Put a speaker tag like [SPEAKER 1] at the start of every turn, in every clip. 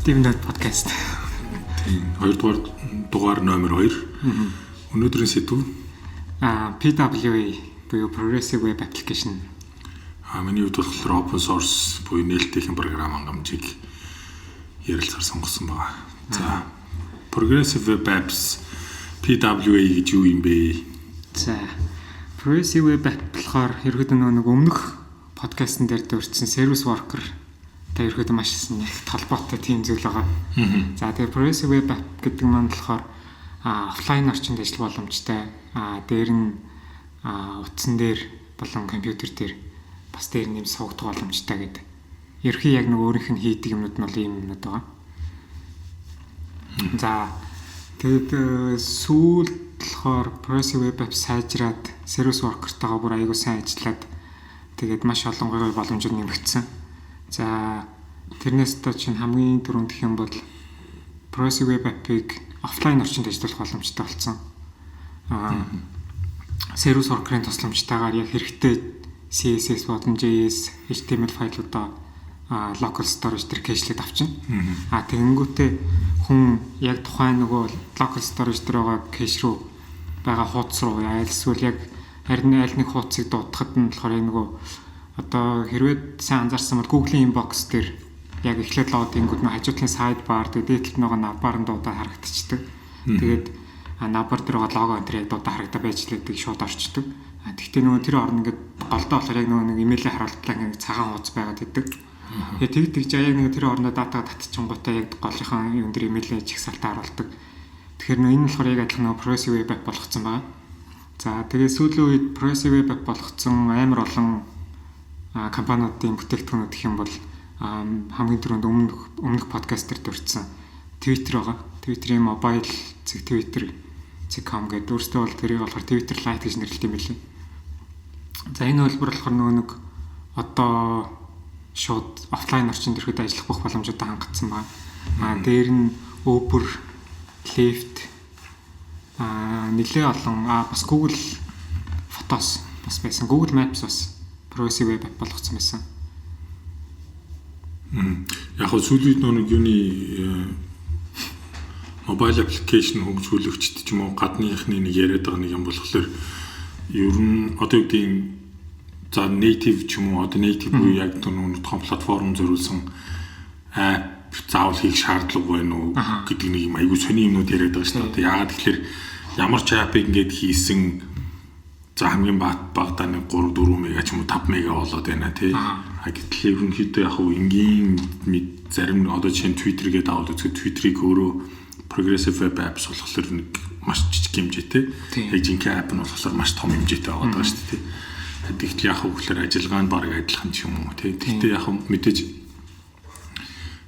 [SPEAKER 1] Dev podcast.
[SPEAKER 2] Тийм. Хоёрдугаар дугаар номер 2. Өнөөдрийн сэдэв
[SPEAKER 1] PWA буюу Progressive Web Application.
[SPEAKER 2] Миний хувьд болохоор open source буюу нээлттэйхэн програм хангамжийг ярилцахаар сонгосон байгаа. За, Progressive Web Apps, PWA гэж юу юм бэ?
[SPEAKER 1] За, Progressive Web App болохоор ерөөдөө нэг өмнөх подкастн дээр дурдсан Service Worker та ерөөдөө маш их толботой тийм зүйл байгаа. За, тэгээ Progressive Web App гэдэг маань болохоор офлайн орчинд ажиллах боломжтой. Дээр нь утсан дээр болон компьютер дээр бас дээр нэм суугдах боломжтой гэдэг. Ерөнхий яг нэг өөрийнх нь хийдэг юмнууд нь бол ийм юмнууд байгаа. За, тэгээд сүүлд болохоор Progressive Web App сайжраад, Service Worker-тойгоо бүр аягүй сайн ажиллаад, тэгээд маш олон гоё боломжууд нэмэгдсэн. За, тэрнээс одоо чинь хамгийн түрүүнд гэх юм бол Progressive Web App-ыг офлайн орчинд ажиллах боломжтой болсон. Service Worker-ын тусламжтайгаар яг хэрэгтэй CSS болон JS, HTML файлуудаа local storage дээр cache лээд авчна. Тэгэнгүүтээ хүн яг тухайн нөгөө local storage дээр байгаа cache руу байгаа хуудас руу эсвэл яг харин аль нэг хуудсыг дуудахад нь болохоор яг нөгөө одоо хэрвээ сайн анзаарсан бол Google-ийн inbox дээр яг эхлээд load ингүүд нөө хажуу талын sidebar, тэгээд дээд талд нөгөө navbar нь дуудаа харагдчихдаг. Тэгээд navbar дээр байгаа лого энэ яг дуудаа харагдаа байж лээдэг, шууд орчдөг. Тэгтээ нөгөө тэр орно ингээд голдоо болохоор яг нөгөө нэг имэйлээ харуултлаа ингээд цагаан хуудас байгаад идэг. Тэгээ тэг тэгж яг нэг тэр орондоо датаа татчихгоотаа яг голынхаа юм дээр имэйлээ жагсаалтаа харуулдаг. Тэгэхээр нөө энэ болохоор яг адилхан нөгөө Progressive Web App болгоцсон байгаа. За, тэгээ сүүлийн үед Progressive Web App болгоцсон амар олон компаниудын бүтээгдэхүүнүүд гэх юм бол хамгийн түрүүнд өмнөх подкаст дээр дурдсан Twitter байгаа. Twitter-ийн mobile цэг Twitter.com гэдэг, өөртөө бол тэрийг болохоор Twitter Lite гэж нэрлэдэг юм билээ. За, энэ хөлбөр болохоор нөгөө нэг одоо шууд офлайн орчинд ирэхэд ажиллах бүх боломжуудаа хангацсан байна. Дээр нь Uber, Lyft, нэлээ олон, бас Google Photos бас байсан. Google Maps бас Progressive Web App болгоцсон байсан.
[SPEAKER 2] Яг хөө сүүлийн нэг юуны mobile application хөгжүүлэгчд ч юм уу гадныхны нэг яриад байгаа нэг юм болохоор ер нь одоо юу гэдгийг, за, native ч юм уу, одоо native буюу яг тэр том платформ зориулсан app заавал хийх шаардлага байна уу гэдэг нэг юм айгүй сони юмнууд яриад байгаа шүү дээ. Одоо яагаад тэгэхээр ямар ч app-ыг ингээд хийсэн, за, хамгийн багадаа нэг 3 4 мега ч юм уу 5 мега болоод байна тий. Гэтэл ерөнхийдөө яг хуу энгийн зарим одоо жишээ нь Twitter-гээ даваад үзэхэд Twitter-ыг өөрөө Progressive Web Apps болохоор нэг маш жижиг хэмжээтэй. Яг жинхэнэ app нь болохоор маш том хэмжээтэй байгаа даа шүү дээ. Тэгтэл яг хуу гэхээр ажиллагаа нь баг адилхан ч юм уу тий. Тэгтээ яг мэдээж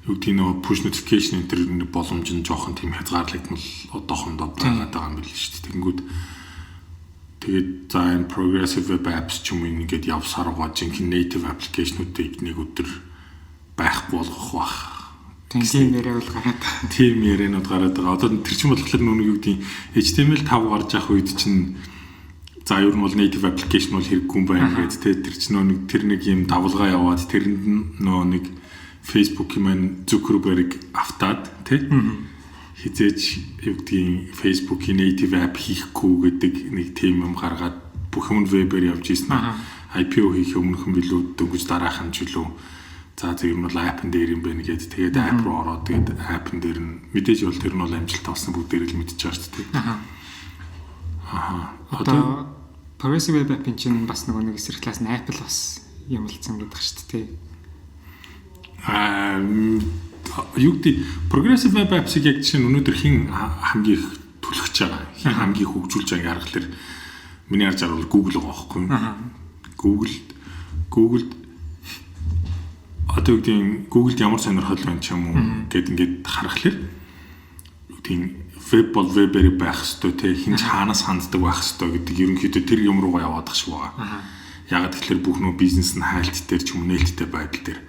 [SPEAKER 2] юу гэдэг нөө push notification энэ төр нэг боломж нь жоохон тийм хязгаарлагдмал одоохондоо байгаад байгаа юм билээ шүү дээ. Тэгэнгүүт тэгээд за, энэ progressive web apps ч юм уу ингээд явсаар байгаа жинхэнэ native application-уудыг нэг өдөр байхгүй болгох бах.
[SPEAKER 1] Тийм яриа бол гараад.
[SPEAKER 2] Тийм яриануд гараад байгаа. Одоо тэр чинь болохоор нүг юу гэдэг HTML5 гарч явах үед чинь, за, ер нь бол native application бол хэрэггүй юм байна гэдэг те, тэр чинь нэг тэр нэг юм давлгаа яваад тэрэнд нөө нэг Facebook юм маань Zuckerberg автаад те, хизээч юу гэдгийг Facebook-ийн native app хийхгүй гэдэг нэг тийм юм гаргаад бүх юм вебээр явж ирсэн. IPO хийх өмнөхөн билүү, дөнгөж дараахан ч билүү, за зөв юм бол app-н дээр юм байна гэд тэгээд app руу ороод, тэгээд app-н дээр нь мэдээж бол тэр нь бол амжилт авсан, бүгдээр л мэдчихэж байгаа шүү дээ.
[SPEAKER 1] Аа. Одоо Progressive Web App-ын чинь бас нөгөө нэг эсрэг талаас нь Apple бас юмлцсан гэдэг шүү дээ.
[SPEAKER 2] Юу гэдэг Progressive Web Apps-ыг яг жишээ нь өнөөдөр хэн хамгийн их түлхэж байгаа, хэн хамгийн их хөгжүүлж байгааг харахаар миний харж байгаа бол Google байгаа байхгүй юу? Google одоо юу гэдэг Google-д ямар сонирхол байна ч юм уу гэд ингээд харахаар юу гэдэг веб бол вебээр байх хэвээр те, хэн ч хаанаас ханддаг байх хэвээр гэдэг ерөнхийдөө тэр юм руугаа яваад ах шиг байгаа. Ягаад тэгэхээр бүх нөө бизнес нь хайлт дээр ч юм нээлттэй байдал дээр.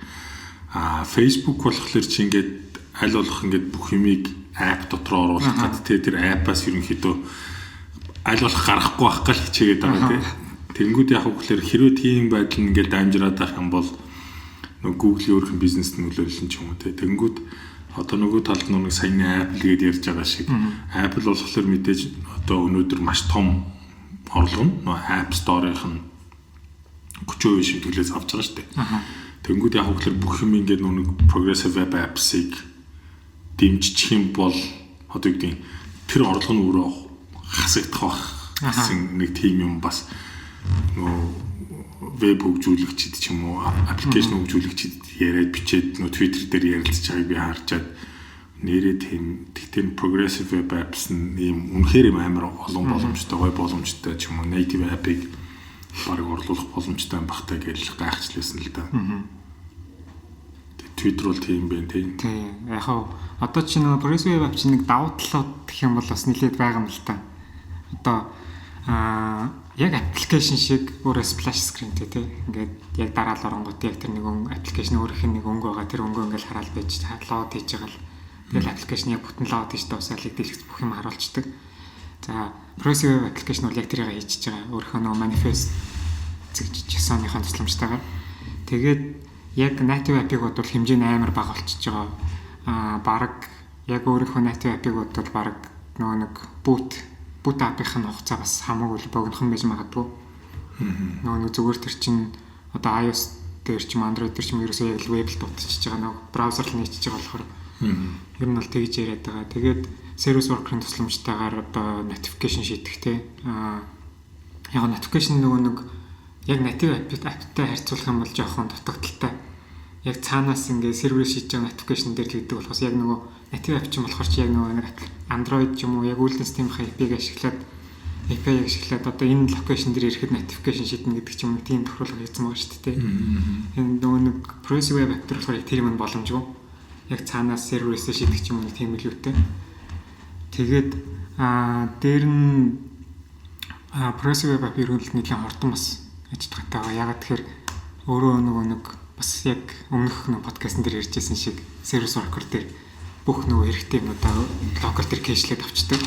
[SPEAKER 2] Facebook болохоор чи ингээд аль болох ингээд бүх юмыг app дотор оруулах гад те, тэр app-аас ерөнхийдөө аль болох гарахгүй байх гал хичээгээд байгаа те. Тэнгүүд яг хөглөр хэрвээ тийм байдал нь ингээд дамжираад байх юм бол нөгөө Google-ийн өөрхөн бизнест нөлөөлөл нь ч юм уу те. Тэнгүүд Одоо нөгөө талд нэг саяны Apple гээд ярьж байгаа шиг Apple болохоор мэдээж одоо өнөөдөр маш том орлого нь нөгөө App Store-ийнх нь 30% шимтгэлээс авч байгаа шүү дээ. Тэнгүүд яг хөглөр бүх юм ингээд нөгөө progressive web apps-ыг дэмжих юм бол одоо юу гэдэг тэр орлого нь өөрөө хасагдах байх гэсэн нэг тийм юм бас нөгөө веб хөгжүүлэгчид ч юм уу, application хөгжүүлэгчид яриад бичээд нөгөө Twitter дээр ярилцж байгааг би харчаад нэрээ тийм. Тэгтээ progressive web apps нь ийм үнэхээр юм амар олон боломжтой, гой боломжтой ч юм уу, native app-ыг бараг орлуулах боломжтой юм бахтай гэж гайхчихлээсэн л да. Twitter бол тийм байх тийм.
[SPEAKER 1] Тийм. Яг хав одоо чи нөгөө progressive web app чинь нэг давуу талууд гэх юм бол бас нэлээд байгаа юм л та. Одоо яг application шиг өөрөө splash screen тэй тий. Ингээд яг дараал оронгууд яг тэр нэг application өөрийнх нь нэг өнгө байгаа. Тэр өнгөө ингээд хараал байж load хийж байгаа л тэгэл application яг бүтэн load хийж дуусаад дэлгэц бүх юм харуулцдаг. За, progressive web application бол яг тэрийг хийж байгаа. Өөрийнхөө нөгөө manifest зэг JSON-ийнхаа тусламжтайгаар. Тэгээд яг native app-ыг бодвол хэмжээ нь амар бага болчихж байгаа. Бараг яг өөрийнхөө native app-ыг бодвол бараг нөгөө нэг boot app-ийн хугацаа бас хамаагүй богинохон байж магадгүй. Нөгөө нэг зүгээр тэр чинь одоо iOS дээр ч юм, Android дээр ч юм ерөөсөө яг л веб л дутчихж байгаа, нөгөө браузер л нээчихэж байгаа болохоор ер нь бол тэгж яриад байгаа. Тэгээд service worker-ын тусламжтайгаар одоо notification шийдэх те. Яг notification нөгөө нэг яг native app-тай харьцуулах юм бол жоохон дутагдалтай. Яг цаанаас ингээ сервер шийдэж байгаа notification дээр л гэдэг болохоос яг нөгөө native app ч юм болохоор чи яг нөгөө нэг Android ч юм уу яг үйлдэл системийн API-г ашиглаад одоо энэ location дээр ирэхэд notification шийднэ гэдэг ч юм уу, тийм тохируулга хийсэн байгаа шүү дээ. Энэ нөгөө нэг progressive web app дээр болохоор яг тэр юм боломжгүй. Яг цаанаас серверээс шийдэх ч юм уу, тийм илүүтэй. Тэгээд дээр нь progressive web app ерөнхийдөө нэлийн хурдан бас ажиллагаатай байгаа. Ягаад тэгэхээр өөрөө нөгөө нэг бас яг өмнөх нөгөө подкастн дээр ярьжсэн шиг service worker дээр бүх нөгөө хэрэгтэй юмнуудаа local дээр cache лээд авчдаг.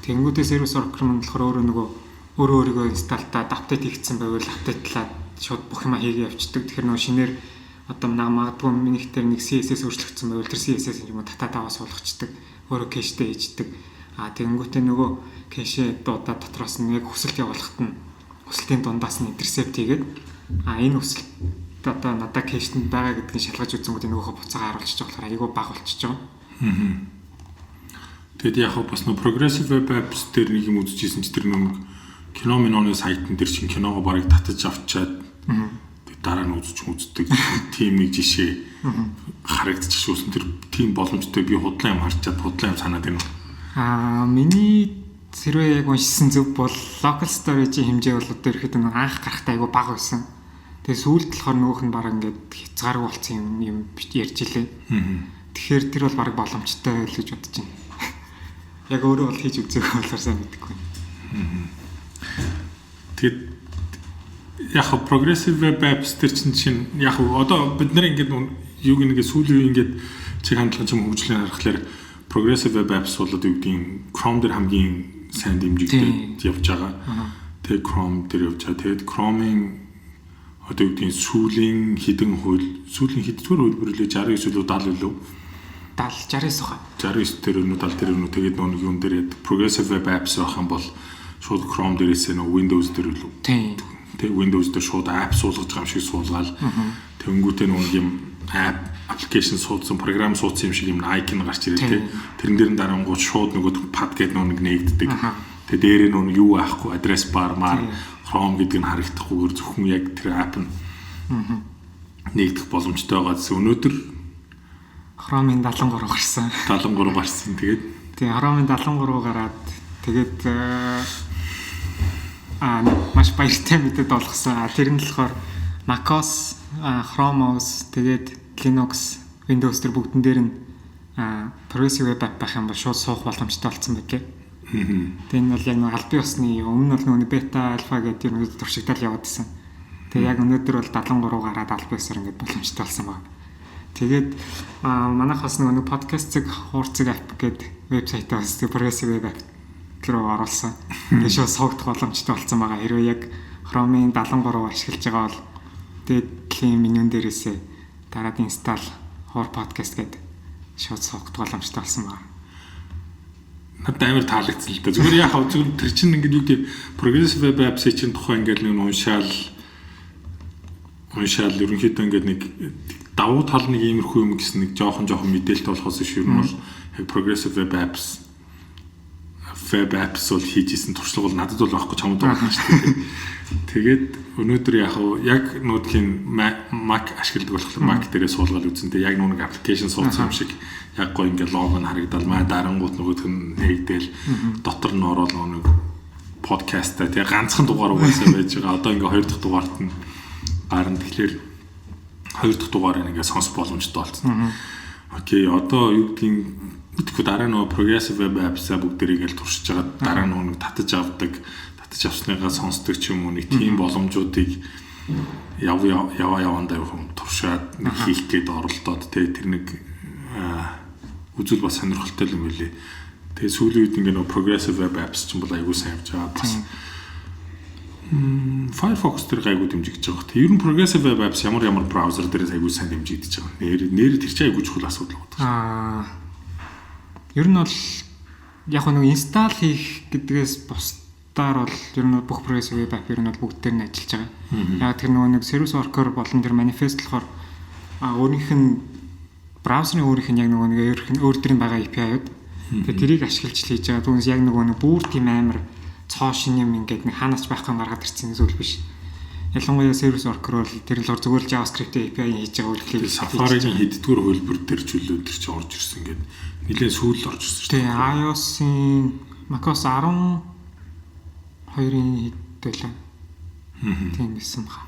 [SPEAKER 1] Тэнгүүдээ service worker маань болохоор өөрөө нөгөө өөрөө өөрийгөө install таад update хийгдсэн байвал update лаад шууд бүх юма хийгээ явцдаг. Тэгэхээр нөгөө шинээр одоо магадгүй минийх дээр нэг CSS өөрчлөгдсөн байвал тэр CSS юм уу татаад аваа суулгачдаг. Өөрөө cache тэй хийждэг. А тэгэнгүүтээ нөгөө cache дуудаад дотроос нь яг хүсэлт явуулахад нь хүсэлтийн дундаас нь intercept хийгээд энэ хүсэлт одоо надаа cache тэнд байгаа гэдгийг шалгаж үзэнгүүт нөгөөхөө буцаагаа харуулчих болохоор айгүй бага болчихж байгаа.
[SPEAKER 2] Тэгэд яг бас нөө progressive web apps дээр нэг юм үзчихсэн чи тэр нэг кино миноны сайтн дээр чинь киногоо барыг татаж авчаад дараа нь үзэж үздэг тийм нэг жишээ харагдчих шүүсэн. Тэр тийм боломжтой би худлаа юм харчаад худлаа юм санаад байна.
[SPEAKER 1] Миний хэрвээ яг уншсан зөв бол local storage-ийн хэмжээ бол одоо ирэхэд нэг анх гарахтаа айгүй бага байсан. Тэгээ сүүлд болохоор нөгөөх нь баг ингээд хязгааргүй болсон юм ярьж илээ. Тэгэхээр тэр бол баг боломжтой л гэж бодож байна. Яг өөрөө бол хийж үзээгүй болохоор сайн мэдэхгүй.
[SPEAKER 2] Тэгээд яг progressive web apps тэр чинь яг одоо бид нар ингээд юуг нэг сүүлийн үе ингээд чиг хандлага чим хөгжлийн харахаар progressive web apps бол одоо юу гэдгийг Chrome дээр хамгийн сайн дэмжигдээд явж байгаа. Тэгээд Chrome дээр явж байгаа. Тэгээд Chrome-ийн одоо юу гэдгийг сүүлийн хэдэн хууль, сүүлийн хэддүгээр хувилбар лээ, 69 үлээ, 70 үлээ?
[SPEAKER 1] 70 69 хаа.
[SPEAKER 2] 69 дээр өнөө, 70 дээр өнөө. Тэгээд нөгөө юм дээр progressive web apps байх юм бол шууд Chrome дээрээсээ нөгөө Windows дээр үлээ. Тэг Windows дээр шууд app суулгаж байгаа юм шиг суулгаал. Тэнгүүтээ нөгөө юм app application суудсан, програм суудсан юм шиг юм icon гарч ирээ тий. Тэрэн дээр нь дарангууд шууд нөгөө пад гэдэг нөгөө нэг нээгддэг. Тэгээ дээрээ нөгөө юу аахгүй, address bar мар, Chrome гэдэг нь харагдахгүйгээр зөвхөн яг тэр app нь нээгдэх боломжтой байгаа гэсэн. Өнөөдөр
[SPEAKER 1] Chrome-ын 73 гарсан.
[SPEAKER 2] 73 гарсан. Тэгээд
[SPEAKER 1] тий, Chrome-ын 73 гараад тэгээд маш баяртай мэдээд олгосон. Тэр нь болохоор macOS, Chrome OS, тэгээд Linux, Windows төр бүгдэн дээр нь progressive web app байх юм бол шууд суух боломжтой болсон байлээ. Тэгээ энэ бол яг нэг албан ёсны, өмнө нь бол нөгөө бета, альфа гэдэг юм туршигдал яваад исэн. Тэгээ яг өнөөдөр бол 73 гараад албан ёсоор ингээд боломжтой болсон байна. Тэгээд манайх бас нөгөө подкаст цэг хуурцэг app гэдэг вебсайтаа бас progressive web app руу оруулсан. Тэгээ шууд суугдах боломжтой болсон байгаа. Хэрвээ яг Chrome-ын 73 ашиглаж байгаа бол дээдлийн менюн дээрээсээ дараад install хуур podcast гэдэг шууд сонгох боломжтой болсон байна.
[SPEAKER 2] Надад амар таалагдсан л да. Зүгээр яг хав зүгээр тэр чинь ингээд юу гэдэг progressive web apps чинь тухай ингээд нэг уншаал ерөнхийдөө ингээд нэг давуу тал нэг иймэрхүү юм гэсэн нэг жоохон жоохон мэдээлэлт болохоос биш, ер нь бол яг progressive web apps бол хийж исэн туршлага бол надад бол байхгүй, чамд байна шүү дээ. Тэгээд өнөөдөр яг яг нүүдлийн Mac ашигладаг болохоор Mac дээрээ суулгаад үзсэн. Тэгээд яг нэг application суулгасан юм шиг яг гоо ингээд лого нь харагдал маа дарангууд нөгөөх нь нэгдэл дотор нь ороод нэг подкастаа тэгээ ганцхан дугаар угаасаа байж байгаа. Одоо ингээд хоёр дахь дугаарт нь гарна. Тэгэхээр хоёр дахь дугаарыг ингээд сонсох боломжтой болсон. Okay, одоо юу гэдгийг мэдгүй, дараа нөгөө progressive web apps-а бүгдээрийг л туршиж байгаа, дараа нөгөө нэг татаж авдаг, татаж авсныгаа сонсдог ч юм уу, нэг тийм боломжуудыг яв яваа явандаа юм туршаад нэг хийх гээд оролдоод тэ тэр нэг үзэл бас сонирхолтой юм билээ. Тэгээ сүүлийн үед ингээ нөгөө progressive web apps ч юм бол аягүй сайн явж байгаа. Бас Firefox дээр гайгүй дэмжигдэж байгаа. Тэг ер нь progressive web apps ямар ямар браузер дээрээс аягүй сайн дэмжигдэж байгаа. Нэр нэр тэр чинь аягүй чухал асуудал байна.
[SPEAKER 1] Ер нь бол яг нэг install хийх гэдгээс бусдаар бол ер нь бүх progressive web app ер нь бол бүгд дээр нь ажиллаж байгаа. Яг тэр нөгөө нэг service worker болон тэр manifest болохоор өөрийнх нь браузерын өөрийнх нь яг нөгөө нэг өөр өөр нь байгаа API-ууд. Тэгээ тэрийг ашиглаж хийж байгаа. Түүнээс яг нөгөө нэг бүр тийм амар цоо шин юм ингээд нэг хаанаас ч байхгүй гаргаад ирсэн зүйл биш. Ялангуяа service worker бол тэр л зүгээр л JavaScript API хийж байгаа үйлдэлийг.
[SPEAKER 2] Safari-гийн хэддүгээр хувилбар дээр ч үлээ тэр чи орж ирсэн гэдэг нэлээд сүүл орж ирсэн
[SPEAKER 1] шүү дээ. iOS-ийн macOS 12-ын хэд байлаа. Тийм байсан баха.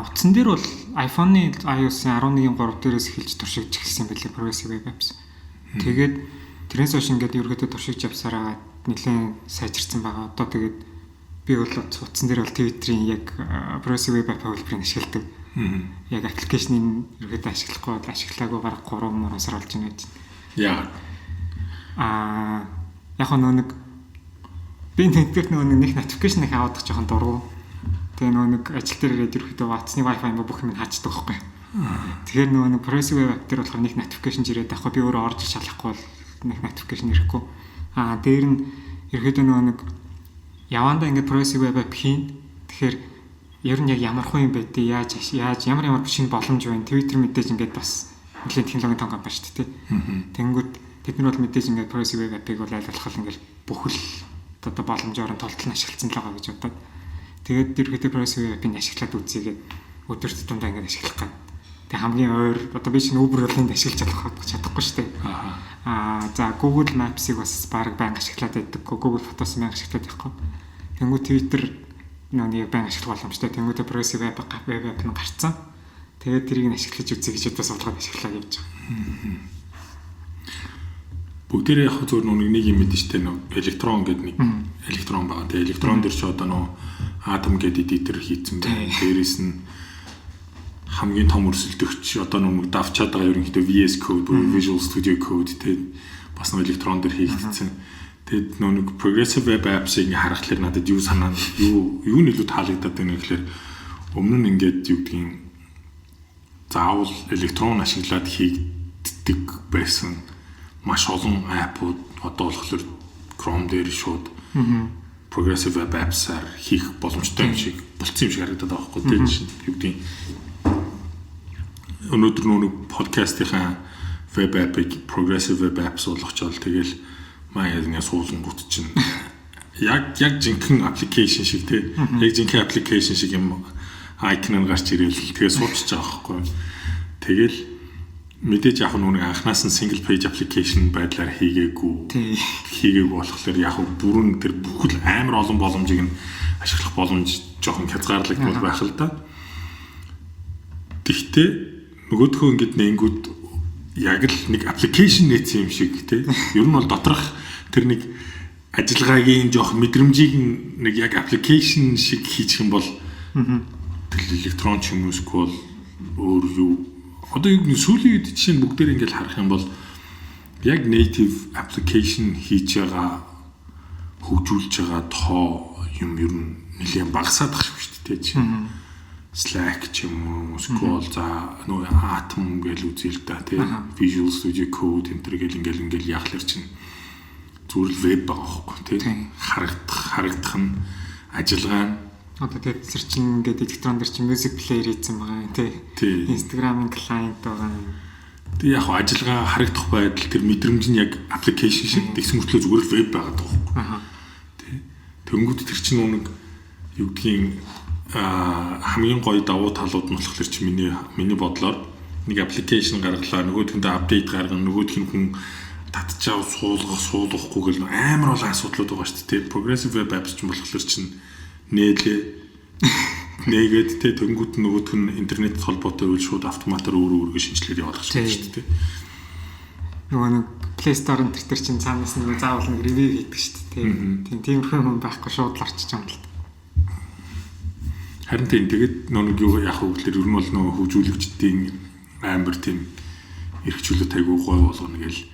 [SPEAKER 1] Утсан дээр бол iPhone-ы iOS-ын 11-ийн 3 дээрээс эхэлж туршигдж эхэлсэн байлээ Progressive Web Apps. Тэгээд тэрнээс хойш ингээд ерөөдөө туршигж явсараа нэлээд сайжирсан байгаа. Одоо тэгээд би бол утсан дээр бол Twitter-ийн яг Progressive Web App хувилбарыг ашигладаг. Яг application-ыг ерөөдөө ашиглахгүй бол ашиглаагүй бараг 3 мөрөн сар болж байна гэж.
[SPEAKER 2] Яа.
[SPEAKER 1] Яг нөгөө нэг би нэгдүгээр нөгөө нэг notification их аваад жоохон дургу. Тэгээ нөгөө нэг ажил дээр ирээд ерөөхдөө утасны Wi-Fi юм бүх юм хаачдаг байхгүй. Тэгэхээр нөгөө нэг Progressive Web App дээр болохоор нэг notification ирээд байхгүй, би өөрөө орж шалахгүй бол нэг notification ирэхгүй. Дээр нь ерөөхдөө нөгөө нэг явандаа ингээд Progressive Web App хийн. Тэгэхээр ер нь яг ямар хуу юм бэ те, яаж яаж ямар ямар шинэ боломж байна. Twitter мэдээж ингээд бас нэлээд технологийн том компани шүү дээ. Тэнгүүд тэд нар бол мэдээж ингээд Progressive Web App-ыг бол аль болох ингээд бүхэл одоо боломжоор нь толтол нь ашигласан л байгаа гэж бодоод, тэгээд ерөөхдөө Progressive Web App-ыг ашиглаад үзье гээд өдөр тутамдаа ингээд ашиглах гад. Тэг хамгийн ойр одоо би чинь Uber болонд ашиглаж чадахгүй шүү дээ. За, Google Maps-ыг бас баг байнга ашиглаад байдаг. Google Photos байнга ашиглаад байхгүй. Тэнгүү Twitter нөө нэг байнга ашиглах боломжтой. Тэнгүүтээ Progressive Web App нь гарцсан. Тэгээд тэрийг нь ашиглаж үзье гэж одоо судалгаад ашиглаад явж байгаа.
[SPEAKER 2] Бүгдээрээ яг зөв нэг нэг юм мэдэн штэ, нэг Electron гэдэг нэг Electron байгаа. Тэгээ Electron дээр чи одоо нөө Atom гэдэг editor хийцэн байна. Дээрээс нь хамгийн том өрсөлдөгч одоо нэг давчаад байгаа ерөнхийдөө VS Code буюу Visual Studio Code тэгээ бас нэг Electron дээр хийгдсэн. Тэгэд нөө нэг Progressive Web Apps-ыг ингээ харахаар надад юу санаа юу юу нь илүү таалагдаад байна гэхээр өмнө нь ингээд юу гэдгийг заавал Electron ашиглаад хийгддэг байсан маш олон app ууд одоо болохоор Chrome дээр шууд Progressive Web Apps-аар хийх боломжтой юм шиг болцсон юм шиг харагдаад байгаа байхгүй тийм юу гэдгийг өнөөдөр нөгөө подкастынхаа web app-ыг Progressive Web Apps болгочоол, тэгэл маа яг суулгангууд чинь яг яг жинхэнэ application шиг тий, яг жинхэнэ application шиг юм icon нь гарч ирээл тэгээ суучж байгаа байхгүй. Тэгэл мэдээж яг нүг анханаас нь single page application байдлаар хийгээгүй хийгээгүй болохоор яг бүрэн тэр бүхэл амар олон боломжийг нь ашиглах боломж жоохон хязгаарлагдмал байх л да. Тэгтээ нөгөөдхөө ингээд нэнгүүд яг л нэг application нээсэн юм шиг тий. Ер нь бол доторх тэр нэг ажиллагаагийн жоох мэдрэмжийг нэг яг application шиг хийчих юм бол тэр Electron ч юм уу эсвэл өөр юу, одоо юу нэг сүүлийн үед жишээ нь бүгдээр ингээд харах юм бол яг native application хийж байгаа, хөгжүүлж байгаа тоо юм ер нь нэлээд багасаад ах шүү дээ чинь. Slack ч юм уу, Scroll за нөгөө Atom гэж үзье л да тий. Visual Studio Code энэ төр гэл ингээл яхалэр чинь зүгээр л веб байгаа хөөхгүй тий. Харагдах нь ажиллагаа нь
[SPEAKER 1] одоо тэгээд тэр чинь ингээд электрон дээр чинь music player хийсэн байгаа тий. Instagram-ын client байгаа.
[SPEAKER 2] Тэг яг ажиллагаа харагдах байдал тэр мэдрэмж нь яг application шиг тэгсэн мөртлөө зүгээр л веб байгаа даа хөөхгүй. Тий. Тэнгүүд тэр чинь нэг юу гэдгийг хамгийн гоё давуу талууд нь болохоор чи миний бодлоор нэг application гаргалаа, нөгөөдхөндөө update гаргана, нөгөөх нь хүн татчаа суулгах, суулгахгүй гэл амар олон асуудлууд байгаа шүү дээ. Progressive web apps ч болохоор чинь нээлээ нээгээд те тэнгүүд нөгөөх нь интернет холбоотой үйл шууд автоматар өөрөө өөргөө шинжилээд явуулах шүү дээ.
[SPEAKER 1] Нөгөө нэг Play Store энэ төр чинь цаанаас нөгөө заавал нэг review хийдэг шүү дээ. Тийм тиймэрхүү юм байхгүй шууд л орчиж юм л.
[SPEAKER 2] Харин тийм тэгээд нэг юу яах вэ гэхээр ер нь бол нөгөө хөгжүүлэгчдийн амар тийм эрх чөлөөт айгуу гой болгоно гэл.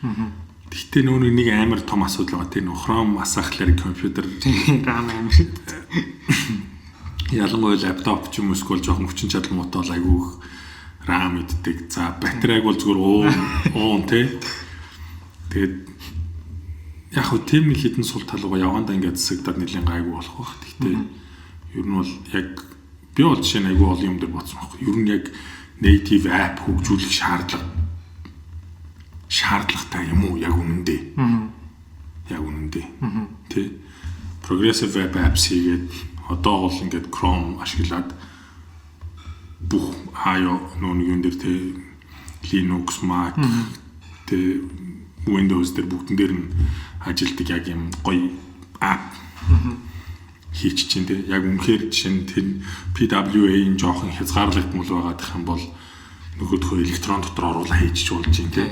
[SPEAKER 2] Гэхдээ нөгөө нэг амар том асуудал байгаа тийм нөгөө Chrome асаахлаар компьютер
[SPEAKER 1] RAM амар.
[SPEAKER 2] Ялангуяа лаптоп ч юм уу эсвэл жоохон хүчин чадал муутай бол айгуу их RAM иддэг. За батарейг бол зүгээр уун тий. Тэгээд яг хөө тийм нэг хідэн сул тал руу явандаа ингээд засагдаад нэлийн гайгүй болох байх. Гэхдээ ер нь бол яг би бол жишээ нь айгүй олон юм дээр бодсон байхгүй. Ер нь яг native app хөгжүүлэх шаардлагатай юм уу яг үнэндээ. Яг үнэндээ. Тэ. Progressive web apps хийгээд одоо бол ингээд Chrome ашиглаад бүх IO нөө нэг юм дээр тэ Linux, Mac тэ Windows дээр бүгдэн дээр нь ажилтдаг яг юм гоё app хийчих чинь те яг үнэхээр жишээ нь тэр PWA-ийн жоохон хязгаарлагдмал байгаадах юм бол нөгөөдхөө электрон дотор оруулаа хийчих болж чинь те.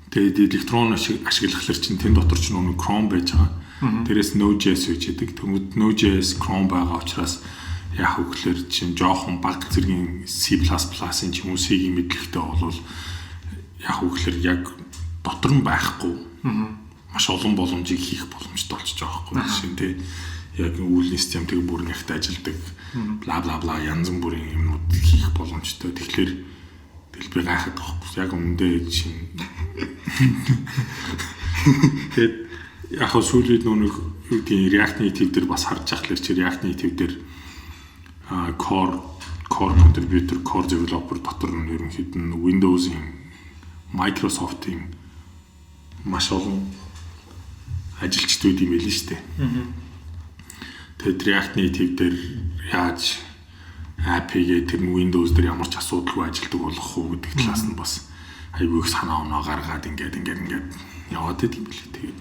[SPEAKER 2] Тэгээд электрон ашиглахлаар чинь тэн дотор чинь нөгөө Chrome байж байгаа. Тэрээс Node.js гэж хэлдэг. Тэнгүүд Node.js Chrome байгаа учраас яах вэ гэхээр чинь жоохон баг зэргийн C++-ын ч юм уу C-ийн мэдлэгтэй болвол яах вэ гэхээр яг дотор нь байхгүй маш олон боломжийг хийх боломжтой болчихж байгаа байхгүй жишээ нь тий яг үйлний систем тэг бүр нэгт ажилдаг бла бла бла янз бүрийн юмнууд хийх боломжтой. Тэгэхээр тэгэл би гайхаад байгаа байхгүй яг үнэндээ чинь тэгээд яг хөө сүүлийн нэг юу гэдгийг React Native дээр бас харж ахлаар чи React Native дээр core contributor, core developer дотор нь ерөнхийд нь Windows-ийн, Microsoft-ийн маш олон ажилчдууд юм байл нь шүү дээ. Тэгээд React Native дээр яаж app хийгээ тэр нь Windows дээр ямар ч асуудалгүй ажилтдаг болох уу гэдэг талаас нь бас айгүй их санаа оноо гаргаад ингээд ингээд ингээд яваад идэв юм билээ.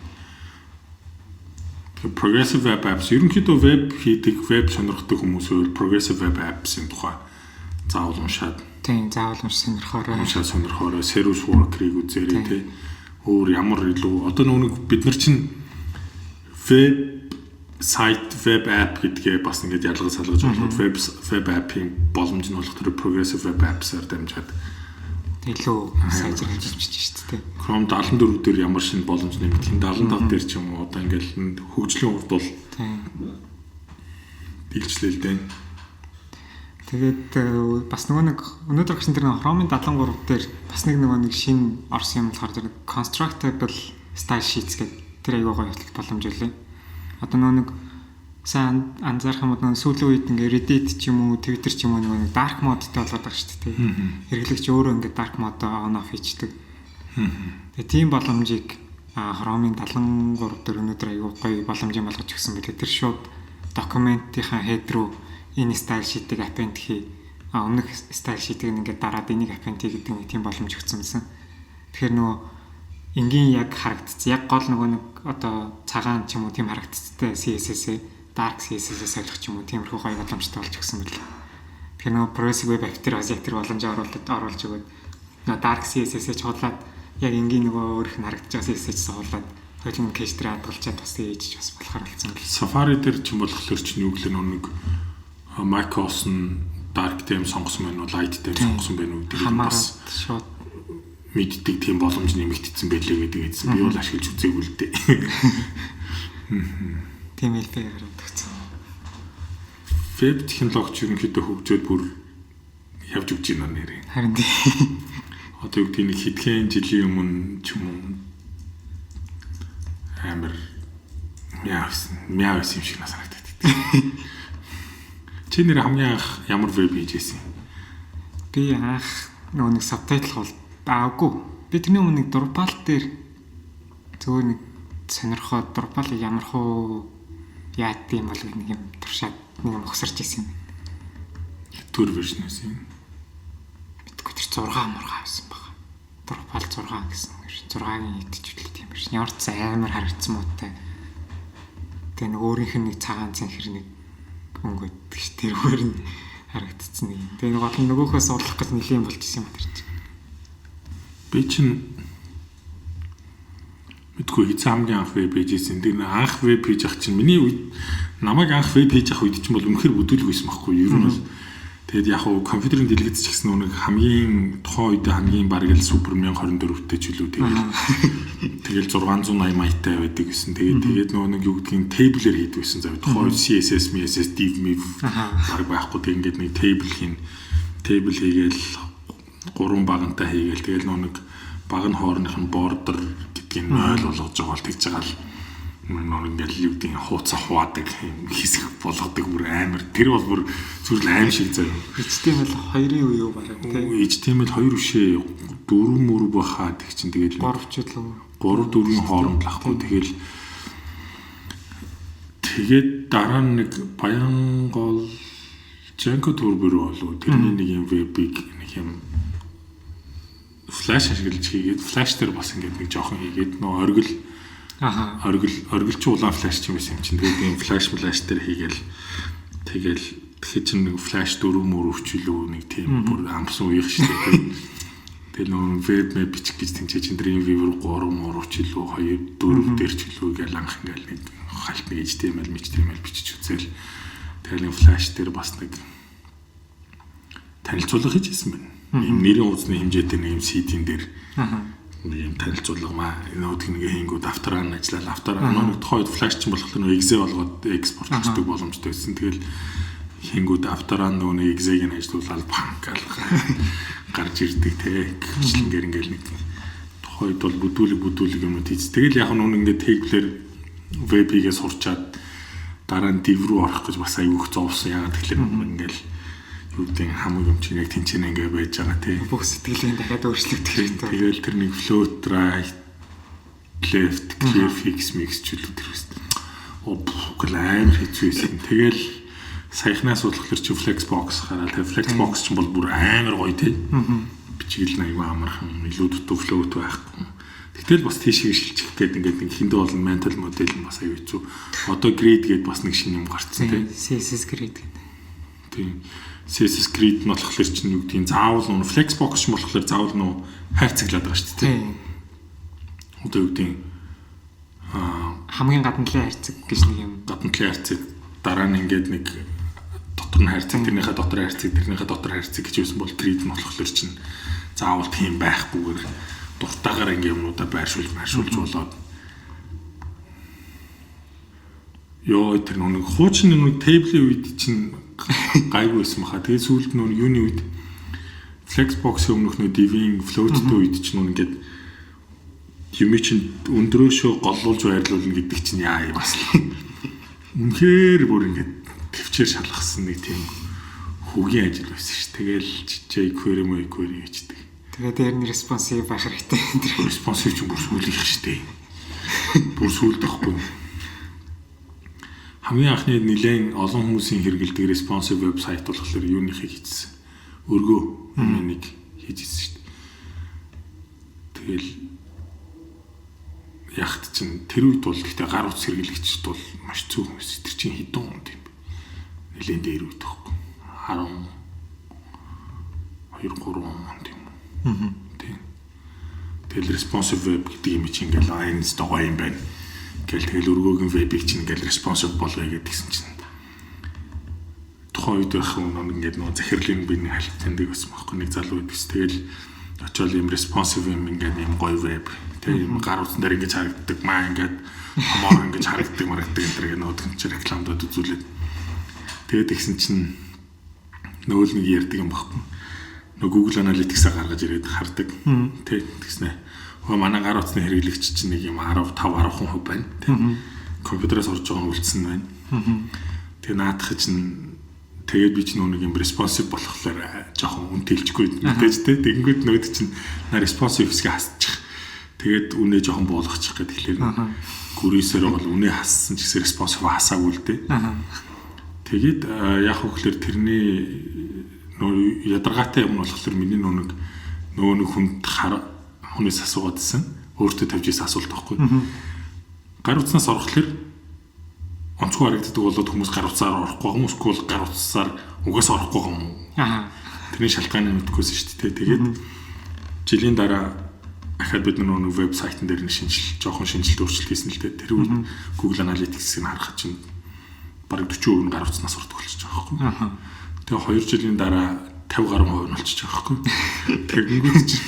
[SPEAKER 2] Тэгээд progressive web apps ерөнхийдөө веб хийдэг, веб сонирхдаг хүмүүс бол progressive web apps-ын тухай заавал уншаад
[SPEAKER 1] тийм заавал унш сонирхоорой.
[SPEAKER 2] Уншаад сонирхоорой, service worker-ыг үзээрэй тий. Өөр ямар илүү одоо нөгөө бид нар чинь веб сайт, веб app гэдгээ бас ингээд ялгаж салгаж болоход веб app-ийн боломж нь болох тэр progressive web apps-аар дамжаад
[SPEAKER 1] илүү сайжруулж болчих шүү дээ.
[SPEAKER 2] Chrome 74 дээр ямар шинэ боломж нэмэгдэх юм 75 дээр ч юм уу одоо ингээд хөгжлийн хувьд бол дийлчлээ л дээ.
[SPEAKER 1] Тэгээд бас нөгөө нэг өнөөдөр гарсан тэр Chrome-ын 73 дээр бас нэг нөгөө нэг шинэ орсон юм болохоор тэр constructible style sheets гэдэг тэр аягүй гоё боломж үлээ. Одоо нөгөө нэг сайн анзаарах юм бол нөгөө сүүлийн үед ингээ Reddit ч юм уу Twitter ч юм уу нөгөө нэг dark mode-тэй болоод байгаа шүү дээ. Хэрэглэгч өөрөө ингээ dark mode on off хийчдэг. Тэгээ тийм боломжийг Chrome-ын 73 дээр өнөөдөр аягүй гоё боломжийг болгож өгсөн билээ. Тэр шууд документийнхаа head рүү энэ style sheet-ийг append хий. А өмнөх style sheet-ийг ингээд дараад энийг append хий гэдэг нэг тийм боломж өгсөн юмсан. Тэгэхээр нөгөө энгийн яг харагдцсан. Яг гол нөгөө нэг одоо цагаан ч юм уу тийм харагдцтай CSS-ээ dark CSS-ээ солих ч юм уу тиймэрхүү гоё боломжтой болж өгсөн мөлий. Тэгэхээр нөгөө progressive web app дээр бас яг тэр боломжоо оруулж өгөөд нөгөө dark CSS-ээ чуулаад яг энгийн нөгөө өөрөх нь харагдаж байгаа CSS суулаад хоёулын cache дээр хадгалчаад бас ээж бас болохоор болсон мэл.
[SPEAKER 2] Safari дээр ч юм болохоор чинь юу гэлээ нэг macOS нь dark theme сонгосон байна уу, light theme сонгосон байна уу гэдэг
[SPEAKER 1] бас шууд
[SPEAKER 2] мэддэг тийм боломж нэмэгдсэн байлээ гэдэг хэлсэн. Би бол ашиглаж үзээгүй л дээ.
[SPEAKER 1] Тийм хэлбэг гараад өгсөн.
[SPEAKER 2] Веб технологич ерөнхийдөө хөгжөөд бүр явж өгч байна нэрээ.
[SPEAKER 1] Харин тийм.
[SPEAKER 2] Одоо юу гэдэг нэг хэдхэн жилийн өмнө ч юм уу амар мяа байсан юм шиг санагдаад. Чи нэр хамгийн анх ямар веб хийж байсан юм?
[SPEAKER 1] Би анх нөгөө нэг subtitle бол аагүй. Би тэрний өмнө нэг Drupal дээр зөвхөн нэг сонирхоод Drupal-ыг ямар хуу яад юм бол нэг юм туршаад нэг юм ухсарч ирсэн юм.
[SPEAKER 2] Төр version байсан юм.
[SPEAKER 1] Мэдгүй тэр 6 мурга байсан баг. Drupal 6 гэсэн 6-гийн идэвхжүүлэлт юм биш. Ямар ч амар харагдсан муутай. Тэгээ нэг өөрийнх нь нэг цагаан цэнхэр нэг өнгө өгдөг ш. Тэрүүгээр нь харагдцсан нэг юм. Тэгээ гол нь нөгөөхөө суулгах гэж нэлийн болж исэн юм тэр чинь.
[SPEAKER 2] Би чинь мэдгүй хэзээ хамгийн анх веб хийжсэн. Тэр анх веб хийж ах чинь миний үед намайг анх веб хийж ах үед чинь бол үнэхэр бүдүүлэг байсан байхгүй юу? Ер нь бол тэгээд яг хуу компьютерийн дэлгэц ч гэсэн нэг хамгийн тухайн үед хамгийн бараг л супер 1024-тэй ч үлээ тэгэл 680 маятай байдаг гэсэн. Тэгээд нөгөө нэг юу гэдгийг table-ээр хийдэг байсан зав. Тухайн үед CSS, MSS, div, miv бараг байхгүй. Тэгээд ингээд нэг table хийн. Table хийгээл гурван багантай хийгээл тэгэл нөгөө нэг баг нь хоорондох нь border гэдгийг 0 болгож байгаа бол тэгж байгаа л нөгөө ингээл юу гэдгийг хууцаа хуваадаг юм хэсэг болгодог бүр амар тэр бол бүр зүрл аим шиг заяа.
[SPEAKER 1] HTML 2-ын үе юу бараг
[SPEAKER 2] тий. HTML 2 бишээ 4 мөр баха тэг чин тэгэл
[SPEAKER 1] 3 ч л
[SPEAKER 2] 3 4-ийн хооронд л ахгүй тэгэл тэгээд дараа нь нэг Баянгол Django Turbo болов тэрний нэг юм вебийг нэг юм флаш ашиглаж хийгээд флаш дээр бас ингээд нэг жоохон хийгээд нөө оргил оргил чи улаан флаш ч юм байсан юм чинь тэгээд ийм флаш дээр хийгээл тэгэл тэгэхэд чинь нэг флаш 4 мөр өвчлөө нэг тийм бүр амарсан үеих шүү дээ. Тэгэл нөө веб мэп бичих гэж тэнцээ чинь Dreamweaver 3 мөр өвчлөө 2 4 дээр ч гэлөө гээл анх ингээл нэг халт нэг HTML HTML бичиж үзээл тэгэл нэг флаш дээр бас нэг танилцуулга хийжсэн байна. Ийм нэрийн хуудасны хэмжээтэй нэг юм CD-н дээр нэг юм танилцуулга маа нөгөөх нэг хийнгүүд автораа нь ажиллаад автораа нэг тухайн үед флаш чинь болохоор нэг exe болгоод экспортлцдаг боломжтой байсан. Тэгэл хийнгүүд автораа нөгөө нэг exe-г нь ажиллуулаад панк гарч ирдэг те. Гэвчлэнгээр ингээл нэг тухайн үед бол бүдүүлэг юмнууд хийц. Тэгэл яг нь ингээд table-ээр веб-гээ сурчаад дараа нь div рүү орох гэж бас аягүй их зовсон. Яагаад тэгэхээр ингээл юу гэдэг хамаг юм чинь яг тэнцэнэ ингээ байж байгаа тий.
[SPEAKER 1] Бүх сэтгэлийн дахиад өөрчлөгдөх хэрэгтэй.
[SPEAKER 2] Тэгэл тэр нэг float right left clear fix mix ч үлээ тэр үст. Оо гэл амар хэцүү байсан. Тэгэл саяхнаас болохоор чи flexbox гараад тэр flexbox ч бол бүр амар гоё тий. Бичигэл нь аягүй амархан илүү дутуу float байхгүй. Тэгтэл бас тийшээ шилжих гээд ингээд нэг хиндэ болон mental model нь бас аягүй хэцүү. Одоо grid гээд бас нэг шинэ юм гарцсан тий.
[SPEAKER 1] CSS grid гэдэг.
[SPEAKER 2] Тийм. CSS grid нь болохоор чинь юу гэдгийг заавал нөө flexbox ч болохоор заавал нөө хайрцаглаад байгаа шүү дээ. Одоо юу гэдгийг
[SPEAKER 1] хамгийн гадна талын хайрцаг гэж нэг юм.
[SPEAKER 2] Гадна талын хайрцаг дараа нь ингээд нэг дотор нь хайрцаг, тэрнийхээ дотор хайрцаг, тэрнийхээ дотор хайрцаг гэж байсан бол grid нь болохоор чинь заавал тийм байхгүйгээр дуртаагаар ингээд юмнуудаа байршуулж болоод ёо тэр нэг хуучин нэг table-ийн үед чинь гайгүй байсан баха. Тэгээ сүүлд нөр юуны үед Flexbox-ийн өмнөх нөө div-ийн float-тэй үед чинь нүн ингээд юм чинь өндрөөшөө голлуулж байрлуулна гэдэг чинь яа юм бас л. Үнэхээр бүр ингээд төвчээр шалгасан нэг тийм хөгийн ажил байсан ш. Тэгэл jQuery jQuery хийчдэг.
[SPEAKER 1] Тэгээ дээр нь responsive байх хэрэгтэй.
[SPEAKER 2] Responsive чинь бүр сүүлийнх ш дээ. Бүр сүүлд байхгүй. Хамгийн анхны нэлээд олон хүмүүсийн хэрэглэдэг responsive website болохоор юуныхыг хийжсэн. Өргөө нэг хийжсэн шүү дээ. Тэгэл яхад чинь тэр үед бол гэхдээ гар утас хэрэглэгчд бол маш цөөхөн байсан. Тэр чинь хэдэн онд юм бэ? Нэлээд дээр үед байхгүй. 12 3 онд юм. Тийм. Тэгэл responsive web гэдэг юм чинь ингээл энэ гоё юм байна. Гэл тэгэл өргөөгийн вебийг чинь ингээл responsive болгоё гэдгийгсэн чинь тухайн үед байх юм ингээд нөгөө захирлын би нэг хальт таньдаг байсан байхгүй нэг залуу байдагс. Тэгэл очиод юм responsive юм ингээд юм гоё веб тэг юм гар утсан дээр ингэж харагддаг маа ингээд хомоор ингэж харагддаг марагддаг энэ төр нөгөө чинь рекламадад үзүүлээд Тэгээд тэгсэн чинь нөгөө л нэг ярьдаг юм баггүй. Нөгөө Google Analytics-а гаргаж ирээд хардаг. Тэ тэгснэ. Хөө манай гар утасны хэрэглэгч чинь нэг юм 15 10% байна. Тэ. Компьютерээс орж байгаа нь үлдсэн байна. Тэгээ наадах чинь тэгээд би ч нөгөө нэг юм responsive болохоор жоохон үн тэлжгүй мэдээж тэ. Тэгэнгүүт нөгөөд чинь на responsive хэсгээ хасчих. Тэгээд үнэ жоохон буулгачих гэх тэгэхээр гүрийсээр бол үнэ хассан ч гэсэн responsive хасаагүй л дээ. Тэгээд яг хөө гэхээр тэрний нөө ядаргаатай юм болохоор миний нөгөө нэг хүнд хүнээс асуугаадсэн. Өөртөө тавьж ирсэн асуулт байхгүй. Гар утснаас орохлоор онцгой харагддаг болоод хүмүүс гар утсаар орохгүй байгаа юм эсвэл гар утсаар угаасаа орохгүй байгаа юм уу?
[SPEAKER 1] Аа.
[SPEAKER 2] Тэрний шалтгааныг мэдэхгүйсэн шүү дээ. Тэгээд жилийн дараа ахаад бид нөгөө вебсайтн дээр нь шинжил жоохон шинжилт өөрчлөлт хийсэн л дээ. Тэр үед Google Analytics-ийг харахад чинь бараг 40% нь гар утснаас ордог болчихж байгаа байхгүй.
[SPEAKER 1] Аа.
[SPEAKER 2] Тэгээ 2 жилийн дараа 50 гаруй хувь нь болчихж байгаа байхгүй. Тэгэнгүүт чинь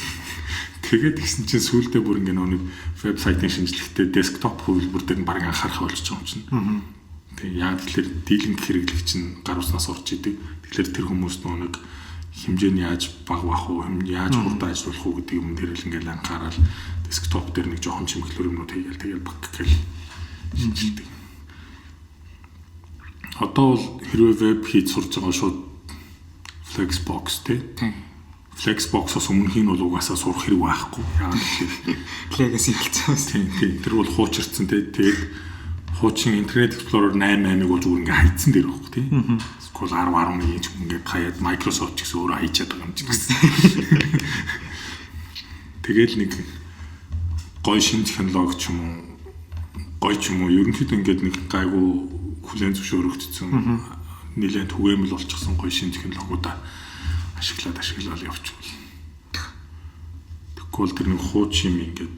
[SPEAKER 2] тэгээд гисэн чинь сүүлдээ бүр ингээ нэг вебсайтын шинжлэхдээ десктоп хувилбар дээр нь бараг анхаарах болчихж байгаа юм чинь. Тэгээ яа тэгэхээр дийлэнх хэрэглэгч нь гар утснаас орж идэг. Тэгэхээр тэр хүмүүс нөгөө нэг хэмжээ нь яаж бага бах уу, яаж хурдан ажиллах уу гэдэг юм дээр л ингээл анхаарал десктоп дээр нэг жоохон чимэглэр юмнууд хийгээл тэгэл баг гэл шинжилдэг. Одоо бол хэрвээ веб хийж сурж байгаа шууд Flexbox тий. Flexbox-оос өмнөх нь бол угаасаа сурах хэрэг байхгүй. Яагаад гэхээр
[SPEAKER 1] Legacy болсон.
[SPEAKER 2] Тийм тийм. Тэр бол хуучирдсан тий. Тэгээд хуучин Internet Explorer 8.8-ыг бол зүгээр ингээ хайцсан дээр байхгүй тий. Эсвэл 10 11-ийг ч ингээд хаяад Microsoft ч гэсэн өөрөө хайчаад байгаа юм чи гэсэн. Тэгэл нэг гой шинэ технологи ч юм уу гой ч юм уу ерөнхийдөө ингээд нэг гайгүй хүлээн зөвшөөрөгдсөн нэлээд түгээмэл болчихсон гой шинэ технологиудаа ашиглаад явчихвал. Тэгэхгүй бол тэр нэг хуучин юм ингээд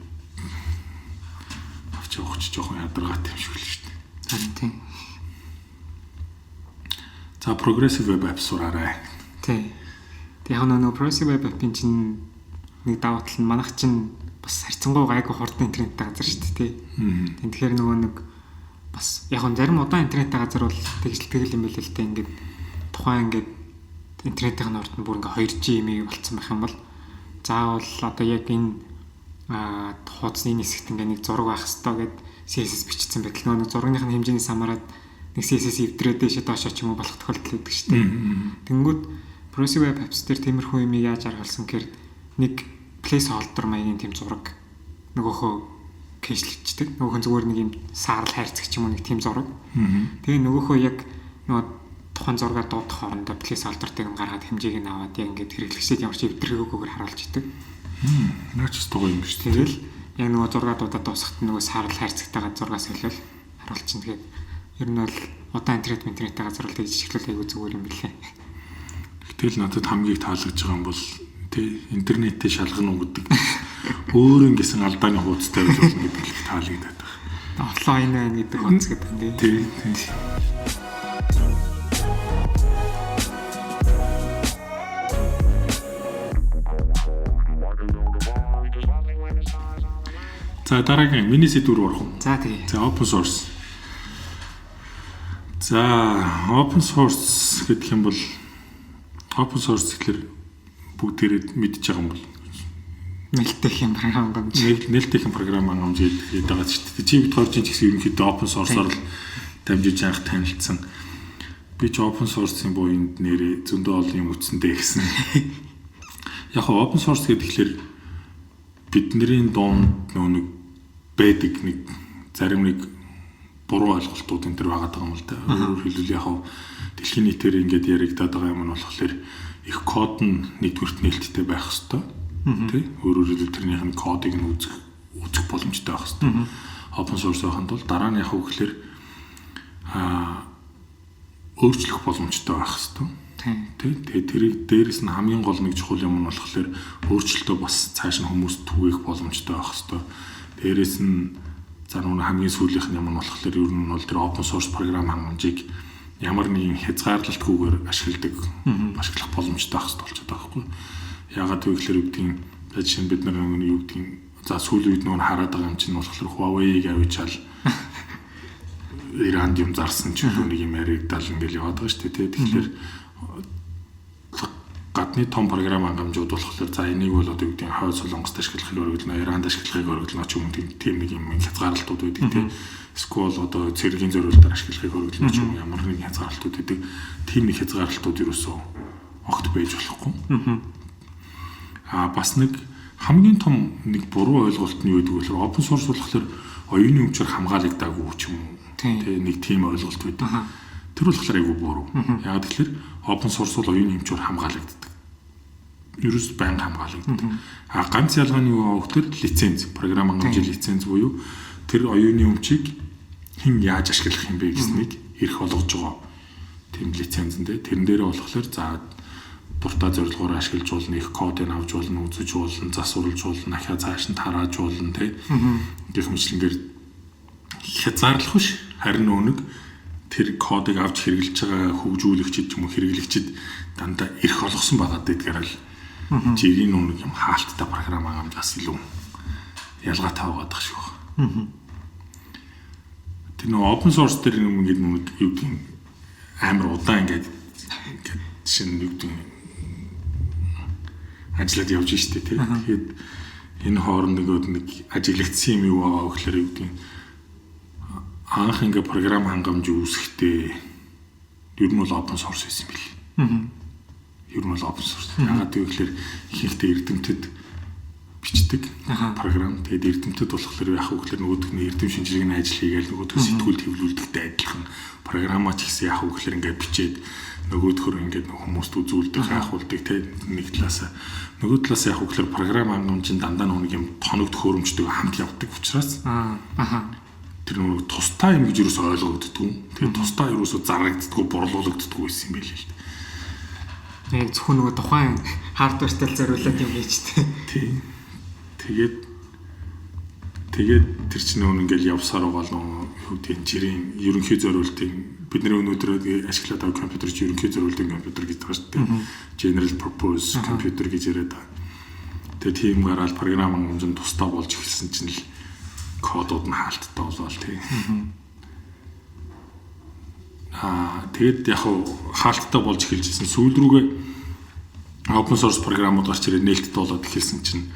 [SPEAKER 2] авч явах ч жоохон ядаргаатай юм шиг л шүү дээ.
[SPEAKER 1] Харин тийм.
[SPEAKER 2] За progressive web app сураарай.
[SPEAKER 1] Тийм. Тэг яг нөгөө progressive web app-ийн чинь нэг давуу тал нь манайх чинь бас харьцангуй гайгүй хурдан интернеттэй газар шүү дээ. Тийм. Тэгэхээр нөгөө нэг бас яг нь зарим удаан интернеттэй газар бол тэгжлдэг юм байл л дээ. Ингээд тухайн ингээд интернетийн урд нь бүр ингээ 2G юм болцсон байх юм бол заавал одоо яг энэ хуудасны энэ хэсэгт ингээ нэг зураг байх хэвээр гэд CSS бичсэн байтал нөгөө зургийнхын хэмжээнээс хамаарат нэг CSS эвдрээд дэшээ доошоо ч юм уу болох тохиолдол өгдөг шүү дээ. Тэнгүүд Progressive Web Apps дээр тиймэрхүү юм яаж аргалсан гэхээр нэг placeholder маягийн тийм зураг нөгөөхөө кэшлэгчдэг. Нөгөөх нь зүгээр нэг юм саарл хайрцаг ч юм уу нэг тийм зураг. Тэгээ нөгөөхөө яг нөгөө тухайн зургаа дуудах хоорондоо placeholder-ыг нь гаргаад хэмжээг нь аваад яг ингээд хэрэглэгчдэд ямар ч эвдрэггүйгээр харуулж идэг.
[SPEAKER 2] Наач гоё юм биш.
[SPEAKER 1] Тэгэл яг нөгөө зургаа дуудаад дуусахад нөгөө саарл хайрцагтайгаа зургаа солиол харуулчихна. Тэгээд ер нь бол удаан интернеттэй газар бол тэгж шиглэл айгүй зүгээр юм билээ.
[SPEAKER 2] Гэтэл надад хамгийн таалагдж байгаа юм бол тий интернетээ шалгана уу гэдэг өөр ингэсэн алдааны хуудастай байж болно гэдэг л таалагдаад байна.
[SPEAKER 1] Офлайн байна гэдэг хуудас гэдэг юм
[SPEAKER 2] тий. Тий. За дараагийн миний сэдв рүү орох уу?
[SPEAKER 1] За тий.
[SPEAKER 2] За open source. За open source гэдэг юм бол open source гэхэлэр бүгдээрээ мэдж байгаа юм бол
[SPEAKER 1] нээлттэй юм програм хангамж.
[SPEAKER 2] Нээлттэй юм програм хангамж гэдэг байгаа ч тийм. Чи бид хоёр чинь ч гэсэн ерөнхийдөө open source-оор л дамжиж анх танилцсан. Би ч open source-ын буянд нэрээ зөндөө олон юм үтсэндээ гэсэн. Яг open source гэдэг тэгэхээр бидний дунд нөө нэг байдаг нэг зарим нэг буруу ойлголтууд энэ төр байгаа юм л да. Өөрөөр хэлбэл яг дэлхийн нийтээр ингээд яригадаад байгаа юм нь болохоор их код нь нэгдүгüрт нээлттэй байх ёстой. Тэ? Өөрөөр хэлбэл тэрнийх нь кодыг нь үзэх боломжтой байх ёстой. Open source байхын тулд дараа нь яг гэхээр өөрчлөх боломжтой байх ёстой. Тэ? Тэгээ тэрийг дээрэс нь хамгийн гол нэг чухал юм нь болохоор өөрчлөлтөө бас цааш нь хүмүүст түгээх боломжтой байх ёстой. Дээрэс нь за нүг хамгийн сүүлийнх нь юм нь болохоор ер нь бол тэр open source програм хангамжийг ямар нэгэн хязгаарлалтгүйгээр ашигладаг, ашиглах боломжтой байх ёстой болчиход байгаа байхгүй. Яагаад гэвэл юу гэдгийг за жишээ нь бид нар нэг юу гэдгийг за сүүлийн үед нөгөө хараад байгаа юм чинь болохоор Huawei-г авчаал Иранд юм зарсан ч юм уу нэг юм яригдал ингээл яваад байгаа шүү дээ. Тэгэхээр гадны том програм хангамжууд болохоор за энийг бол одоо юу гэдэг нь хойд Солонгост ашиглахыг өргөлнө, Иранд ашиглахыг өргөлнө ч юм уу тийм нэг юм хязгаарлалтууд байдаг тийм. Эсвэл одоо цэргийн зориултаар ашиглахыг өргөлнө ч юм уу ямар нэгэн хязгаарлалтууд байдаг. Тийм нэг хязгаарлалтууд ерөөсөө огт байж болохгүй. Аа бас нэг хамгийн том нэг буруу ойлголт нь юу гэдэг вэ? Open source болохоор оюуны өмчөөр хамгаалагдаагүй ч юм уу. Тэ нэг тийм ойлголт байдаг. Тэр болохоор айгүй буруу. Яагаад гэвэл open source бол оюуны өмчөөр хамгаалагддаг. Ерөөс байнга хамгаалагддаг. А ганц ялгаа нь юу вэ гэхээр лиценз, програм хангамжийн лиценз буюу тэр оюуны өмчийг хэн яаж ашиглах юм бэ гэснийг эрх олгож байгаа тийм лицензэндээ тэрэн дээрээ болохоор за дуртай зорилгоор ашиглаж болно, их кодыг авч болно, үзэж болно, засварлаж болно, ахиа цааш нь тарааж болно тий. Гэх мэтлэнгээр хязгаарлах биш, харин нэг тэр кодыг авч хэрэглэж байгаа хөгжүүлэгчид ч юм уу хэрэглэгчид дандаа эрх олгосон байгаа гэдгээр л жирийн нүг юм хаалттай програм хангамжаас илүү ялгаатай байгаа шиг байна. Тэр нөгөө open source дээр юм ингээд нэг юу гэдэг юм амар удаан ингээд ингээд жишээ нь юу гэдэг ажиллаад явж штэ тий. Тэгэхээр энэ хооронд нөгөө нэг ажиглагдсан юм юу байгаа вэ гэхээр юу гэдэг анх ингээ програм хангамж үүсэхдээ ер нь бол open source байсан юм бэл. Ер нь бол open source. Яагаад гэвэл ихэнхдээ эрдэмтэд бичдэг програм. Тэгээд эрдэмтэд болохоор яах вэ гэхээр нөгөөх нь эрдэм шинжилгээний ажил хийгээл нөгөөх нь сэтгүүл хэвлүүлдэгтэй адилхан програмаа ч гэсэн яах вэ гэхээр ингээд бичээд нөгөөдхөр ингээд хүмүүст үзүүлдэг, хайхуулдаг те нэг талаас, нөгөө талаас яах вэ гэхээр програм хангамжийн дандаа нэг юм тоног төхөөрөмжтэй хамт явдаг учраас тэр нөгөө тусдаа юм гэж юусоо ойлгогддгүй. Тэгээд тусдаа юусоо зарагддаггүй, борлуулагддаггүй байсан юм байл л дээ.
[SPEAKER 1] Яг зөвхөн нөгөө тухайн hardware тай зориулаад юм хийж тээ.
[SPEAKER 2] Тийм. Тэгээд тэгээд тэр чинь нөгөө ингээл явсаар байгаа л нөгөө юу гэдэг нь жирийн ерөнхий зориултын бидний өнөөдөр ашиглаад байгаа компьютер чи ерөнхий зориултын компьютер гэж байгаа шүү дээ. General purpose computer гэж яриад байгаа. Тэгээд тийм гараал програм хангамж нь тусдаа болж эхэлсэн чинь л кодууд нь хаалттай болоод тий. Аа тэгээд яг хаалттай болж эхэлжсэн. Сүүл рүүгээ open source програмууд гарч ирээд нээлттэй болоод эхэлсэн чинь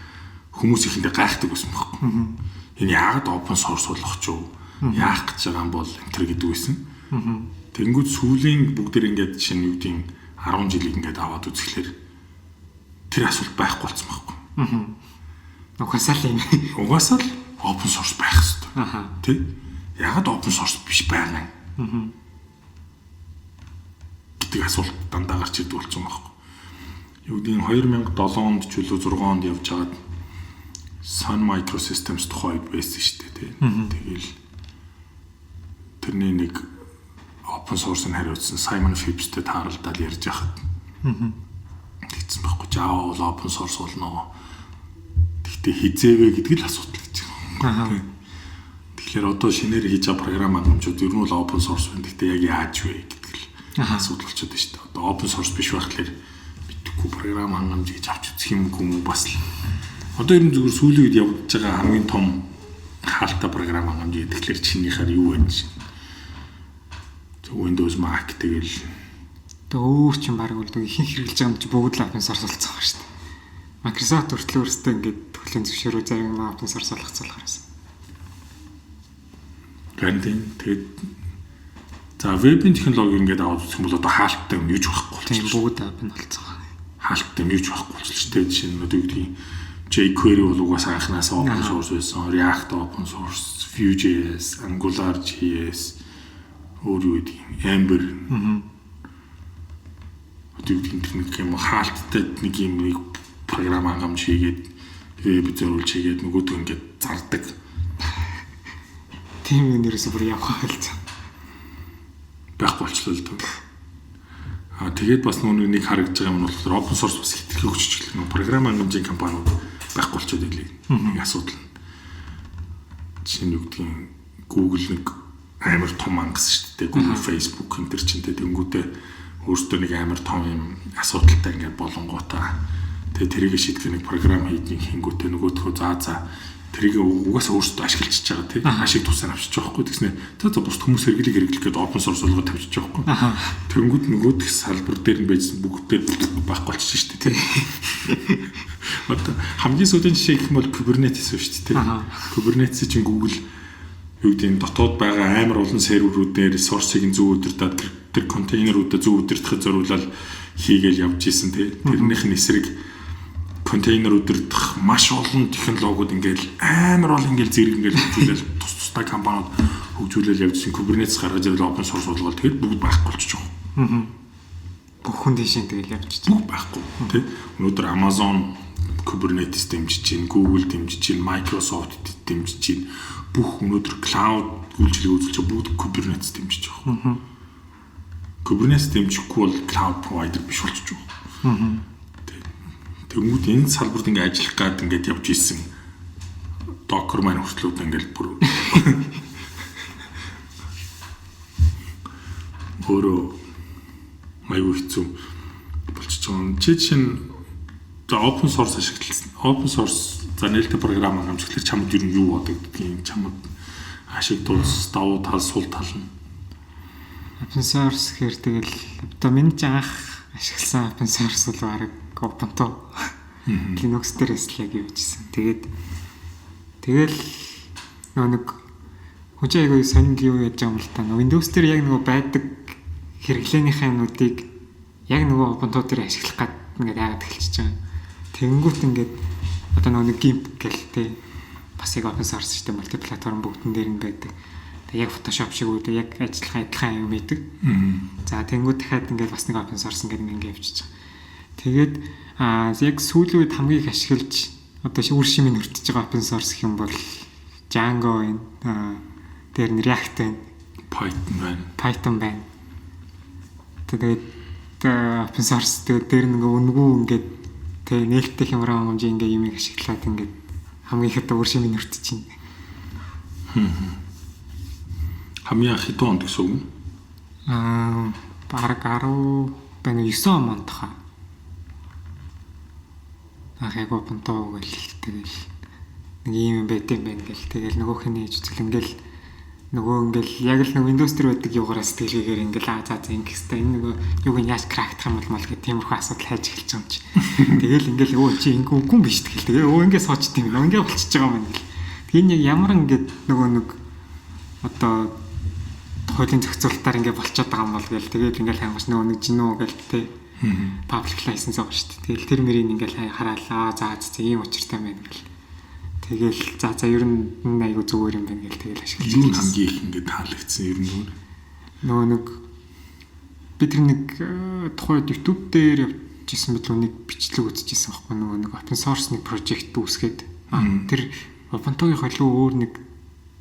[SPEAKER 2] хүмүүс ихэндээ гайхдаг байсан байхгүй. Энэ яагаад open source болох ч вэ? Яах гэж байгаа юм бол энэ төр гэдэг байсан. Тэнгүүд сүүлийн бүгдээр ингээд жишээ нь юу гэдгийг 10 жилийг ингээд аваад үзэхлээр тэр асуулт байхгүй болсон байхгүй.
[SPEAKER 1] Угаасаа л юм.
[SPEAKER 2] Угаасаа л open source байх хэрэгтэй. Тэ? Яагаад open source биш байгаа юм? Гэдэг асуулт дандаа гарч ирдэг болсон байхгүй. Юу гэдгийг 2007 онд ч үлээ 6 онд явж байгаад Sun Microsystems тухай үед байсан шүү дээ, тий. Тэгэл тэрний нэг open source-ыг хариуцсан Simon Phipps-тэй тааралдаад ярьж байхад тэгсэн байхгүй. Java бол open source болно. Тэгтээ хизээвэ гэдэг л асуудал гэж байгаа. Тэгэхээр одоо шинээр хийж байгаа програм хангамжууд ер нь бол open source байна. Тэгтээ яг яаж вэ гэдэг л асуудал болчиход байна шүү дээ. Одоо open source биш байхлаар мэдэхгүй програм хангамж гэж авч үзэх юм уу бас л. Одоо ер нь зүгээр сүүлийн үед явагдаж байгаа хамгийн том хаалттай програм хангамж гэхээр чинийхээр юу вэ чинь? Windows, Mac тэгэл.
[SPEAKER 1] Тэгээ өөр чинь баг бол ихэнх хэрэглэж байгаа юм чи бүгд л open source болсон байгаа шүү дээ. Microsoft хүртэл өөрсдөө ингээд төлөв зөвшөөрөө зарим юм open source болгоцсон болохоор байсан.
[SPEAKER 2] Харин тийм. Тэгээд за вебийн технологи ингээд аваад үзэх юм бол одоо хаалттай юм юуж байхгүй
[SPEAKER 1] болчихсон. Тийм, бүгд open болсон.
[SPEAKER 2] Хаалттай юм юуж байхгүй болчихсон шүү дээ. Жишээ нь одоо юу гэдгийг jQuery бол угаасаа анханасаа open source байсан. React open source, Vue.js, AngularJS, өөр юу гэдэг юм Ember. Одоо юу гэдэг нэг юм хаалттай нэг юм нэг програм хангамж хийгээд веб зориулж хийгээд нөгөөдөө ингээд зардаг.
[SPEAKER 1] Тийм юм нэрээс бүр явах байлцаа.
[SPEAKER 2] Байхгүй болчлоо л доо. Аа тэгээд бас нүг нэг харагдж байгаа юм нь болохоор open source бас хэтэрхий хөгжиж эхэлсэн. Нөө програм хангамжийн компаниуд байхгүй болчиход байлээ. Нэг асуудал нь. Жишээ нь юу гэдгийг Google нэг амар том ангас шүү дээ. Google, Facebook энэ төр чинь тэнгүүтээ өөртөө нэг амар том юм асуудалтай ингээд болонгоотаа тэгээ тэрийг шийдэх нэг програм хийдгийг хингүүтээ нөгөөдхөө за за Тэрийг угаасаа өөрсдөө ашиглаж байгаа тий. Ашиг тусаар авчиж байгаа хгүй. Тэгснэ за бусд хүмүүс хэрэглэх гээд open source болгоод тавьчих байгаа хгүй. Тэнгүүд нөгөөх салбар дээр нь байжсан бүгдээр байхгүй болчих шүү дээ тий. Одоо хамгийн сүүлийн жишээ гэх юм бол Kubernetes шүү дээ тий. Kubernetes чинь Google юу гэдэг нь дотоод байгаа амар олон серверүүдээр ресурсыг зөв удирдаад тэр контейнеруудаа зөв удирдахад зориулаад хийгээл явж исэн тий. Тэрнийх нь эсрэг контейнер удирдах маш олон технологиуд ингээл амар олон ингээл зэрэг ингээл хөгжүүлэл тус тустай компаниуд хөгжүүлэл явж исэн. Kubernetes гаргаж ирэл open source болгоод тэгэл бүгд байхгүй болчих жоох.
[SPEAKER 1] Бүх хүн тийшээ тэгэл явчих.
[SPEAKER 2] Бүгд байхгүй тий. Өнөөдөр Amazon Kubernetes дэмжиж байна, Google дэмжиж байна, Microsoft дэмжиж байна. Бүх өнөөдөр cloud үйлчилгээ үзүүлж байгаа бүгд Kubernetes дэмжиж байгаа. Kubernetes дэмжихгүй бол cloud provider биш болчих жоох. Тэнгүүд энэ салбарт ингээ ажиллах гад ингээд явж исэн Docker маань хүртлүүд ингээл бүр өөрөө аюу хэцүү болчихж байгаа. Чи чинь за open source ашигласан. Open source за нээлттэй програм хэмжиглэр чамд ер нь юу бодогддгийг чамд ашиг тулс, давуу тал, сул тал нь.
[SPEAKER 1] Open source гэхээр тэгэл одоо миний ч анх ашигласан open source бол бараг Ubuntu. Linux дээрээс л яг явжсэн. Тэгээд тэгэл нөгөө нэг хүн чинь айгүй сонин юу яаж байгаа юм л та. Windows дээр яг нөгөө байдаг хэрэглээнийхээ юмнуудыг яг нөгөө Ubuntu дээр ашиглах гад ингээд яагаад эхэлчихэж байгаа. Тэнгүүт ингээд одоо нөгөө нэг GIMP гэл те бас яг open source шүү дээ, мультиплатформ бүгдэн дээр нь байдаг. Тэг яг Photoshop шиг үү яг ажиллах адилхан юм байдаг. За тэнгүүт дахиад ингээд бас нэг open source ингээд ингээд явчихж байгаа. Тэгээд яг сүүлийн үед хамгийн их ашиглаж одоо үр шимийг өртөж байгаа open source гэх юм бол Django байна. Тэр нь React байна.
[SPEAKER 2] Python байна.
[SPEAKER 1] Python байна. Тэгээд open source тэгээд дээр нэг үнэгүй ингээд тэг нээлттэй хямран хэмжээ ингээд юм ашиглаад ингээд хамгийн их одоо үр шимийг өртөж байна.
[SPEAKER 2] Хамгийн анх хэдэн онд гэсэн үг?
[SPEAKER 1] Бараг 10 байна 9 он ондхаа. Анх яг Ubuntu гэл тэгэл нэг юм байт юм байна гэл тэгэл нөгөөх нь хийж үзэл ингээл нөгөө ингээл яг л нэг Windows дээр байдаг юугаараа сэтгэлгээгээр ингээл аа за за ингэх хэвээр энэ нөгөө юуг нь яаж crack-дах юм бол гэх тиймэрхүү асуудал хайж эхэлж байгаа юм чи. Тэгэл ингээл өө чи ингээ үгүй юм биш тэгэл тэгээ өө ингээ суучт юм ингээ болчихж байгаа юм байна гэл. Тэгээ энэ яг ямар ингээд нөгөө нэг одоо хуулийн зохицуулалтаар ингээ болчиход байгаа юм бол гэл тэгэл ингээл хангаж нөгөө нэг жинүү гэл тэ public license байгаа шүү дээ. Тэгэл тэр мөрийг ингээл хараалаа. За за ийм учиртай байна гэл. Тэгэл за за ер нь айгу зүгээр юм байна гэл тэгэл ашиглаж.
[SPEAKER 2] Юу хамгийн их ингээд таалагдсан ер нь юу?
[SPEAKER 1] Нөгөө нэг би тэр нэг тухайд YouTube дээр явж исэн мэт нэг бичлэг үзчихсэн байхгүй нөгөө нэг open source нэг project үүсгээд тэр Ubuntu-гийн илүү өөр нэг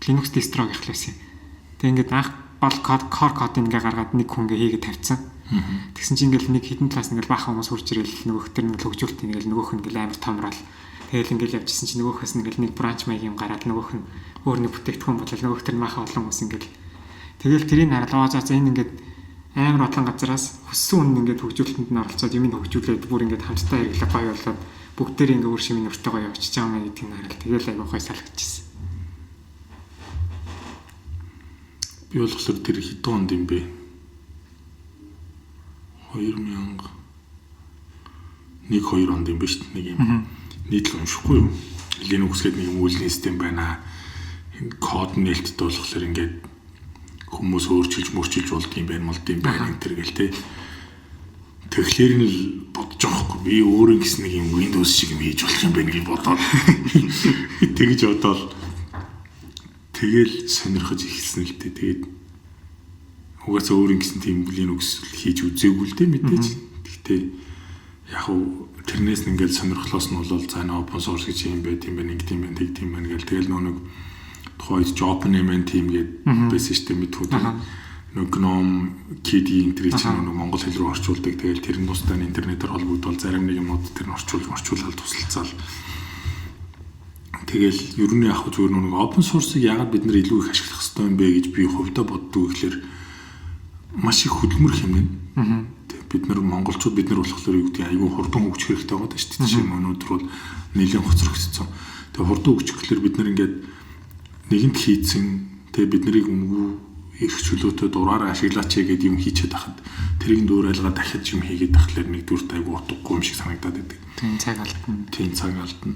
[SPEAKER 1] Linux distro-гийн л байсан. Тэг ингээд анх гол код core код ингээ гаргаад нэг хүн ингээ хийгээд тавьсан. Тэгсэн чинь ингээл нэг хідэн талаас ингээл баахан хүмүүс хурж ирэл нөгөөх төр нэг хөгжүүлэлт ингээл нөгөөх нь ингээл амар томрол. Тэгэл ингээл явжсэн чинь нөгөөхөөс нь ингээл нэг branch маяг юм гараад нөгөөх нь өөр нэг бүтээгдэхүүн болол нөгөөх төр баахан олон хүмүүс ингээл тэгэл тэрийг хараад аа за энэ ингээд амар олон газараас хүссэн үн ингээд хөгжүүлэлтэнд нь оролцоод юм хөгжүүлээд бүр ингээд хамтдаа хэрэглэх гоё болоод бүгдээр ингээд үр шимийн өртөө гоё явчихж байгаа юм гэдгийг хараад тэгэл айгуу гоё салгажчихсэн.
[SPEAKER 2] Би болохоор тэр хэдэн онд юм бэ? 2001 2 онд юм ба шүү дээ. Нэг юм нийтлэл уншихгүй юу? Linux гэдэг нэг юм үйлдлийн систем байна. Энэ код нээлттэй болохоор ингээд хүмүүс өөрчилж мөрчилж болд юм байна, молд юм байна энэ төр гэл те. Тэгэхээр нь л бодож байгаа хгүй. Би өөрөө гэсэн нэг юм Windows шиг юм хийж болох юм байна гэж бодоод тэгж бодоол тэгэл сонирхож эхэлсэн л дээ. Тэгээд угаасаа өөр ингэсэн тийм Linux хийж үзээгүй л дээ мэдээж. Гэхдээ яг уу тэрнээс нь ингээл сонирхлоос нь бол за энэ open source гэж юм байт юм байна, ингэт юм байна, тэгт юм байна гэл тэгэл нөө нэг тухайн үед OpenMN team гээд байсан шүү дээ мэдхүү. Нөгөө GNOME, KDE энэ чинь нөгөө монгол хэл рүү орчуулдаг. Тэгэл тэр нь тусдаа интернетээр холбогдвол зарим нэг юмнууд тэр нь орчуулж морчуулаад тусалцаал. Тэгэл ер нь яг зүгээр нөгөө open source-ыг яагаад бид нар илүү их ашиглах ёстой юм бэ гэж би хувьдаа боддог гэхлээр маш их хөдөлмөр хэмнэн. Бид нар монголчууд бид нар болохоор юу гэдэг айгүй хурдан хөгжих хэрэгтэй байгаа шүү дээ. Жишээ нь өнөөдөр бол нэлээд хоцрогдсон. Тэгээ хурдан хөгжих гэхлээр бид нар ингээд нэгэнт хийцэн тэгээ бид нарыг үнгүй эрх чөлөөтэй дураараа ашиглаач гэдэг юм хийчихэд байхад тэрийг дуурайлгаа дахиад юм хийгээд тахлаар нэгдүгээр айгу утгагүй юм шиг санагдаад байдаг.
[SPEAKER 1] Тийм цаг алдна.
[SPEAKER 2] Тийм цаг алдна.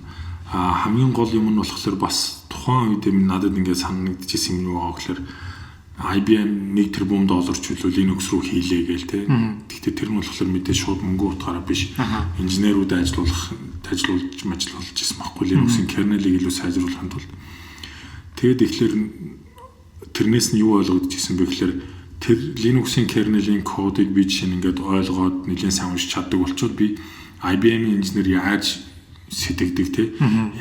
[SPEAKER 2] А хамгийн гол юм нь болохоор бас тухайн үед юм надад ингээд санагдчихсэн юм юу байгаа гэхээр IBM 1 тэрбум доллар чөлөө Linux руу хийлээ гээл те. Гэхдээ тэр нь болохоор мэдээ шууд мөнгө утгаараа биш. Инженерүүд ажиллуулах, ажиллуулж ажиллуулж ирсэн байхгүй Linux-ийн kernel-ийг илүү сайжруулахын тулд. Тэгээд ихлээр тэрнээс нь юу ойлгогдож исэн бэ гэхээр тэр Linux-ийн kernel-ийн кодыг би жишээ нь ингээд ойлгоод нэлээд сайн уншиж чаддаг болчоод би IBM-ийн инженер яаж сэтгэдэг те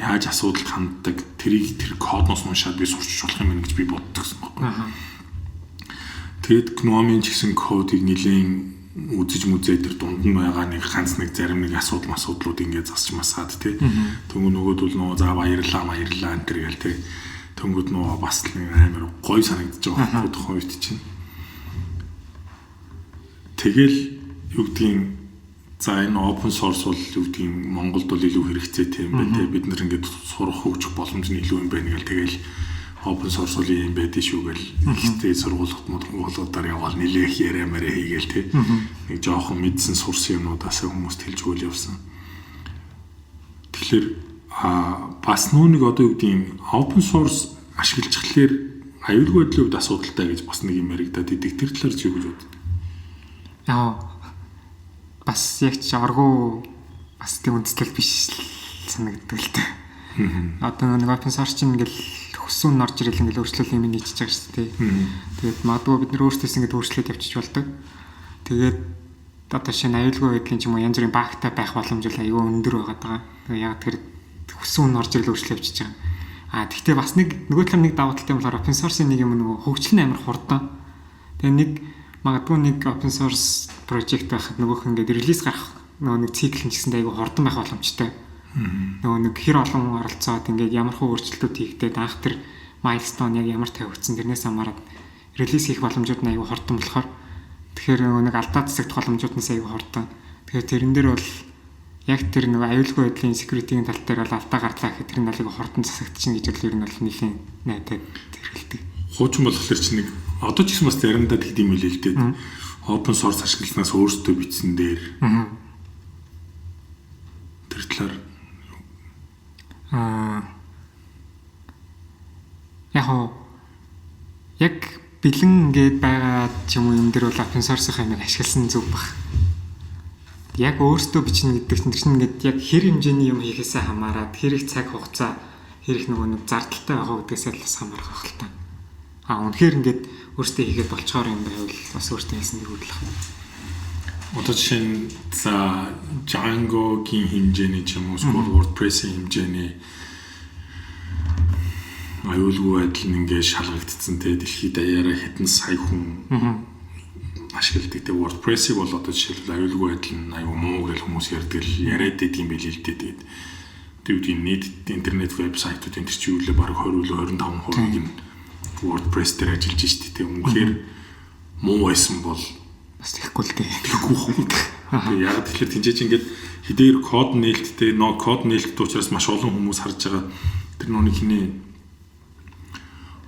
[SPEAKER 2] яаж асуудалд ханддаг тэрийг тэр кодноос уншаад би сурчиж болох юм байна гэж би боддог гэсэн байхгүй. Тэгээд GNOME-ийн ч гэсэн кодыг нэлээд үзэж мүзээ тэр дунд нь байгаа нэг ганц нэг зарим нэг асуудал масуудлууд ингээд засч масаад тий. Тэнгүү нөгөөдөл нөө за баярлаа баярлаа энэ төр гээл тий. Тэнгүүд нөө бас л нэг амар гоё санагдаж байгаа байхгүй тухайн үед чинь. Тэгэл юу гэдгийг за энэ open source бол юу гэдгийг Монголд бол илүү хэрэгцээтэй юм байна тий. Бид нар ингээд сурах хөгжих боломж нь илүү юм байна гэл тэгэл open source бол юм байдэн шүү гэл ихтэй сургуулиуд мургуулуудаар яваал нилээх яриа мараа хийгээл тий. Нэг жоохон мэдсэн сурсан юмнуудаас хүмүүст хэлж өгөөл явсан. Тэгэхээр бас нүүнийг одоо юу гэдгийг open source ашиглажхлаар аюулгүй байдлын хувьд асуудалтай гэж бас нэг юм яригадаад идэг. Тэр талаар чи юу гэж боддог?
[SPEAKER 1] Яа бас яг ч аргу бас тийм үндэслэл биш санагддаг л та. Одоо нэг open source чинь ингээл хүссэн нь орж ирэл ингээл өөрчлөл юм нийцэж байгаа шүү дээ. Тэгээд магадгүй бид нар өөрсдөөс ингээд өөрчлөлт явчих болдог. Тэгээд одоо шинэ аюулгүй байдлын ч юм уу янз бүрийн bug тай байх боломж бол аюул өндөр байгаа даа. Тэгээд яг тэр хүссэн нь орж ирэл өөрчлөлт явчихж байгаа. А тэгтээ бас нэг нөгөө талаар нэг давуу талтай юм болохоор open source-ын нэг юм нөгөө хөгжил нь амар хурдан. Тэгээ нэг магадгүй нэг open source project байхад нөгөөх ингээд release гарах нөгөө нэг цикл нь ч гэсэндээ айгүй хурдан байх боломжтой. Нөгөө нэг хэр олон оролцоод ингээд ямар хуу өөрчлөлтүүд хийгдээд анх тэр milestone яг ямар тавигдсан тэрнээс хамаарат release хийх боломжууд нь айгүй хурдан болохоор тэгэхээр нөгөө нэг алдаа засагдах боломжууд нь айгүй хурдан. Тэгэхээр тэрэн дээр бол яг тэр нөгөө аюулгүй байдлын security-ийн тал дээр бол алдаа гарлаа гэхэд тэр нь айгүй хурдан засагдчихна гэж бол ер нь бол нэлийн найдаад тэргэлдэг.
[SPEAKER 2] Хуучин болохоор чи нэг одоо ч гэсэн бас заримдаа тэгдэм юм л л дээ. Open source ашигласнаас өөртөө бичсэн дээр. Тэр талаар
[SPEAKER 1] Яг хоо яг бэлэн ингээд байгаа ч юм уу юм дээр бол open source-ийн юм ашигласан зүг бах. Яг өөртөө бичнэ гэдэг чинь тэр чинь ингээд яг хэр хэмжээний юм хийхээсээ хамаарат хэр их цаг хугацаа хэр их нөгөө нэг зардалтай байгаа гэдгээсээ л бас хамаарах байх л та. А үнэхээр ингээд өөртөө хийгээд болчоор юм байвал бас өөртөө хийсэн нэг үйл байна.
[SPEAKER 2] Одоо жишээ нь за Django-гийн хэмжээний ч юм уу эсвэл WordPress-ийн хэмжээний аюулгүй байдал нь ингээд шалгагдсан те дэлхийд даяараа хэдэн сая хүн ашигладаг. Те WordPress-ийг бол одоо жишээлбэл аюулгүй байдал нь аюу муу гэж хүмүүс ярьдаг л яриад байдаг юм билээ л дээ. Тэгээд тэр үеийн нийт интернет вебсайтуудын тэр чинь юу лээ бараг 20 үлээ 25% нь WordPress дээр ажиллаж штэ те. Үнэхээр муу байсан бол
[SPEAKER 1] бас тэхгүй л дээ.
[SPEAKER 2] Тэхгүй хөө. Тэгээ яг тэгэхээр тэнцээ чи ингээд хэдийгээр код нээлттэй, но код нээлттэй учраас маш олон хүмүүс харж байгаа. Тэр нүг хиний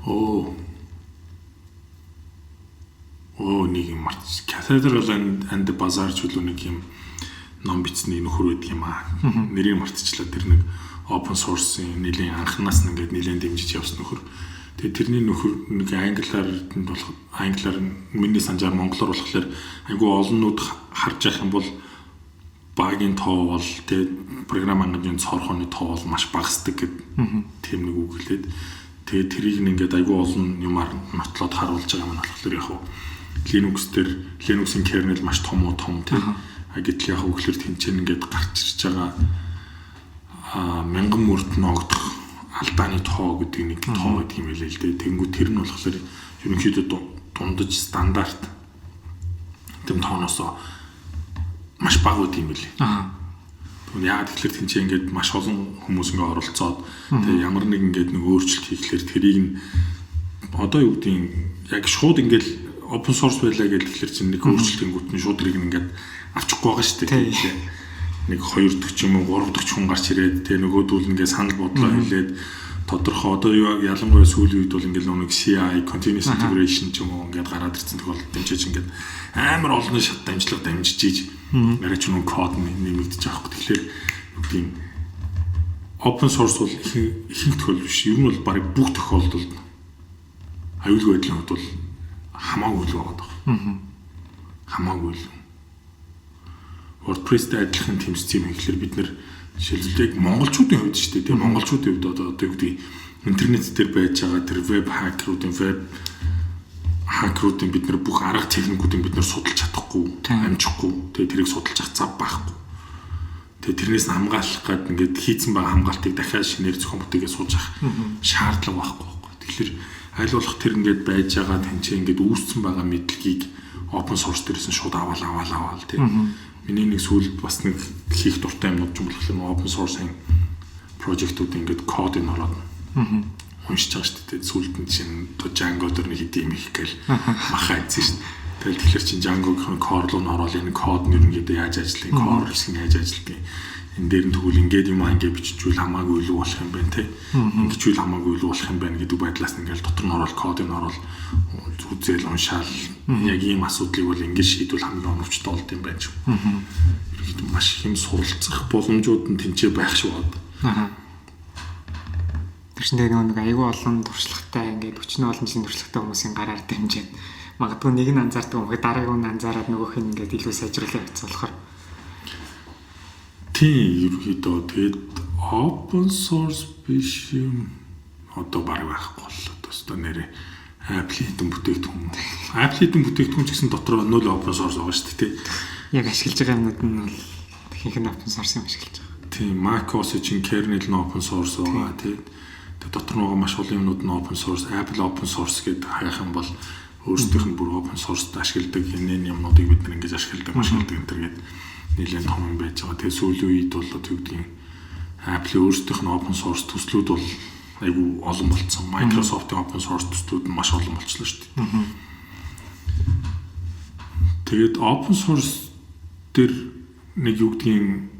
[SPEAKER 2] оо оо нэг юм марч Cathedral and the Bazaar ч үлээ нэг юм ном бичсэний нөхөр байдаг юм аа. Нэрийг мартчихлаа. Тэр нэг open source-ын нэлийн анхнаас нь ингээд нэлийн дэмжиж явсан нөхөр. Тэгээ тэрний нөхөр нэг англиар болох англиар миний санджаар монголоор болохоор айгүй олоннууд харж явах юм бол bug ийн тоо бол тэ програм хангамжийн цоорхооны тоо бол маш багасдаг гэд тийм нэг үг хэлээд тэгээ тэрийг нь ингээд айгүй олон юмар нотлоод харуулж байгаа юм нь болохоор яг Linux дээр Linux-ийн kernel маш том уу том тий. А гэтэл яг үгээр тэнцэн ингээд гарч ирж байгаа а мянган мөрт ногдох алдааны тоо гэдэг нэг тоо гэдэг юм байлээ л дээ. Тэнгүү тэр нь болохоор ерөнхийдөө дундаж стандарт тэм тооноосоо маш бага байд юм билээ. Тэгвэл яагаад тэгэхээр тэнцээ ингээд маш олон хүмүүс ингээд оролцоод тэгээ ямар нэг ингээд нэг өөрчлөлт хийхлээр тэрийг нь одоо юу гэдгийг яг шууд ингээд open source байлаа гэж тэгэхээр чинь нэг өөрчлөлт хийнгүүт нь шууд тэрийг ингээд авчихгүй байгаа шүү дээ. Нэг 2 дахь ч юм уу 3 дахь хүн гарч ирээд тэгээ нөгөөдүүл ингээд санал бодлоо хэлээд тодорхой одоо юу ялангуяа сүүлийн үед бол ингээд нэг CI, continuous integration ч юм уу ингээд гараад ирсэн тохиолдолд дэмжиж ингээд амар олон шат дамжлага дамжиж иж арай ч нэг код нэмэгдэж байгаа хөөх. Тэгэхээр юу гэдэг юм, open source бол ихэнх тохиолдол биш. Ер нь бол бараг бүх тохиолдолд аюулгүй байдлын хувьд бол хамаагүй л байгаа даа. Хамаагүй л. WordPress-тэй адилхан систем хийхлээр бид нэр жишээлбэл яг монголчуудын хувьд шүү дээ. Тэгээ монголчуудын хувьд одоо юу гэдэг, интернет дээр байж байгаа тэр веб хакеруудын бид нар бүх арга техникүүдийг бид нар судалж чадахгүй, амжихгүй. Тэгээ тэрийг судалж авах зав байхгүй. Тэгээ тэрнээс нь хамгаалах гад ингээд хийцэн байгаа хамгаалтыг дахиад шинээр зохион бүтээгээ сууж авах шаардлага байхгүй байхгүй. Тэгэхээр аль болох тэр ингээд байж байгаа тэнцээ ингээд үүссэн байгаа мэдлэгийг open source дээрээс нь шууд аваал аваал аваал тийм. Миний нэг сүүлд бас нэг хийх дуртай юмнууд ч юм болохоор open source-ын project-ууд ингээд кодыг ороод уншиж байгаа шүү дээ. Сүүлд нь чинь Django дээр нэг хэдийн юм их гээл махаа эзэн шүү дээ. Тэгэл тэгэхээр чинь Django-гийн core руу н ороод энэ код нь ерөнхийдөө яаж ажиллах, core хэсэг нь яаж ажилладаг. Энэ дээр нь тэгвэл ингээд юм аа ингээд биччихвэл хамаагүй илүү болох юм байна те. Ингэчвэл хамаагүй илүү болох юм байна гэдэг байдлаас ингээд дотор нь ороод кодыг нь ороод үзэл уншаал яг ийм асуудлыг бол ингэж шийдвэл хамгийн оновчтой болд юм байна ч. Ерөнхийдөө маш их юм суралцах боломжууд нь тэнцээ байх шиг байна.
[SPEAKER 1] Тэр чинь тэгээ нэг айгүй олон туршлагатай, ингээд 40 олон жилийн туршлагатай хүмүүсийн гараар дамжаад магадгүй нэг нь анзаардаг юм хэрэг дараагийн нь анзаараад нөгөөх нь ингээд илүү сайжруулах явцсан болохоор.
[SPEAKER 2] Тийм, ерөнхийдөө тэгээд open source биш юм одоо баг байхгүй боллоо. Төстөө нэрээ Apple хэдэн бүтээгдэхүүн. Apple хэдэн бүтээгдэхүүн ч гэсэн дотор нөл open source байгаа шүү дээ, тий.
[SPEAKER 1] Яг ашиглаж байгаа юмнууд нь бол ихэнх нь open source юм ашиглаж байгаа.
[SPEAKER 2] Тийм, macOS чинь kernel нь open source байгаа, тий. Тэгээд дотор нь байгаа маш олон юмнууд нь open source, Apple open source гэдэг хайх юм бол өөрсдийнх нь бүр open source ашигладаг энэ юмнуудыг бид нар ингэж ашигладаг, ашигладаг энэ төр гээд нэлээд том юм байж байгаа. Тэгээ сүүлийн үед бол одоо юу гэдгийг Apple өөрсдийнх нь open source төслүүд бол айгүй олон болцсон. Microsoft-ийн open source төслүүд нь маш олон болчихлоо шүү дээ. Тэгээд open source дээр нэг юу гэдгийг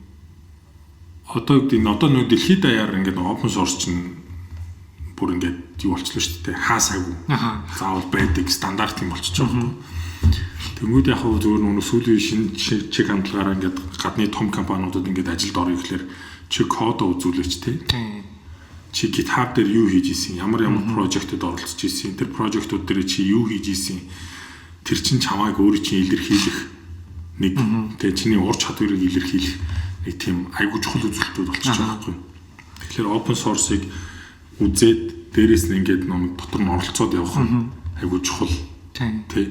[SPEAKER 2] одоо юу гэдгийг одоо нэг дэлхийд даяар ингээд open source чинь бүр ингээд юу болчихлоо шүү дээ. Хаа сайгүй. Заавал байдаг стандарт юм болчихж байгаа юм. Тэнгүүд яг хөө зөвөр нүг сүүлийн шинэ чиг хандлагаараа ингээд гадны том компаниудад ингээд ажилд орё гэхлээр чи кодо үзүүлээч те. Чи GitHub дээр юу хийж исэн, ямар ямар project-д оролцож исэн, тэр project-ууд дээр чи юу хийж исэн, тэр чин чамайг өөрөө чинь илэрхийлэх нэг тэгээ чиний ур чадварыг илэрхийлэх нэг тийм айгуу чухал үзүүлэлтүүд болчихж байгаа байхгүй. Тэгэхээр open source-ыг үзээд дээрэс нь ингээд нэг дотор нь оролцоод явах нь айгуу чухал. Тэ.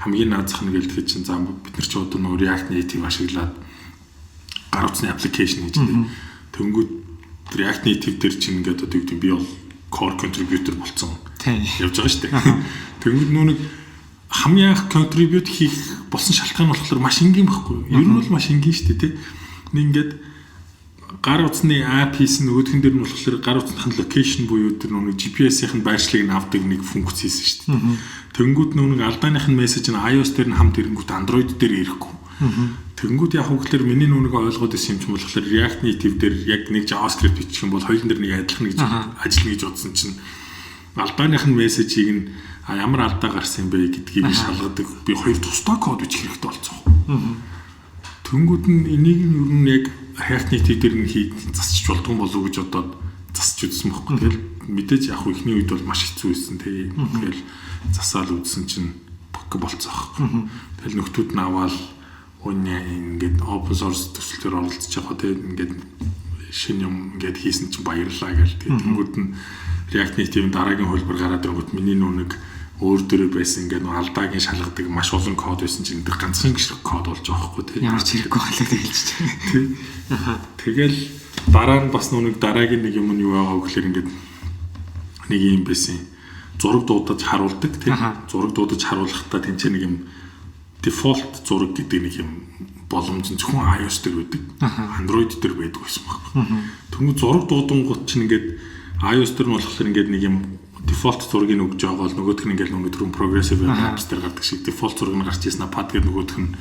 [SPEAKER 2] Хамгийн наазах нь гэлтэхэд чинь за бид нар ч одоо нөгөө React Native ашиглаад гар утасны application хийж дээ. Тэнгүүд React Native дээр чинь ингээд одоо юу гэдэг, би бол core contributor болцсон. Явж байгаа шүү дээ. Тэнгүүд нөө нэг хамгийн анх contribute хийх болсон шалтгаан болохоор маш энгийн байхгүй юу? Ер нь бол маш энгийн шүү дээ, тий. Нэг ингээд гар утасны app хийсэн, нөгөөхөн дээр нь болохоор гар утасных нь location буюу тэр нэг GPS-ийн байршлыг нь авдаг нэг функц хийсэн шүү дээ. Тэнгүүд нөө нэг алдааных нь мессеж нь iOS дээр нь хамт ирэнгүүт Android дээр ирэхгүй. Тэнгүүд яг хөглөр миний нүг ойлгоод исэн юм чинь болохоор React Native дээр яг нэг JavaScript бичих юм бол хоёулын дээр нэг адилхан гэж ажиллана гэж бодсон чинь алдааных нь мессежийг нь ямар алдаа гарсан юм бэ гэдгийг шалгадаг би хоёр тусдаа код бичих хэрэгтэй болсон. Тэнгүүд нь энийг нь ер нь яг React Native дээр нь хийж засчих болдгоо болов уу гэж бодоод засч үзсэн байхгүй. Тэгэл мэдээж яг эхний үед бол маш хэцүү байсан тий. Тэгэл засаал үзсэн чинь баг болцсон байхгүй. Тэгэл нөхдүүд нь аваал өнөө ингээд open source төсөл төр оролцож байгаа тий, ингээд шинэ юм ингээд хийсэн чинь баярлаа гэл. Тэгээд тэнгүүд нь React Native-ийн дараагийн хувилбар гараад ирэнгүүт миний нүг өөр дөрөв байсан ингээд нөө алдаагийн шалгадаг маш олон код байсан чинь тэр ганцхан гişрэг код болж байгаа байхгүй тий.
[SPEAKER 1] Ямар ч хэрэггүй халаад хэлж чинь.
[SPEAKER 2] Тий. Тэгэл дараа нь бас нүг дараагийн нэг юм нь юу байгаа вэ гэхээр ингээд нэг юм байсан. Зураг дуудаж харуулдаг тий. Зураг дуудаж харуулахдаа тэнцээ нэг юм default зураг гэдэг нэг юм боломж нь зөвхөн iOS дээр байдаг. Android дээр байдаг байсан байхгүй. Тэнгүү зураг дуудангууд чинь ингээд iOS дээр нь болохоор ингээд нэг юм default зургийг өгж байгаа бол нөгөөх нь ингээд нөгөө түрүүн progressive web apps дээр гардаг шиг default зураг нь гарч ирсэн пад гэдэг нөгөөх нь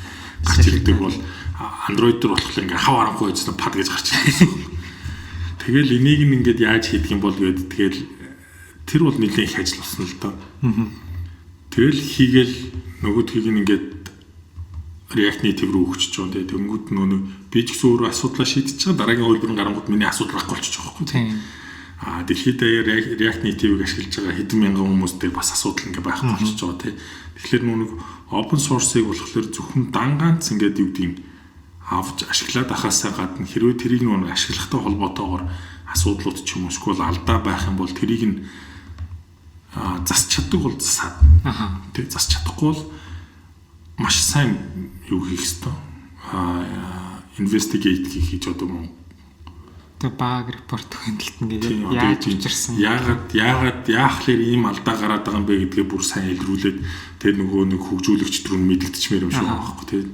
[SPEAKER 2] гарч ирдэг бол Android дээр болохоор ингээд хав харанхуй байжсан пад гэж гарч ирдэг. Тэгэл энийг нь ингээд яаж хийдэг юм бол гээд тэгэл тэр бол нэлээд их ажил болсон л доо. Тэгэл хийгээл нөгөөдхийг нь ингээд React Native рүү өгчөж байгаа юм. Тэнгүүд нөө би ч гэсэн өөрөө асуудлаа шийдэж байгаа. Дараагийн хувилбар нь гарангууд миний асуудал байхгүй болчих жоох байхгүй. А дэлхийд даяар React Native-ыг ашиглаж байгаа хэдэн мянган хүмүүс дээр бас асуудал ингээ байхгүй болчихж байгаа тий. Тэгэхээр нэг open source-ыг болохоор зөвхөн дан ганц ингээд юу гэдэг юм авч ашиглаад ахаасаа гадна хэрвээ тэрийг нэг ашиглахтай холбоотойгоор асуудлууд ч юм уу эсвэл алдаа байх юм бол тэрийг нь засч чаддаг бол засаад. Тэг засч чадахгүй бол маш сайн юу хийх ёстой. Investigate хийх гэж одоо мөн
[SPEAKER 1] Тэгээ bug report хөндлөлт ингээд яаж учирсан
[SPEAKER 2] яагаад яахлаар ийм алдаа гараад байгаа юм бэ гэдгээ бүр сайн илрүүлээд тэр нөгөө нэг хөгжүүлэгч рүү мэдэгдчихмээр юм шиг байгаа байхгүй тий.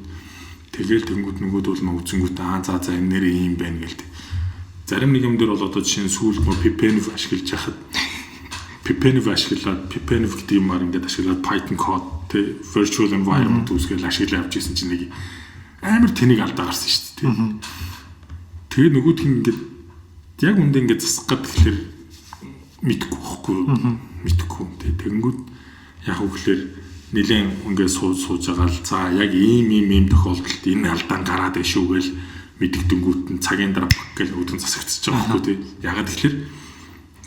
[SPEAKER 2] Тэгэл тэнгууд нөгөөд бол нөө үзэнгүүт аа за за энэ нэрээ ийм байна гээл тий. Зарим нэг юм дээр бол одоо жишээ нь сүүлд нөө pipenv ашиглаж яхад pipenv ашиглаад pipenv гэдэг юмар ингээд ашиглаад Python код тий virtual environment үүсгээл ашиглаж явж исэн чинь нэг амар тэнийг алдаа гарсан шүү дээ тий. Тэгээ нөгөөх нь ингээд яг үндэ ингээд засах гад тэгэхээр мэдхгүй байхгүй мэдхгүй тий. Тэгэнгүүт яг үгээр нилээн ингээд сууж сууж байгаа л за яг ийм ийм ийм тохиолдолд энэ алдаан гараад иш шүү гээл мэдэгдэнгүүт нь цагийн дараа гэл нөгөөд нь засагдчихж байгаа байхгүй тий. Ягаад тэгэхээр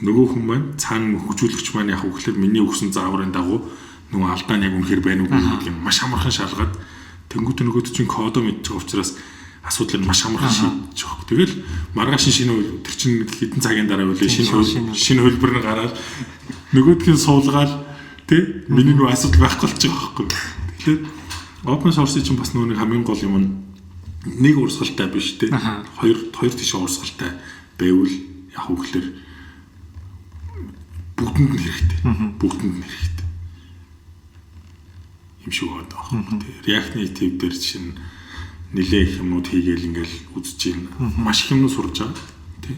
[SPEAKER 2] нөгөө хүн маань цаана хөгжүүлэгч маань яг үгээр миний өгсөн зааврын дагуу нөгөө алдаа нь яг үнэхээр байна уу гэдгийг маш амархан шалгаад тэнгуут нөгөөд чинь кодо мэдчих учраас асуудлыг маш амархан шийдэж байгаа. Тэгэл маргааш шинэ тэр чинь хэдэн цагийн дараа үлээ шинэ хөлбөр нь гараад нөгөөдгийг суулгаал тий миний нөгөө асуудал байхгүй болчих байгаа байхгүй. Тэгэхээр open source чинь бас нөгөө нэг хамгийн гол юм нь нэг урсгалтай биш тий. Хоёр тийш урсгалтай байвал яг үгээр бүгдэнд нь хэрэгтэй. Бүгдэнд нь хэрэгтэй. Юм шиг байна. Тий. React Native дээр чинь нэлээ их юмнууд хийгээл ингээл үзэж байна. Маш их юмнууд сурж байгаа. Тий.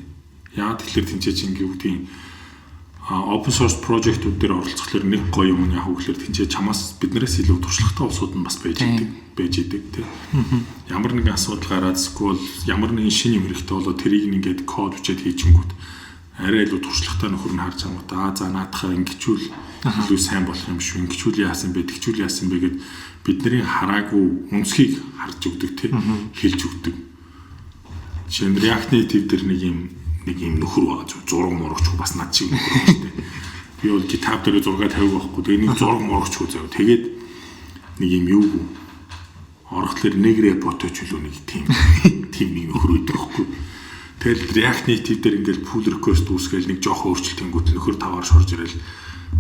[SPEAKER 2] Яагаад тэгэхээр тэнцээ чинь ингээ үгдийн open source project-ууд дээр оролцохлоор нэг гоё юм нь яг үгээр тэнцээ чамаас биднээс илүү туршлагатай улсууд нь бас байж идэг тий. Ямар нэгэн асуудал гараад эсвэл ямар нэгэн шинэ юм хэрэгтэй болоод тэрийг ингээд код бичээд хийчихэнгүүт арай илүү туршлагатай нөхөр нь харж байгаа. Аа за наадахаа ингэчүүл илүү сайн болох юм шүү. Ингэчүүл яасан бэ? Тэгчүүл яасан бэ гэд бидний хараагүй өнцгийг харж өгдөг тий. Хэлж өгдөг. Жишээ нь React Native дээр нэг юм нөхөр байгаа. Зураг мурагч бас над шиг нөхөр байгаа шүү дээ. Би бол GitHub дээр зураг тавиаг байхгүй. Тэгээ нэг зураг мурагчгүй заяа. Тэгээд нэг юм юугүй. Орохлоор нэг repo-той ч үлээ нэг тийм нэг нөхөр өгдөг байхгүй. Тэгэл React Native дээр ингээл pull request үүсгээл нэг жоох өөрчлөлт хийнгүүт нөхөр таваар шорж ирэл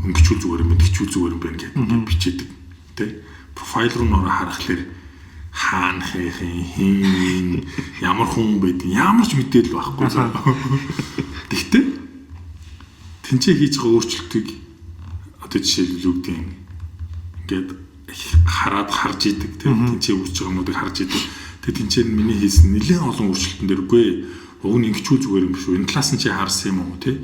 [SPEAKER 2] өнгөчүүл зүгээр юм байна, тэгчүүл зүгээр юм байна гэдэг ингээд бичээдэг. Тэ? Profile руу нөрөө харахаар хаана хин ямар хүн байдаг ямар ч мэдээлэл байхгүй. Тэгтээ тэнцээ хийж байгаа өөрчлөлтийг одоо жишээлбэл юу гэдэг юм ингээд хараад харж идэг тийм тэнцээ үүсэж байгаа юмнуудыг харж идэг. Тэгээ тэнцээ нь миний хийсэн нэлээд олон өөрчлөлтөн дээр үгүй уг нь ингэчүү зүгээр юм шүү. Энэ талаас нь чи харсан юм уу те?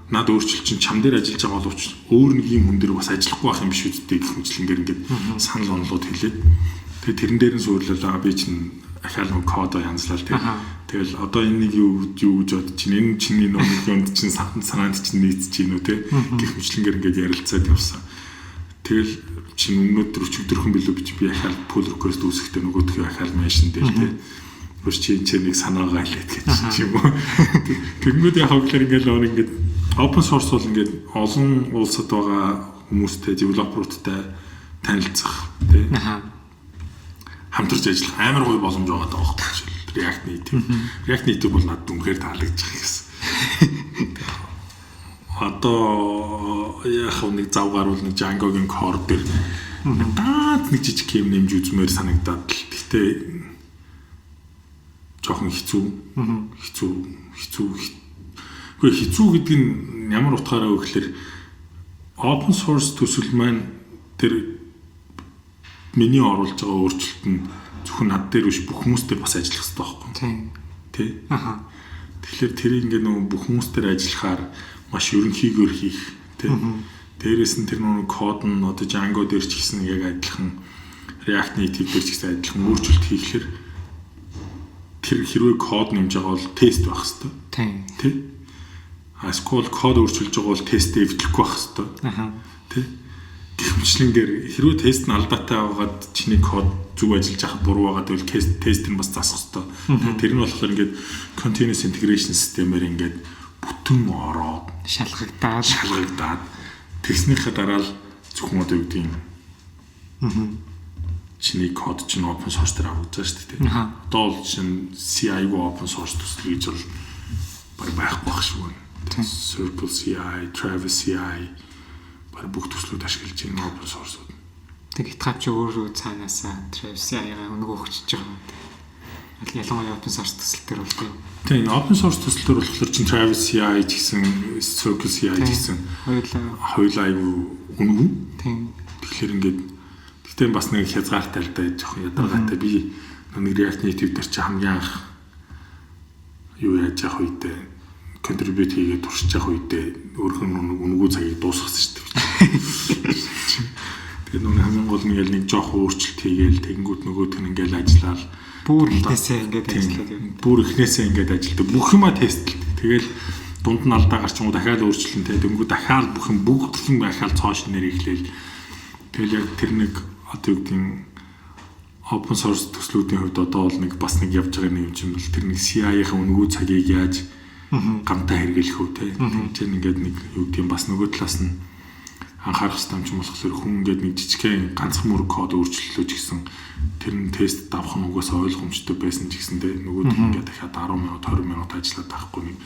[SPEAKER 2] Над өөрчлөлт чинь чам дээр ажиллаж байгаа боловч өөр нэг юм хүн дээр бас ажиллахгүй байх юм биш үсттэй гэх мэтлэнгээр ингээд санал онолууд хэлээд тэгээ тэрэн дээр нь суурлаа би чинь ахаал нэг кодо янзлал те. Тэгэл одоо энэ нэг юу юу гэж бодож чинь энэ чиний нэг юмд чинь санаанд чинь нийцэж гин үү те гэх мэтлэнгээр ингээд ярилцаад явсан. Тэгэл чинь өнөөдөр өчигдөрхөн билүү би ахаал pull request үүсгэхдээ нөгөөдхөө ахаал mention дээр те. Хөөс чи энэ ч нэг санаагаа хэлээд гэж ч юм уу. Тэгэнгүүт яг хөглөр ингээд л ингээд open source бол ингээд олон улсад байгаа хүмүүстэй developer-уудтай танилцах тий. Хамтарч ажиллах амар гоё боломж байгаа даа байхгүй. React Native. React Native бол надад үнэхээр таалагдчих гэсэн. Одоо яг нэг зав гарвал нэг Django-гийн core дээр ганц нэг жижиг юм нэмж үзмээр санагдаад л гэхдээ жоохон хэцүү. Хэцүү, хэцүү. Гэхдээ хэцүү гэдэг нь ямар утгаараа вэ гэхээр open source төсөл маань тэр миний оруулж байгаа өөрчлөлт нь зөвхөн над дээр биш бүх хүмүүс дээр бас ажиллах хэрэгтэй байхгүй.
[SPEAKER 1] Тийм.
[SPEAKER 2] Тэ?
[SPEAKER 1] Аха.
[SPEAKER 2] Тэгэхээр тэрийг ингээ нөгөө бүх хүмүүс дээр ажиллахаар маш ерөнхийгөөр хийх тий. Дээрээс нь тэр нөгөө код нь одоо Django дээр ч гэсэн яг адилхан, React Native дээр ч гэсэн адилхан өөрчлөлт хийхлээр тэр хэрвээ код нэмж байгаа бол тест байх хэвээр. Тий. А эсвэл код өөрчилж байгаа бол тест эвдлэхгүй байх хэвээр. Тий. Гэх мэтлэнгээр хэрвээ тест нь алдаатай байгаад чиний код зөв ажиллаж байхад буруу байгаад байвал тест нь бас засах хэвээр. Тэр нь болохоор ингээд continuous integration системээр ингээд бүтэн ороод
[SPEAKER 1] шалгагдаад
[SPEAKER 2] тэгснийхээ дараа л зөвхөн одоо юу гэдэг юм чиний код чинь open source дээр авагдаж байгаа шүү дээ. Одоо бол чинь CI-г open source төсөл гэж бол баг байхгүй байх шиг байна. Circle CI, Travis CI баг бүх төслүүд ашиглаж байна open source-ууд.
[SPEAKER 1] Тэг GitHub ч өөрөө цаанаасаа Travis CI-гаа өнгө өгчөж байгаа. Ялангуяа open source төсөл төр бол тийм.
[SPEAKER 2] Тийм, open source төсөл төр болохоор чинь Travis CI ч гэсэн, Circle CI ч гэсэн
[SPEAKER 1] хоёулаа
[SPEAKER 2] айгүй үнэгүй.
[SPEAKER 1] Тийм.
[SPEAKER 2] Тэгэхээр ингээд гэхдээ бас нэг хязгаартай л да, жоохон ядаргаатай. Би нэг React Native дээр чи хамгийн анх юу яаж явах үедээ, contribute хийгээд туршиж явах үедээ өөрөх нь үнэгүй цагийг дуусгасан шүү дээ. Тэгээд нүг хамгийн гол нь ингээл нэг жоох өөрчлөлт хийгээл тэгэнгүүт нөгөөх нь ингээл ажиллаал.
[SPEAKER 1] Бүр эхнээсээ ингээд ажиллаад
[SPEAKER 2] юм. Бүр эхнээсээ ингээд ажилладаг. Бүх юма тестлдэг. Тэгэл дунд нь алдаа гарч юм уу, дахиад өөрчлөн те. Тэнгүү дахиад бүх юм, бүгд юм дахиад цоо шинээр эхлээл. Тэгэл яг тэр нэг одоо юу гэдэг нь open source төслүүдийн хувьд одоо бол нэг бас нэг явж байгаа нэг юм чинь бол тэр нэг CI-ийн үнэгүй цагийг яаж гамтай хэрэглэх үү те. Тэр ингээд нэг юу гэдэг нь бас нөгөө талаас нь анхаарах хэрэгтэй юм чинь болохоор хүн ингээд нэг жижигхэн ганцхан мөр код өөрчлөлөө ч гэсэн тэр нь тест давах нь угаасаа ойлгомжтой байсан ч гэсэн те, нөгөө нь ингээд дахиад 10 минут, 20 минут ажиллаад байхгүй нэг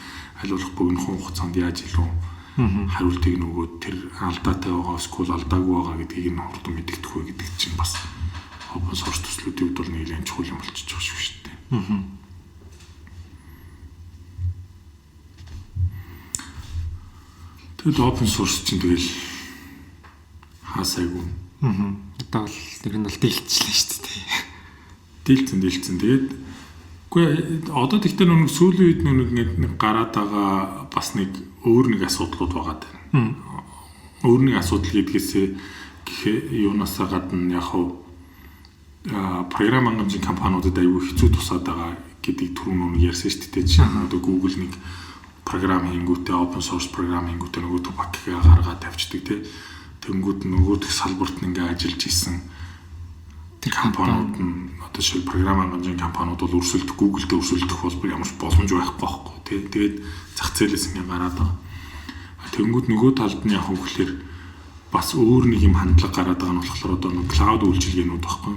[SPEAKER 2] аль болох богинохон хугацаанд яаж илүү хариултыг нөгөөд тэр алдаатай байгаа эсвэл алдаагүй байгаа гэдгийг нь хурдан мэдэгдэх үү гэдэг чинь бас open source төслүүдийн хувьд бол нэлээд чухал юм болчихж байгаа шүү дээ. Тэгэл open source чинь тэгэл хаасайгүй.
[SPEAKER 1] Одоо бол ер нь бол дийлцлээ шүү дээ.
[SPEAKER 2] Дийлцэн. Тэгээд үгүй, одоо тэгтээ нэг сүүлийн үед нэг нэг гараад байгаа бас нэг өөр нэг асуудлууд байгаа даа. Өөр нэг асуудал гэдгээсээ юунаасаа гадна яг хав програм хангамжийн компаниудад аюу хэцүү тусаад байгаа гэдгийг түрүүн нэг ярьсан шүү дээ. Жишээ нь одоо Google нэг програм хийнгүүтээ, open source програм хийнгүүтээ нөгөөдөх пакетээ гаргаад тавьчихдаг тий. Тэнгүүд нөгөөх салбарт нь ингээ ажиллаж исэн тэр компаниуд нь одоо жишээл програм хангамжийн компаниуд бол өрсөлдөх, Google-тэй өрсөлдөх бол ямар ч боломж байхгүй байхгүй тий. Тэгээд зах зээлээс ингээ гараад байгаа. Тэнгүүд нөгөө талд нь яг хөглөөр бас өөр нэг юм хандлага гараад байгаа нь болохоор одоо нэг cloud үйлчилгээнүүд байхгүй.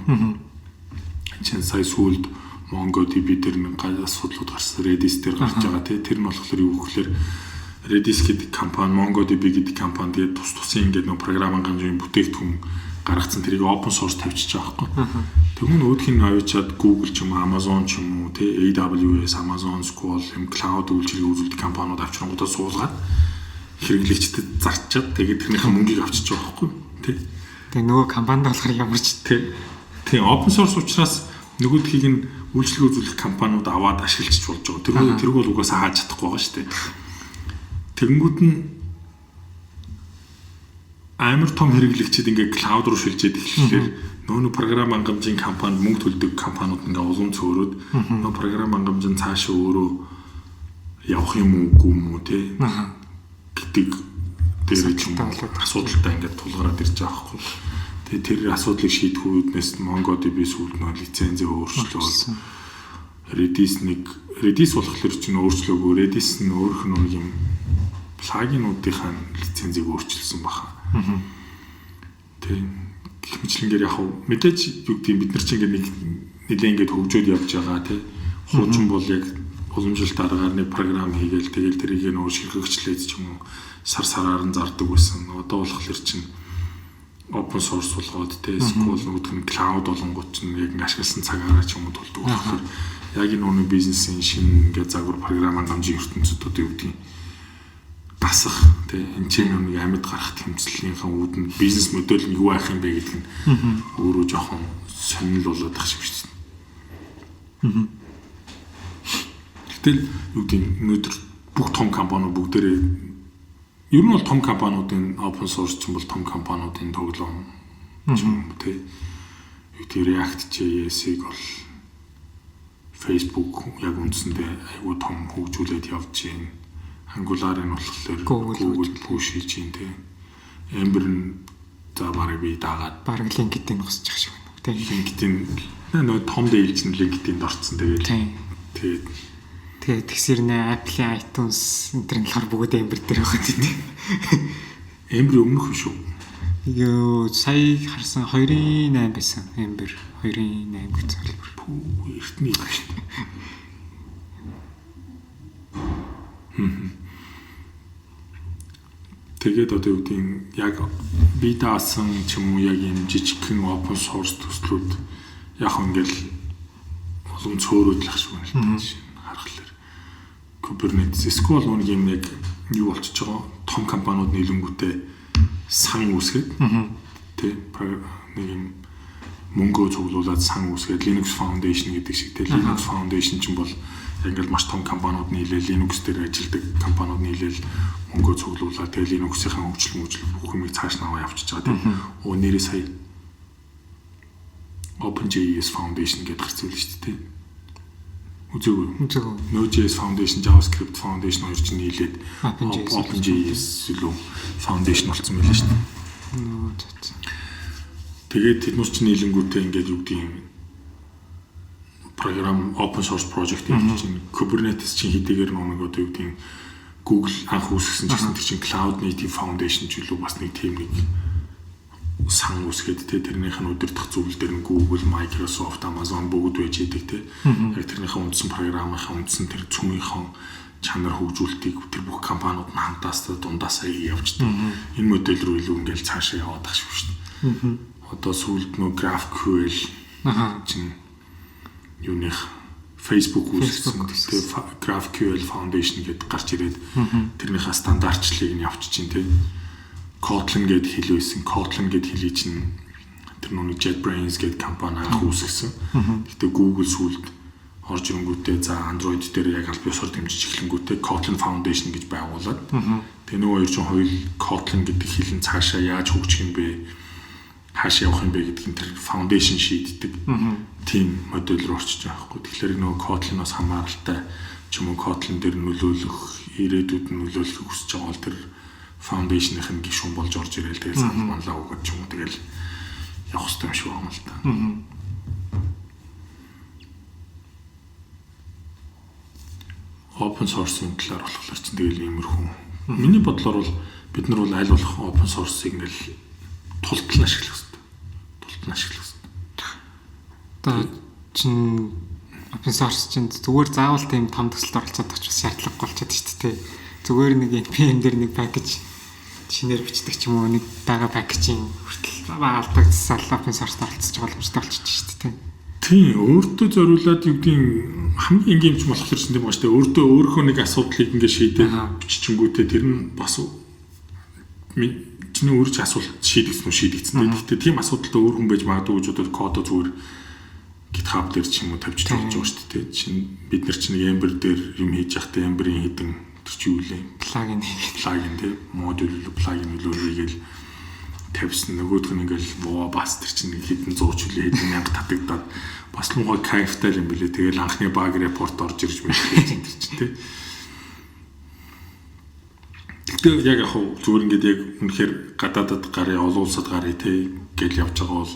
[SPEAKER 2] Чинь сая сүүлд MongoDB дээр нэг асуудлууд гарсан, Redis дээр гарч байгаа тий. Тэр нь болохоор юу гэхээр Redis гэдэг компани, MongoDB гэдэг компани тэгээд тус тусын ингээд нэг програм хангамжийн бүтээгдэхүүн гаргацсан, тэрийг open source тавьчихж байгаа байхгүй. Тэгмэн өөдөх нь авчиад Google ч юм уу, Amazon ч юм уу тий, AWS, Amazon, SQL юм cloud үйлчилгээ үзүүлдэг компаниуд авчрангуудаа суулгаад хэрэглэгчдэд зарчаад тэгээд тэрнийхээ мөнгийг авчиж байгаа байхгүй тий.
[SPEAKER 1] Тэгээ нөгөө компанид болохоор ямар ч
[SPEAKER 2] тий. Тийм, open source учраас нөгөөдхийг нь үйлчилгээ үзүүлэх компаниуд аваад ашиглаж болж байгаа. Тэр бол угаасаа хааж чадахгүй байгаа шүү дээ. Тэгэнгүүт нь амар том хэрэглэгчид ингээ cloud руу шилжээд эхлэхээр нөгөө програм хангамжийн компанид мөнгө төлдөг компаниуд ингээ улам цөөрөөд нөгөө програм хангамж нь цаашаа өөрөө явах юм уугүй юм уу те гэдэг дээр ч юм асуудалтай ингээд тулгараад ирж байгаа байхгүй. Тэгээ тэр асуудлыг шийдэх үүднээс MongoDB сүүлд нөгөө лицензээ өөрчлөөд Redis нэг Redis болохоор чинь өөрчлөөгүй, Redis нь өөрөх нь нэг юм plugin уудынхаа лицензийг өөрчилсөн баха. Тийм. Гэх мэтлэнгээр яг мэдээж юу гэдэг бид нар чинь ингээд нэг нэлээ ингээд хөгжөөд явж байгаа тий. Хуучин бол яг уламжлалт аргаар нэг програм хийгээл тэгэл тэрийг нөө ширхэгчлээд ч юм уу сар сараар нь зардаг байсан. Одоо болохоор чинь open source болгоод тий, SQL нөгөөх нь cloud болонгууд чинь яг ингээд ашигласан цагаараа ч юм уу төлдөг болохоор яг энэ нүг бизнесийн шинэ ингээд загвар програм хангамжийн ертөнцид одоо юу гэдгийг дасах тий, энэ чинь нэг амьд гарах тэмцлийнхаа үүдэн бизнес модель нь юу байх юм бэ гэдэг нь өөрөө жоохон сонирхол болоод ах шиг шүү дээ. Гэтэл юу гэдэг өнөөдөр бүх том компаниуд бүгдээрээ Ер нь бол том компаниудын open source ч юм бол том компаниудын тоглоом ч юм тий. Тэр React JS-ийг бол Facebook яг үндсэндээ айгүй том хөгжүүлээд явж байна. Angular-ыг болохоор Google push хийж байна тий. Ember нь за бараг би дагаад
[SPEAKER 1] бараг LinkedIn госчих шиг байна.
[SPEAKER 2] Тий. LinkedIn нөө том дэйлж нь LinkedIn-д орцсон тэгээд. Тэгээд
[SPEAKER 1] тэгээд тэгсэр нэ Apple-ийн iTunes энэ төр нь болохоор бүгд Ember дээр байгаа тийм.
[SPEAKER 2] Ember өмнөх биш үү?
[SPEAKER 1] Йоо, сая харсан 2.8 байсан. Ember 2.8 гэж залбар.
[SPEAKER 2] Пүү, эртний юм шүү дээ. Тэгээд одоо юу гэдэг яг би даасан ч юм уу яг юм жижигхэн open source төслүүд яг ингээл улам цөөрөөдлөх шиг байна л та харахаар. Kubernetes эсвэл нэг юм яг юу болчихж байгаа том компаниуд нийлэнгүүтээ сан үүсгээд тий нэг юм мөнгөө цуглуулад сан үүсгээд Linux Foundation гэдэг шиг тий Linux Foundation чинь бол ингээл маш том компаниуд нийлээл Linux дээр ажилладаг компаниуд нийлээл мөнгөө цуглуулад тий Linux-ийн хөгжил бүх юмыг цааш нь аваа явчихж байгаа тий. Өө нэрээ сая OpenJS Foundation гэдэг гарсан байл шүү дээ тий. Үзээгүй юу?
[SPEAKER 1] Үзээгүй.
[SPEAKER 2] Node.js Foundation, JavaScript Foundation хоёр чинь нийлээд OpenJS илүү Foundation болсон байл шүү дээ.
[SPEAKER 1] Нөө зөө.
[SPEAKER 2] Тэгээд тэд нар чинь нийлэнгүүтээ ингээд юу гэдэг юм програм open source project гэдэг чинь Kubernetes чинь хэдийгээр нэг одоо юу гэдэг юм Google анх үүсгэсэн ч гэсэн тэр чинь Cloud Native Foundation ч илүү бас нэг тийм нэг сан үүсгээд те тэрнийх нь удирдах зүйл дээр нь Google, Microsoft, Amazon бүгд байж идэг те. Яг тэрнийхээ үндсэн програмынхаа үндсэн тэр цөмийнхөө чанар хөгжүүлэлтийг тэр бүх компаниуд нь хамтаасаа дундаасаа явждаг. Энэ модель рүү илүү ингээл цаашаа яваад ах шиг шүү дээ. Одоо сүүлд нөө GraphQL чинь юуных Facebook үүсгэсэн. Тэгээ GraphQL Foundation гэдээ гарч ирээд тэрнийхээ стандартчлалыг нь явчих чинь те. Kotlin гэдэг хэл байсан. Kotlin гэдэг хэлийг чинь тэр нүг JetBrains гэдэг компани анх үүсгэсэн. Гэтэ Google сүүлд орж ирэнгүүтээ за Android дээр яг аль биесээр дэмжиж эхлэнгүүтээ Kotlin Foundation гэж байгуулад. Тэгээ нөгөө хоёр чинь хоёул Kotlin гэдэг хэл нь цаашаа яаж хөгжих юм бэ? Хаашаа явах юм бэ гэдгийг тэр foundation шийддэг. Тийм модель рүү орчиж байгаа байхгүй. Тэгэхээр нөгөө Kotlin-оос хамааралтай ч юм уу Kotlin дээр нөлөөлөх, ирээдүйд нөлөөлөхийг хүсэж байгаа бол тэр foundation-ийн гишүүн болж орж ирээл тэгэл санал манлаа өгөөд ч юм уу тэгэл явах хэрэгтэй юм шиг байна л да. Open source-ын талаар болохоор чинь тэгэл иймэрхүү. Миний бодлоор бол бид нар бол аль болох open source-ыг ингээл тултал нь ашиглах хэрэгтэй. Тултал нь ашиглах хэрэгтэй.
[SPEAKER 1] Одоо чинь open source чинь зүгээр заавал тийм том төсөлд оролцоод очих шаардлагагүй болчиход шүү дээ. Зүгээр нэг NPM дээр нэг package шинээр бичдэг ч юм уу нэг байгаа package-ийн хүртэл алдагдсаал open source-д оролцож боломжтой болчихж шүү дээ.
[SPEAKER 2] Тийм, өөртөө зориулаад юу гэдгийг хамгийн энгийн юм ч болохоор чинь тийм байгаа шүү дээ. Өөртөө өөрийнхөө нэг асуудлыг ингээ шийдээд биччихэнгүүтээ тэр нь бас чиний өөрч асуулт шийдэгдсэн үү шийдэгдсэн. Гэхдээ тийм асуудалтай өөр хүн байж магадгүй гэж бодоод кодо зүгээр GitHub дээр ч юм уу тавьчих болж байгаа шүү дээ. Чинь бид нар чинь Ember дээр юм хийж явахдаа Ember-ийн хэдэн тэр чи юу лээ?
[SPEAKER 1] Plugin хийгээд
[SPEAKER 2] plugin тий модуль plugin үлээ хийгээл тавьсан. Нөгөөх нь ингээл воо бас тэр чинь хэдэн 100 ч үлээ хэдэн мянга татагдаад бас л муухай кайфтай юм билээ. Тэгэл анхны баг репорт орж ирж мэт тэр чинь тий. Гэхдээ яг яг зүгээр ингээд яг үнэхээр гадаадад гарыг олон улсад гарыг тий гэж явж байгаа бол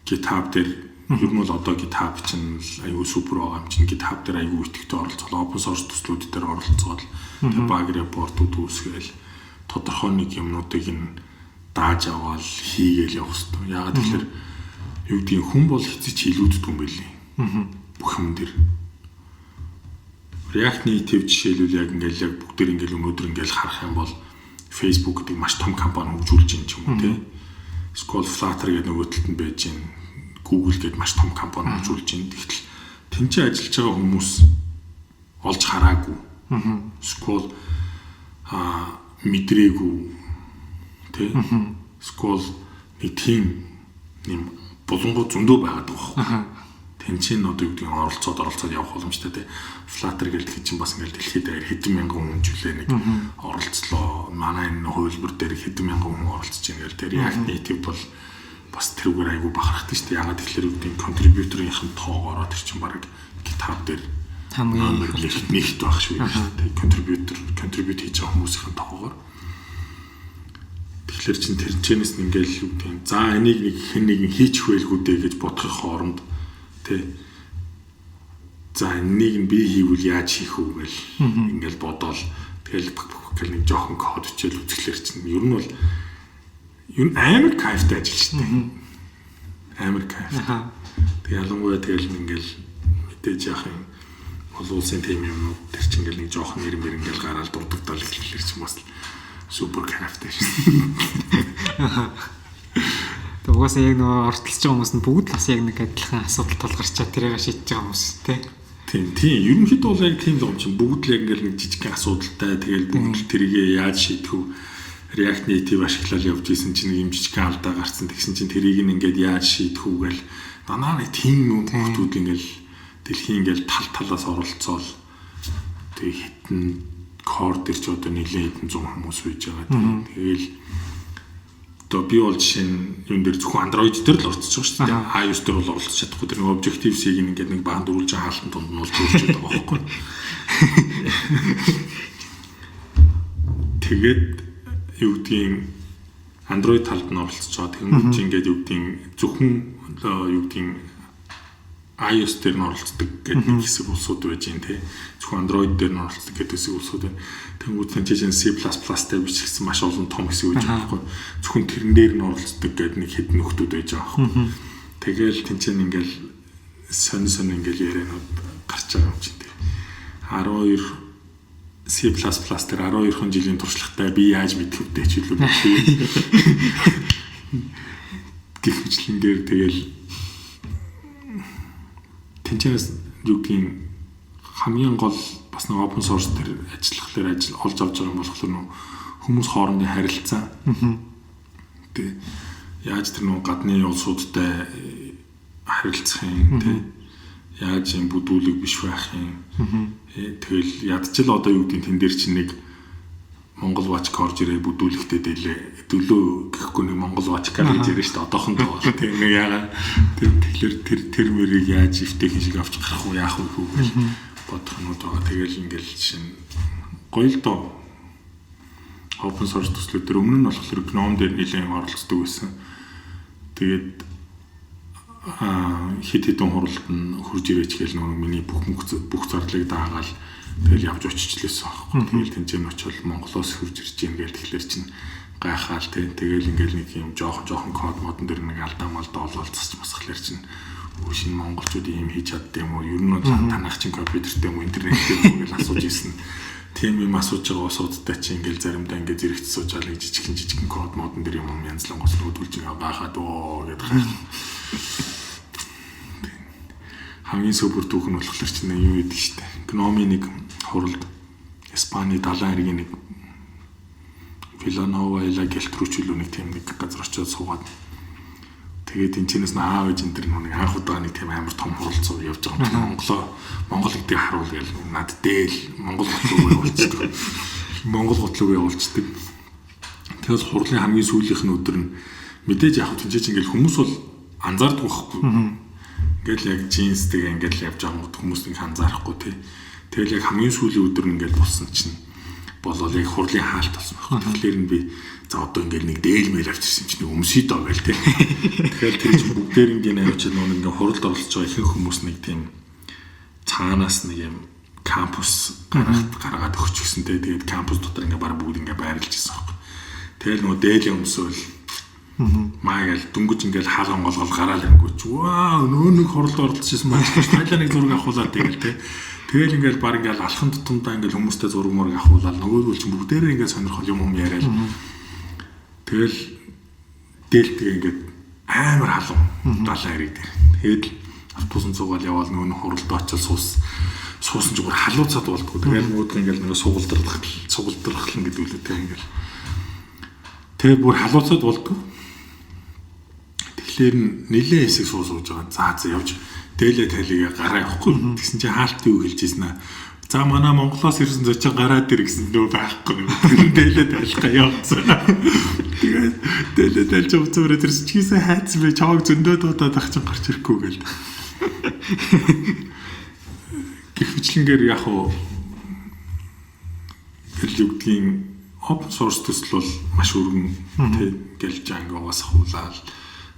[SPEAKER 2] GitHub дээр ер нь бол одоо GitHub чинь аюу супер байгаа юм чинь GitHub дээр аюу идэвхтэй оролцоол open source төслүүд дээр оролцоол тэг баг репортууд үүсгээл тодорхой нэг юмнуудыг нь дааж аваал хийгээл явах хэрэгтэй. Яагаад гэхээр юу гэдгийг хүн бол хэзээ ч илүүддэг юм байлээ. Бүх юм дээр. React Native жишээлбэл яг ингээл яг бүгдээр ингээл өнөөдөр ингээл харах юм бол Facebook гэдэг маш том компани хөгжүүлж байна ч юм уу тий. Эсвэл Flutter гэдэг нөгөө талд нь байж байна. Google гэдэг маш том компани хөгжүүлж байна. Тэгтэл тэнцээ ажиллаж байгаа хүмүүс олж хараагүй. Эсвэл мэдрээгүй тий. Эсвэл нэг тийм юм булангуу зөндөө байгаад байгаа байхгүй. Тэнцэн одоо юу гэдгийг оролцоод явах боломжтой те. Flutter гэдэг чинь бас ингээл дэлхийд даяар хэдэн мянган хүн жилээ нэг оролцлоо. Манай энэ хувилбар дээр хэдэн мянган хүн оролцож байгаа ингээл те. React Native бол бас тэрүүгээр айгүй бахархдаг шүү дээ. Ягаад тэгэхээр юу гэдгийг contributor-ийн тоогоороо тэр чинь баг GitHub дээр
[SPEAKER 1] хамгийн
[SPEAKER 2] нэгт байх шүү дээ. Contributor contribute хийж байгаа хүмүүсийн тоогоор. Тэгэхээр чин тэрчэнээс нь ингээл юу гэдэг юм. За энийг нэг хэн нэгэн хийчих байлгүй дээ гэж бодохын хооронд тэ. За энийг нь би хийвэл яаж хийх үү гэл ингээл бодоол тэгэл гэл нэг жоохон код хичээл үзэхлээр чинь ер нь бол ер нь амар кайфтай ажил шүү дээ. Амар кайф. Тэг ялангуяа тэгэл ингээл мэдээж яах юм олон улсын тим юмнууд тэр чинь ингээл нэг жоохон нэр мэр ингээл гараал дурддагдал эхлэхлээр чинь бас супер кайфтай шүү.
[SPEAKER 1] Тэг угаасаа яг нөгөө оролцож байгаа хүмүүс нь бүгд л бас яг нэг адилхан асуудал тулгарчаа тэрийг шийдэж байгаа хүмүүс тий.
[SPEAKER 2] Тийм тийм. Ерөнхийдөө бол яг тийм л юм чинь бүгд л яг ингээл нэг жижигхэн асуудалтай тэгэл бүгд л тэрийг яаж шийдэх вэ? React Native ашиглал явж исэн чинь нэг юм жижигхэн алдаа гарцсан. Тэгсэн чинь тэрийг нь ингээд яаж шийдэх үү гэл дандаа нэг тийм юм хүмүүс ингээл дэлхийн ингээл тал талаас оролцоол тэг хитэн core дээр ч одоо нэлээд хэдэн зуун хүмүүс байж байгаа. Тэгэл одоо би бол жишээ нь юун дээр зөвхөн Android дээр л оролцож байгаа шүү дээ. iOS дээр бол оролцож чадахгүй. Тэр нэг Objective-C-г ингээд нэг баан дөрвөлж хаалтан дунд нь бол зөрчиж байгаа байхгүй. Тэгээд юу гэдгийг Android талд нь оролцож байгаа. Тэгэнгүүт чи ингээд юу гэдгийг зөвхөн юу гэдгийг iOS дээр нь оролцдог гэдэг нэг хэсэг улсууд байж гин тий. Зөвхөн Android дээр нь оролцдог гэдэг хэсэг улсууд байна. Тэнгүүд тэн чинь C++ дээр бичигдсэн маш олон том хэсэг байж байгаа байхгүй. Зөвхөн тэрэн дээр нь оролцдог гэдэг нэг хэдэн нөхдүүд байж байгаа байхгүй. Тэгэл тэн чинь ингээл сонь сонь ингээл ярианууд гарч байгаа юм чинь тий. 12 C++ дээр 12 жилийн туршлагатай би яаж мэдэх вдэ ч илүү гэх мэтлэнгээр тэгэл тэнцэнээс юу гэдгийг хамгийн гол бас нэг open source дээр ажиллахлаар ажил олж авч байгаа юм болохоор нөө хүмүүс хоорондын харилцаа. Тэ яаж тэр нөө гадны улсуудтай харилцах юм тэ яаж юм бүдүүлэг биш байх юм. Тэгэл ядчил одоо юу гэдгийг тэн дээр чинь нэг Монгол вачка орж ирээ бүдүүлэгтэй дээлээ дөлөө гэхгүй нэг Монгол вачка гэж яриа шүү дээ одоохондоо бол тийм нэг яага тэр тэгэхээр тэр тэр мөрийг яаж эвтэйхэн шиг авч гарах уу яах вэ хүү гэж бодох юмуд байгаа. Тэгэл ингээл жишээ нь гоё л доо open source төслүүд төр өмнө нь болохоор GNOME дээр нэлээд оролцдог байсан. Тэгээд хэд хэдэн хуралд нь хурж ирээч гээл нөгөө миний бүх зардлыг даагаал тэгэл явж очичлээсэн аахгүй. Тэгэл тэнцэн очивол Монголоос хурж ирж гин гээл тэгэхээр чинь гайхаал тий. Тэгэл ингээл нэг юм жоохон код модон дээр нэг алдаа малдаа олоод засч масхлаар чинь өө шинэ монголчууд ийм хийж чадд юм уу? Ер нь бол танах чинь компьютертэй юм уу, интернеттэй юм уу гэж асууж ирсэн. Тийм юм асууж байгаа усуудтай чи ингээл заримдаа ингээд зэрэгт сууж байгаа нэг жижигхэн код модон дээр юм янзлан гоц нүүдүүлж байгаа гайхаад оо гэдээ гайх. Хамгийн супер түүх нь болохоор чинь юу гэдэг штэ. GNOME-ийн нэг хуралд Испани далайн эргийн нэг Villanova Ila Geltrú ч илүү нэг тийм нэг газар очиод суугаад тэгээд энэчнээс нь аав ээж энэ төр нэг анх удаа нэг тийм амар том хуралцуу явж байгаа юм. Монгол гэдгийг харуул гээл над дээл Монгол готлог явуулчихдаг. Монгол готлог явуулчихдаг. Тэгэл хурлын хамгийн сүүлийнх нь өдөр нь мэдээж яг тэнцээч ингээл хүмүүс бол анзаардаг байхгүй. Ингээл яг джинстэйгээ ингээл явж байгаа хүмүүс нэг анзаарахгүй тий. Тэгэл яг хамгийн сүүлийн өдөр нь ингээл болсон чинь болол яг хурлын хаалт болсон байхгүй. Тэгэхээр нь би за одоо ингээл нэг дээл мэйл авчирсан чинь өмсөй доо гээл тий. Тэгэхээр тэр чинь бүгдээр ингийн авчир нөө ингээ хуралд оролцож байгаа ихэнх хүмүүс нэг тийм цаанаас нэг юм кампус гаргаад өгчихсэн тий. Тэгээд кампус дотор ингээ баг бүгд ингээ байрлаж ирсэн байхгүй. Тэгэл нөгөө дээлийн өмсөөл маа гээл дөнгөж ингээл хаалган голгол гараал ирэнгүүч ваа нөө нэг хуралд оролцож ирсэн маань тайлаа нэг зураг авахулаа тэгэл тий. Тэгэл ингээл баг ингээл алхан тутамдаа ингээл хүмүүстэй зураг мураг авахулаад нөгөөдөл чинь бүгдээрээ ингээл сонирхол юм яриад. Тэгэл дээлтэйг ингээд амар халуун далайн хэрэг дээр. Тэгээд автобусын цугаал яваал нөгөө нэг хуралд очил суусан ч бүр халууцаад болдгоо. Тэгэл нөгөөдг ингээл нөгөө сугалдрах гэдэг үлээ те ингээл. Тэгээд бүр халууцаад болдгоо. Тэгэхээр нилээ хэсэг сууж байгаа. За явж дээлээ тайлыгаа гараа явахгүй. Тэгсэн чинь хаалт юу хэлж ийсэн аа. За манай Монголоос ирсэн зочин гараад ир гэсэн нөө байхгүй. Тэр дээлээ тайлгаа явцсан. Тэгээд дээлээ тайлж явцсан тэр чигээсээ хайцсан бэ чааг зөндөө дуудаад ах чинь гарч ирэхгүй гээл. Гэх мэтлэнгээр яг уу гэл юу гэдгийг open source төсөл бол маш өргөн тий гэл Django-гаас ахуулаад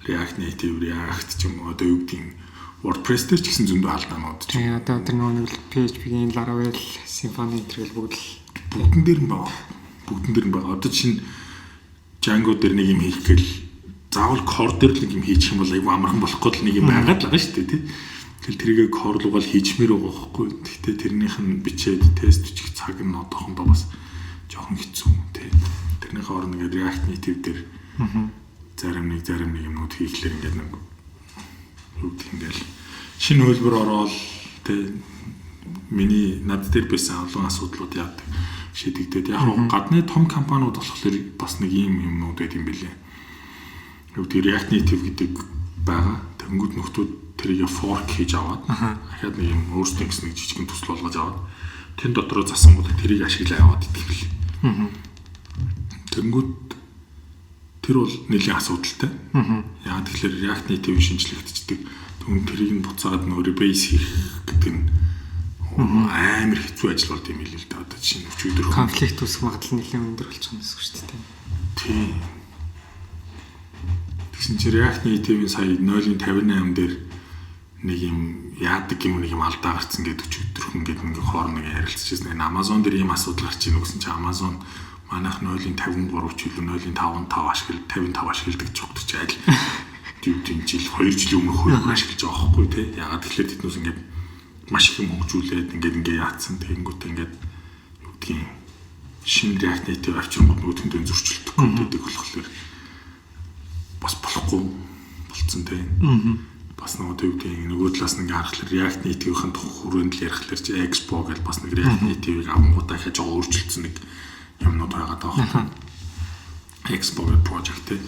[SPEAKER 2] React Native, React ч юм уу одоо юу гэдгийг WordPress дээр ч гэсэн зөндөө алдаанууд
[SPEAKER 1] ч. Тийм одоо тэр нөгөө нэг PHP-ийн Laravel, Symfony энэ бүгд л
[SPEAKER 2] бүгдэн дээр нь байгаа. Бүгдэн дээр нь байгаа. Одоо чинь Django дээр нэг юм хийх гээл заавал core дээр л нэг юм хийчих юм бол айгүй амархан болохгүй л нэг юм байгаад л байгаа шүү дээ тий. Тэгэл тэрийгэ core руугаа л хийчмээр байгаа байхгүй. Гэхдээ тэрнийх нь бичээд тест бичих цаг нь одоохондоо бас жоохон хэцүү тий. Тэрнийхээ оронд ингээд React Native дээр зарим нэг юмнууд хийхлээр ингээд нэг юу гэх юм ингээл шинэ хөлбөр ороод тий миний над дээр байсан олон асуудлууд яадаг шийдэгдээд яг гадны том компаниуд болохоор бас нэг ийм юмнууд байд юм бэлээ. Юу гэдэг React Native гэдэг байгаа. Тэнгүүд нөхдүүд тэрийг fork хийж аваад дахиад нэг юм өөрсдөө гэсэн нэг жижигэн төсөл болгож аваад тэн дотроо засангууд тэрийг ашиглаа яваад идэх юм бэлээ. Тэнгүүд тэр бол нэлийн асуудалтай. Яагаад тэгэхээр React Native шинжлэгдчихдэг. Тэгвэл тэрийг нь буцаагаад нөө rebase хийх гэдэг нь амар хэцүү ажил болд юм билээ л дээ. Одоо жишээ нь өчигдөр
[SPEAKER 1] конфликт үүсэх магадлал нэлээд өндөр болчих юм гэсэн шүү дээ.
[SPEAKER 2] Тийм. Тэгсэн чинь React Native-ийн сая 0.58 дээр нэг юм яадаг юм нэг юм алдаа гарцсан гэдэг өчигдөрхөн гэдэг ингээ хооронд нэг ярилцчихсэн. Энэ Amazon дээр ийм асуудал гарч ийн гэсэн чинь Amazon манайх 0.53 ч илүү 0.55 ашигла 55 ашигладаг ч өгдөг чи аль тийм жил 2 жилийн өмнө хөлбөр ашиглаж байгаа байхгүй тий. Ягаад тэгэхээр тэднээс ингээд маш их юм хөгжүүлээд ингээд яатсан тэгэнгүүт ингээд юу гэдгийг шинэ React Native авчингууд нөгөөдөндөө зөрчилдөхгүй гэдэг болохоор бас болохгүй болцсон тий. Бас нөгөө юу гэдгийг нөгөө талаас нь ингээд харахаар React Native-ийн хүрээнд л ярихлаар чи Expo гэж бас нэг React Native-ыг авангуудаа хаж байгаа өөрчлөлтсөн нэг юмнууд байгаа даа. Expo гэх project тий.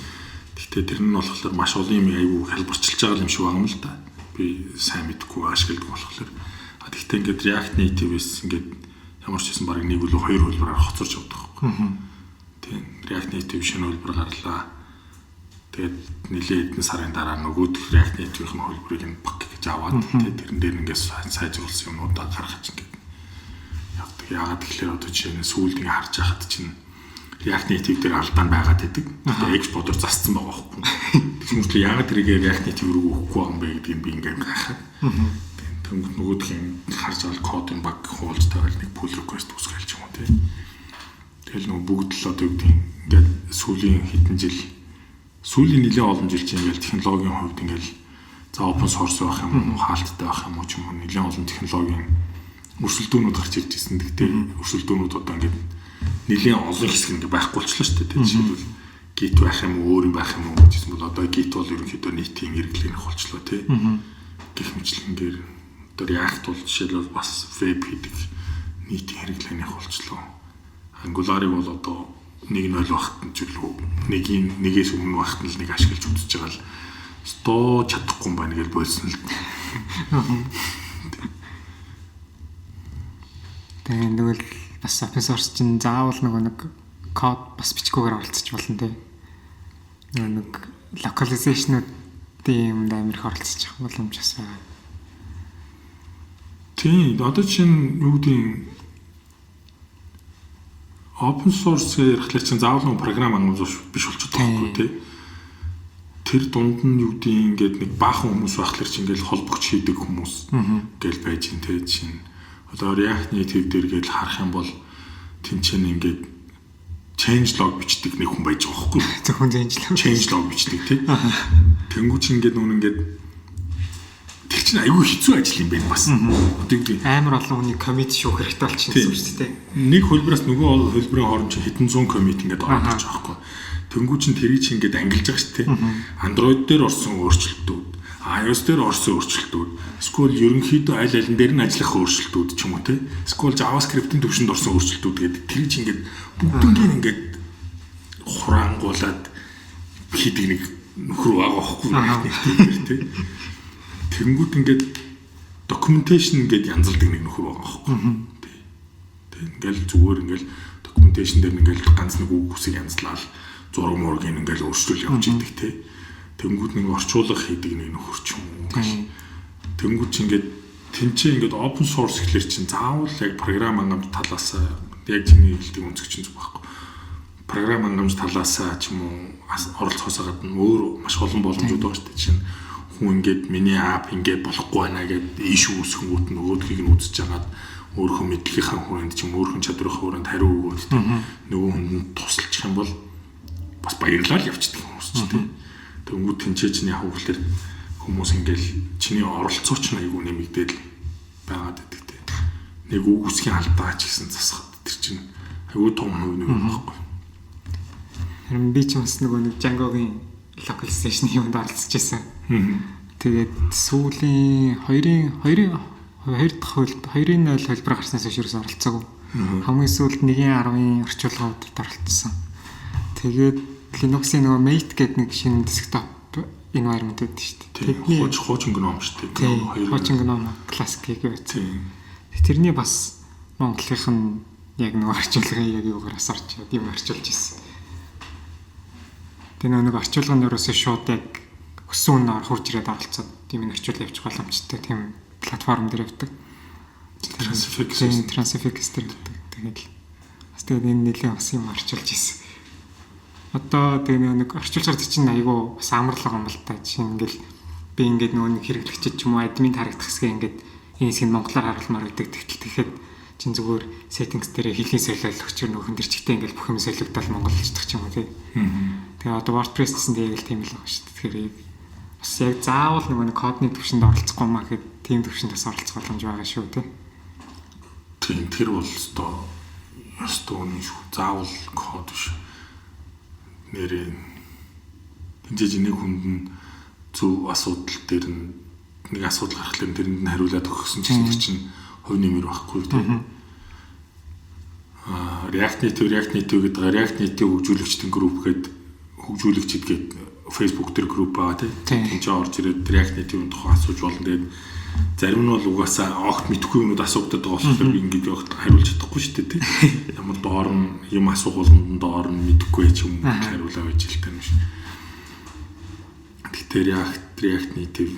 [SPEAKER 2] Гэхдээ тэр нь болохоор маш олон юм айгүй хялбарчилж байгаа юм шиг байгаа юм л да. Би сайн мэдэхгүй ашигладаг болохоор. А тэгтээ ингээд React Native-с ингээд ямар ч гэсэн баг нэг үлээ хоёр хөлбөрөөр хоцорч явдаг байхгүй. Тийм React Native шинэ хөлбөр гарлаа. Тэгээд нэлээд хэдэн сарын дараа нөгөөх React Native-ийн хөлбөрийг нь баг гэж аваад тэгээд тэрэн дээр ингээд сайжруулсан юмнуудаа гаргаж ингээд явдаг. Яагаад тэгэхээр одоо жишээ нь сүүлд ингээд харж байхад чинь React Native дээр алдаан байгаад байдаг. Тэгээ Expo-дор засцсан байгаа байхгүй. Тэгсэн мэт яагаад тэрийг React Native рүү өгөхгүй байгаа юм бэ гэдгийг би ингээд гайхаад. Тэнгүүд нөгөөх юм харж байгаа кодын баг хуулж тавиал нэг pull request үүсгэл ч юм уу тий. Тэгэл нөгөө бүгд л одоо юу гэдэг ингээд сүүлийн хэдэн жил сүүлийн нэлээд олон жил чинь ингээд технологийн хувьд ингээд за open source байх юм уу, хаалттай байх юм уу ч юм уу нэлээд олон технологийн өрсөлдөөнүүд гарч ирж ирсэн. Гэхдээ өрсөлдөөнүүд одоо ингээд нэлийн олон хэсэг ингээ байхгүй болчихлоо шүү дээ. Жишээлбэл Git байх юм уу, өөр юм байх юм уу гэсэн бол одоо Git бол ерөнхийдөө нийтийн хэрэглээнийх болчлоо тий. Гэх мэтлэнгээр одоо React бол жишээлбэл бас веб хийдэг нийтийн хэрэглээнийх болчлоо. Angular-ыг бол одоо 1.0 багт нь ч үлээ нэгийн нэгээс өмнө багт нь л нэг ашиглаж үзэж байгаа л стоо чадахгүй юм байна гэж болсон л.
[SPEAKER 1] Тэгээ нөгөө л бас open source чинь заавал нөгөө нэг код бас бичихгүйгээр оролцож болно тий. Нөгөө нэг localization-уудын юмд амар их оролцож явах боломж бас байгаа.
[SPEAKER 2] Тийм, одоо чинь юу гэдгийг open source ярихлаар чинь заавал нэг програм ангуул биш болчиход байгаа байхгүй тий. Тэр дунд нь юу гэдгийг ингээд нэг баахан хүмүүс байхлаар чинь ингээд холбогч хийдэг хүмүүс гэл байж гин тий чинь. Одоо React Native дээр гээд харах юм бол тэнцэн ингээд change log бичдэг нэг хүн байж байгаа байхгүй.
[SPEAKER 1] Зөвхөн
[SPEAKER 2] change log бичдэг тий. Тэнгүү чинь ингээд нүн ингээд тэр чинь айгүй хэцүү ажил юм байна бас.
[SPEAKER 1] Одоо юу гэдэг амар олон хүний commit шүүх хэрэгтэй болчихсон юм шүү дээ.
[SPEAKER 2] Нэг хөлбөрөөс нөгөө хөлбөрийн хооронд чинь хэдэн зуун commit ингээд ороод ирж байгаа байхгүй. Тэнгүү чинь тэрийг чинь ингээд ангилж байгаа шүү дээ. Android дээр орсон өөрчлөлтүүд, iOS дээр орсон өөрчлөлтүүд, эсвэл ерөнхийдөө аль алин дээр нь ажиллах өөрчлөлтүүд ч юм уу те. Эсвэл JavaScript-ийн төвшөнд орсон өөрчлөлтүүд гэдэг тэр чинь ингээд бүгднийг ингээд хураангуулад хийдэг нэг нөхөр байгаа байхгүй React Native дээр тий. Тэнгүүд ингээд documentation ингээд янзалдаг нэг нөхөр байгаа байхгүй. Тий. Тэг ингээл зүгээр ингээл documentation дээр ингээл ганц нэг үг үсэг янзлал зураг мургийг ингээл өөрчлөл явж идэг тий. Тэнгүүд нэг орчуулга хийдэг нэг нөхөр ч юм уу. Тэнгүүд чи ингээд тэнцээ ингээд open source гэхэлэр чинь заавал яг програм хангамж талаас яг чиний хэлдэг өнцөг чинь зүг байхгүй. Програм хангамж талаас ч юм уу оролцохоос гадна өөр маш олон боломжууд байгаа шүү дээ. Жишээ нь хүн ингээд миний app ингээд болохгүй байна гэд issue үүсгэнгүүт нөгөөдхийг нь үзэж хагаад өөрийнхөө мэдлэгийнхаа хүрээнд ч юм өөрийнхөө чадварынхаа хүрээнд хариу өгөөд нөгөө хүнд нь тусалчих юм бол бас баярлал явчихдаг хүмүүс ч тийм. Тэнгүүд тэнцээ чиний яг хөглөр хүмүүс ингээл чиний оролцооч нь айгүй нэмэгдээд байгаад байдаг тийм. Нэг үг үсгийн алдаа ч гэсэн засахад тэр чинь айгүй том хувь нэмэх байхгүй.
[SPEAKER 1] Харин би ч бас нөгөө нэг Django-гийн localization юмд оролцож байсан. Тэгээд сүүлийн 2-ын 2 дахь хөлбөр 2.0 хөлбөр гарснаас хойш ерөөс оролцоогүй. Хамгийн сүүлд 1.10-ын орчуулгуудад оролцсон. Тэгээд Linux-ийн нөгөө Mate гэдэг нэг шинэ desktop environment гэдэг шүү
[SPEAKER 2] дээ. Тэдний хуучин GNOME шүү
[SPEAKER 1] дээ. Хуучин GNOME Classic-ийг байсан. Тэрний бас Монголынх нь яг нөгөө орчуулгын яг юугаар бас орч юм орчуулж ирсэн. Тэгээ нөгөө нэг орчуулгын ерөөсөө шууд яг өссөн үнээр хурж ирээд оролцоод тийм энэ орчуулга явуучих боломжтой тийм платформ дээр явдаг.
[SPEAKER 2] Transifex
[SPEAKER 1] дээр явдаг. Тэгээд бас тэгээд энэ нэлийн бас юм орчуулж ирсэн. Одоо тэгээ нэг орчуулгаар чинь айгүй бас амарлага юм л та. Жишээ нь ингээл би ингээд нөгөө нэг хэрэглэгчид ч юм уу админ харагдах хэсгээ ингээд энэ хэсгийг монголоор харуулмаар гэдэг. Тэгтэл тэгэхэд чин зүгээр settings дээр хэлний солиол өгчөр нөхөн тэр чигтээ ингээл бүх юм солигдол монголчдох ч юм уу тий. Тэгээ одоо WordPress гэсэн дээр яг л тийм л байгаа шүү дээ. Тэгэхээр бас яг заавал нөгөө нэг кодны төвшөнд оролцохгүй маа гэхэд тийм төвшөнд бас оролцох боломж байгаа шүү тий.
[SPEAKER 2] Тийм тэр бол өстой үнэн шүү. Заавал код биш. Нэрээ тэнцээж нэг хүнд нь зөв асуудал дээр нь нэг асуудал гарахлаар тэрэнд нь хариулаад өгсөн чинь тэр чинь хувь нэмэр байхгүй тийм. React Native гэдэг React Native хөгжүүлэгчдийн групп гээд хөгжүүлэгчид гээд Facebook дээр групп байгаа тийм. Тэнцээ орж ирээд React Native-ийн тухай асууж болно. Тэгээд зарим нь бол угаасаа огт мэдэхгүй юмнууд асуугдаад байгаа болохоор би ингэж огт хариулж чадахгүй шүү дээ тийм. Ямар доор нь юм асуух болгонд нь доор нь мэдэхгүй ч юм хариулаа байж л тань биш. Гэхдээ React Native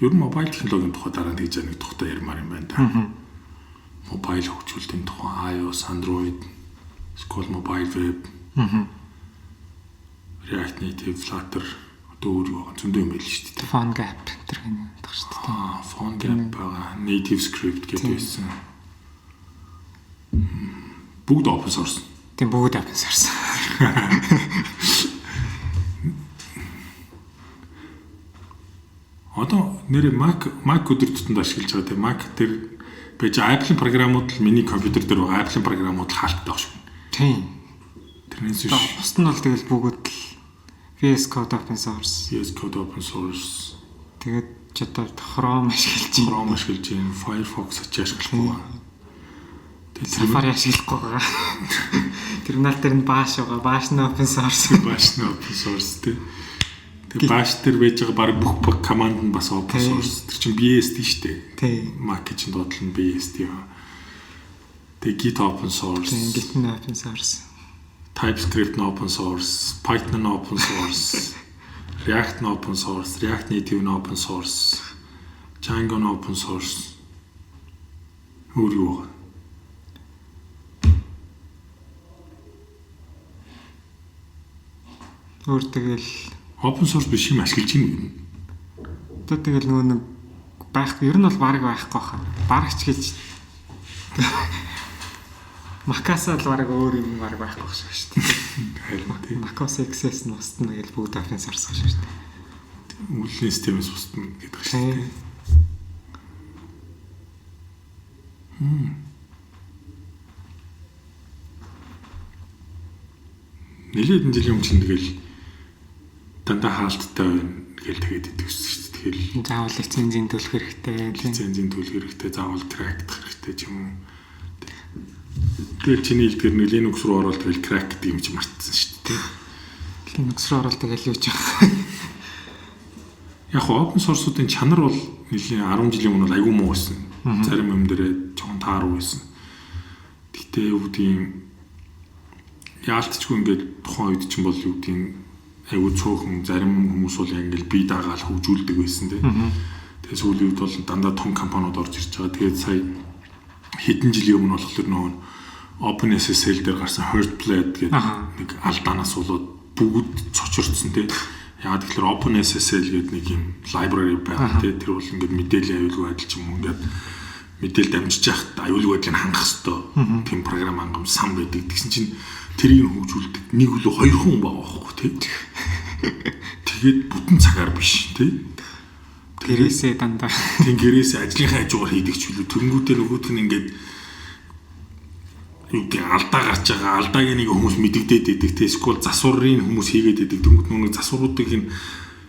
[SPEAKER 2] ер нь мобайл технологийн тухай дараа нь тэгж нэг тухтай ярмаар юм байна да. Мобайл хөгжүүлэлтийн тухай iOS, Android, School Mobile Web, React Native, Flutter одоо өөр юу байгаа зөндөө юм байл шүү дээ.
[SPEAKER 1] PhoneGap тэр гэнэ гэдэг шүү дээ.
[SPEAKER 2] PhoneGap байгаа. Native Script гэдэг байсан. Бүгд open source.
[SPEAKER 1] Тийм бүгд open source.
[SPEAKER 2] Одоо нэрээ Mac өдөр тутамд ашиглаж байгаа тийм Mac дээр байж Apple-ийн програмууд л миний компьютер дээр байгаа Apple-ийн програмууд л хаалттай байгаа шүү.
[SPEAKER 1] Тийм.
[SPEAKER 2] Тэрнээс биш.
[SPEAKER 1] Бусд нь бол тэгэл бүгд л VS Code open source.
[SPEAKER 2] VS Code open source.
[SPEAKER 1] Тэгээд ч одоо Chrome ашиглаж
[SPEAKER 2] байна. Chrome ашиглаж байна. Firefox ч ашиглахгүй байгаа.
[SPEAKER 1] Тэгээд Safari ашиглахгүй байгаа. Терминал дээр нь Bash байгаа. Bash нь open source.
[SPEAKER 2] Bash нь open source тийм. Тэгээ Bash дээр байж байгаа баг бүх команд нь бас open source. Тэр чинь BSD шүү дээ.
[SPEAKER 1] Тийм.
[SPEAKER 2] Mac чинь доотлол нь BSD аа. Тэгээ Git open source.
[SPEAKER 1] Тийм, Git нь open source.
[SPEAKER 2] TypeScript нь open source, Python нь open source, React нь open source, React Native нь open source, Django нь open source. Өөр юу вэ?
[SPEAKER 1] Өөр тэгэл
[SPEAKER 2] open source биш юм ашиглаж юм юм.
[SPEAKER 1] Одоо тэгэл нөгөө нэг байх ер нь бол бараг байхгүй хаа. Бараг ч гэж Mac-аас л бараг өөр юм бараг байхгүй шүү дээ.
[SPEAKER 2] Харин тийм.
[SPEAKER 1] Mac-ос XS нь устна гэж бүгд open source шүү дээ.
[SPEAKER 2] Үйлдлийн системээс устна гэдэг шүү дээ. Нэлээд жилийн өмнө чинь тэгэл дандаа хаалттай байна гэл тэгээд идэвсэн шүү дээ.
[SPEAKER 1] Тэгэл заавал лицензийн төлөх хэрэгтэй,
[SPEAKER 2] лицензийн төлөх хэрэгтэй, заавал crack-дах хэрэгтэй ч юм уу. Тэгэл чиний хэлдгээр нэг Linux руу ороод тэгэл crack гэдэг юм чи мартсан шүү дээ.
[SPEAKER 1] Linux руу орол тэгэл юу ч байгаа.
[SPEAKER 2] Яг open source-уудын чанар бол нэлийн 10 жилийн өмнө бол айгүй муу байсан. Зарим юм дээрээ жоохон тааруу байсан. Гэтэ юу гэдгийг яалтчгүй ингээд тухайн үед чинь бол юу гэдгийг айгүй цөөхөн зарим хүмүүс бол яг ингээд бие даагаал хөгжүүлдэг байсан тийм. Тэгээ сүүлийн үед бол дандаа том компаниуд орж ирж байгаа. Тэгээд сая хэдэн жилийн өмнө болохоор нөгөө OpenSSL дээр гарсан Heartbleed гэдэг нэг алдаанаас болоод бүгд цочирдсан тийм. Яагаад гэхээр OpenSSL гэдэг нэг юм library байгаа тийм. Тэр бол ингээд мэдээллийн аюулгүй байдал ч юм уу ингээд мэдээлэл дамжиж яхад аюулгүй байдлыг хангах хэвээр тийм програм хангамж сан байдаг. Тэгсэн чинь тэрийг хөгжүүлдэг нэг үлээ хоёр хүн байгаа байхгүй тийм. Тэгээд бүтэн цагаар биш тийм.
[SPEAKER 1] Гэрээсээ дандаа.
[SPEAKER 2] Тийм, гэрээсээ ажлынхаа хажуугаар хийдэг ч үлээ. Тэнгүүтээ нөгөөтг нь ингээд юу гэдэг алдаа гарч байгаа. Алдааг нэг хүмүүс мэдэгдээд идэг те. Эсвэл засварын хүмүүс хийгээд идэг. Тэнгүүт нөгөө засваруудыг нь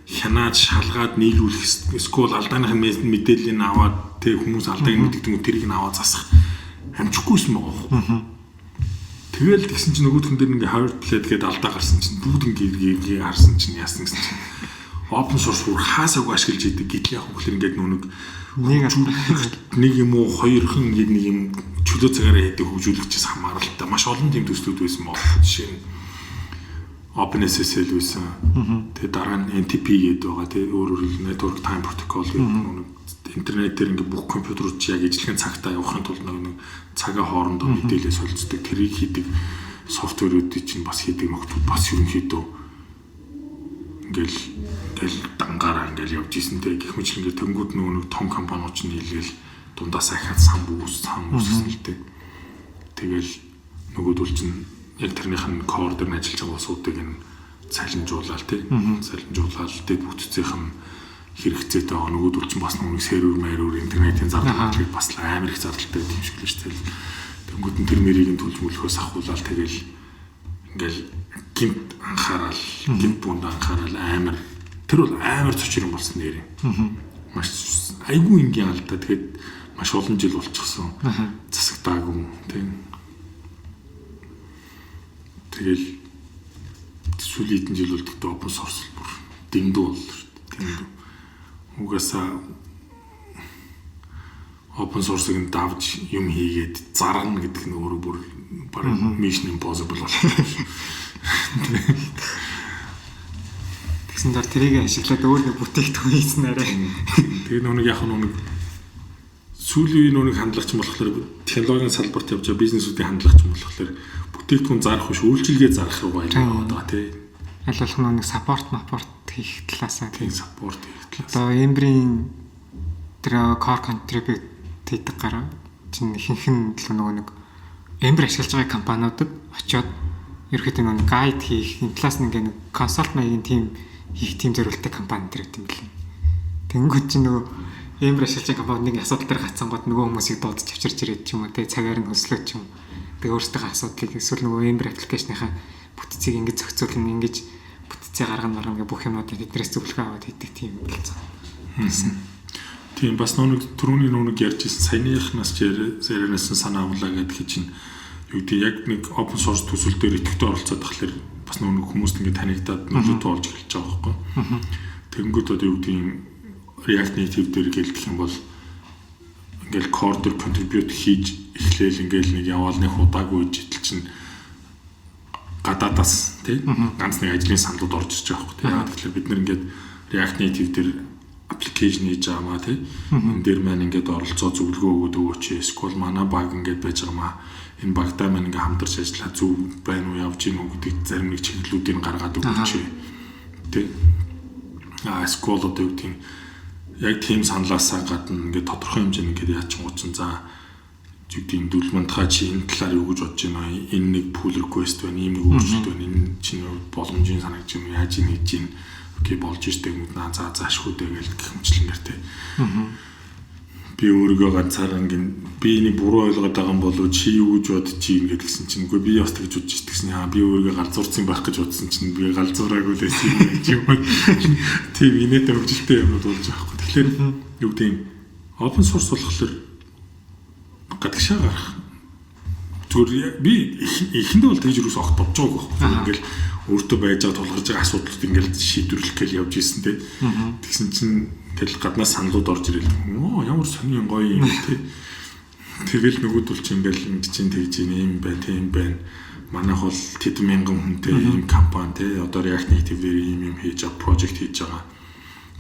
[SPEAKER 2] хянаад шалгаад нийлүүлэх эсвэл алдааных нь мэдээллийг аваад те, хүмүүс алдааг нь мэддэг, тэрийг нь аваад засах амжихгүйсэн байгаа байхгүй. Тэгэл тэгсэн чинь нөгөөхөн дээр ингээ Heartbleed гээд алдаа гарсан чинь бүгд ингээ харсан чинь яасан гэсэн чинь open source бүр хаасаагүй ашиглаж идэг. Гэтэл яг хөхлөр ингээд нүг нэг юм уу хоёрхан ингээд нэг юм чөлөө цагаараа хийдэг хөгжүүлэгчээс хамааралтай маш олон тийм төслүүд байсан баг. Жишээ нь OpenSSL байсан. Тэгээ дараа нь NTP гэдэг байгаа тий, өөрөөр Network Time Protocol гэдэг нэг интернетээр ингээ бүх компьютерууд чи яг ижлэхэн цагтаа явахын тулд нэг цагаа хоорондоо мэдээлэл солилцдог. Тэрийг хийдэг software уудыг чинь бас хийдэг нөхдүүд бас ерөнхийдөө ингээл дангаараа ингээл явж исэн те. Гэх мэт ингээд тэнгууд нөгөө нэг том компаниуд чинь нийлгээл дундаас ахаад сан үүсгэсэн л дээ. Тэгэл нөгөөдөл чинь яг тэрнийх нь core дээр нь ажиллаж байгаа улсуудыг нь цалинжуулаад тий. Цалинжуулаад дэд бүтцийнх нь хэрэгцээтэй байгаа. Нөгөөдөл чинь бас нөгөө сервер мэрвэр интернетийн зардал бас амар их зардалтай юм шиг л шүү дээ. Тэнгүүд нь тэр мэрийг нь төлж мөлхөөс ахуулаад тэгэл ингээл гинт анхаарал гинт бунд анхаарал амар тэр бол амар цочир юм болсон нэр. Маш айгүй энгийн алдаа. Тэгээд маш олон жил болчихсон. Засагдаагүй тийм. Тэгэл сүүлийн хэдэн жил бол тэгтээ open source бүр дэндүү боллоо шүү дээ. Дэндүү. Угаасаа open source-ыг нь давж юм хийгээд зарна гэдэг нь өөрөө бүр бараг mission impossible болчихсон шүү.
[SPEAKER 1] Тэгсэн дээр тэрийг ашиглаад өөр нэг бүтээгдэхүүн хийсэн арай.
[SPEAKER 2] Тэгээ нүг яг нүг сүүлийн үеийн нүг хандлага чинь болохоор технологийн салбарт явж байгаа бизнесүүдийн хандлага чинь болохоор бүтээгдэхүүн зарах биш, үйлчилгээ зарах руу баярлаад байгаа тий.
[SPEAKER 1] Аль болох нэг support мапорт хийх талаасаа
[SPEAKER 2] тий, support хийх талаас.
[SPEAKER 1] Одоо Ember-ийн тэр core contribute хийдэг гараа чинь ихэнх нь л нөгөө нэг Ember ашиглаж байгаа компаниудад очиод ерөөхдөө нөгөө guide хийх, энэ талаас нь ингээ нэг consult маягийн team хийх тийм зорилттой компани тэр юм лээ. Тэнгүүд чинь нөгөө Ember ашиглаж байгаа компани нэг асуудал дээр гацсангууд нөгөө хүмүүсийг дуудаж авчирч ирээд ч юм уу те, цагаар нь хөслөөд ч юм. Тэгээ өөрсдийнхөө асуудлыг эсвэл нөгөө Ember application ныхаа бүтцийг ингэж зохицуулна, ингэж бүтцээ гаргана маргана гэх бүх юмнуудыг тэднээс зөвлөгөө аваад хийдэг тийм болцоо.
[SPEAKER 2] Тийм, бас нүг түрүүний нүг ярьж ирсэн саяныхнаас ч ярианаас нь санаа авлаа гэдэг чинь юу гэдэг яг нэг open source төсөл дээр идэвхтэй оролцоод тахлаар бас нүг хүмүүст ингээд танигдаад нөлөөтэй болж эхэлж байгаа байхгүй. Тэгэнгүүт одоо юу гэдэг React Native дээр гэлдэх юм бол ингээл core дээр contribute хийж эхлээл ингээл нэг яваал нэг удаагүй житэл чинь гадаадаас тий ганц нэг ажлын саналууд орж ирж байгаа байхгүй тий. Яг тэгэхээр бид нэр ингээд React Native дээр application хийж байгаа маа тий. Энэ дээр маань ингээд оролцоо зөвлөгөө өгөөд өгөөч. Эсвэл манай баг ингээд байж байгаа маа. Энэ багтаа маань ингээд хамтарч ажиллаа зөв байна уу, явж гин үү гэдэг зарим нэг чиглэлүүдийг гаргаад өгөөч. Тий. А эсвэл одоо юу гэдэг яг тийм саналаасаа гадна ингээд тодорхой хэмжээнд ингээд яачин гучин за юу гэдэг дүлмантхаа чи энэ талаар юу гэж бодож байна, энэ нэг pull request байна, ийм нэг өөрчлөлт байна, энэ чинь боломжийн санагч юм, яаж ийн хийж ийн, окей болж штэ гэмүүд наа за заашгүй дээ гэл гэх мэтлэнгээр те. Би өөрийгөө ганцаараа ингээд би энийг буруу ойлгоод байгаа юм болов чи юу гэж бодож чинь ингээд гэсэн чинь үгүй би бас тэгж бодож гэсэн яа би өөрийгөө галзуурсан байх гэж бодсон чинь би галзуураагүй л байсан юм гэж юм. Тийм инээдтэй хөгжилтэй юмнууд болж байгаа хгүй. Тэгэхээр юу гэдэг open source болохоор гадагшаа гарах Зүгээр би эхэндээ бол тэгж юус огт бодож байгаагүй байхгүй. Ингээл өөртөө байж байгаа тулгарч байгаа асуудлууд ингээл шийдвэрлэх гээл явж исэн те. Тэгсэн чинь тэгэл гаднаас саналууд орж ирэл. Оо ямар сонин гоё юм те. Тэгэл нөгөөдөл чинь ингээл ингэ чинь тэгж юм байна, тийм байна. Манайх бол тэдэн мянган хүнтэй ийм компани те. Одоо React Native дээр ийм юм хийж байгаа, project хийж байгаа.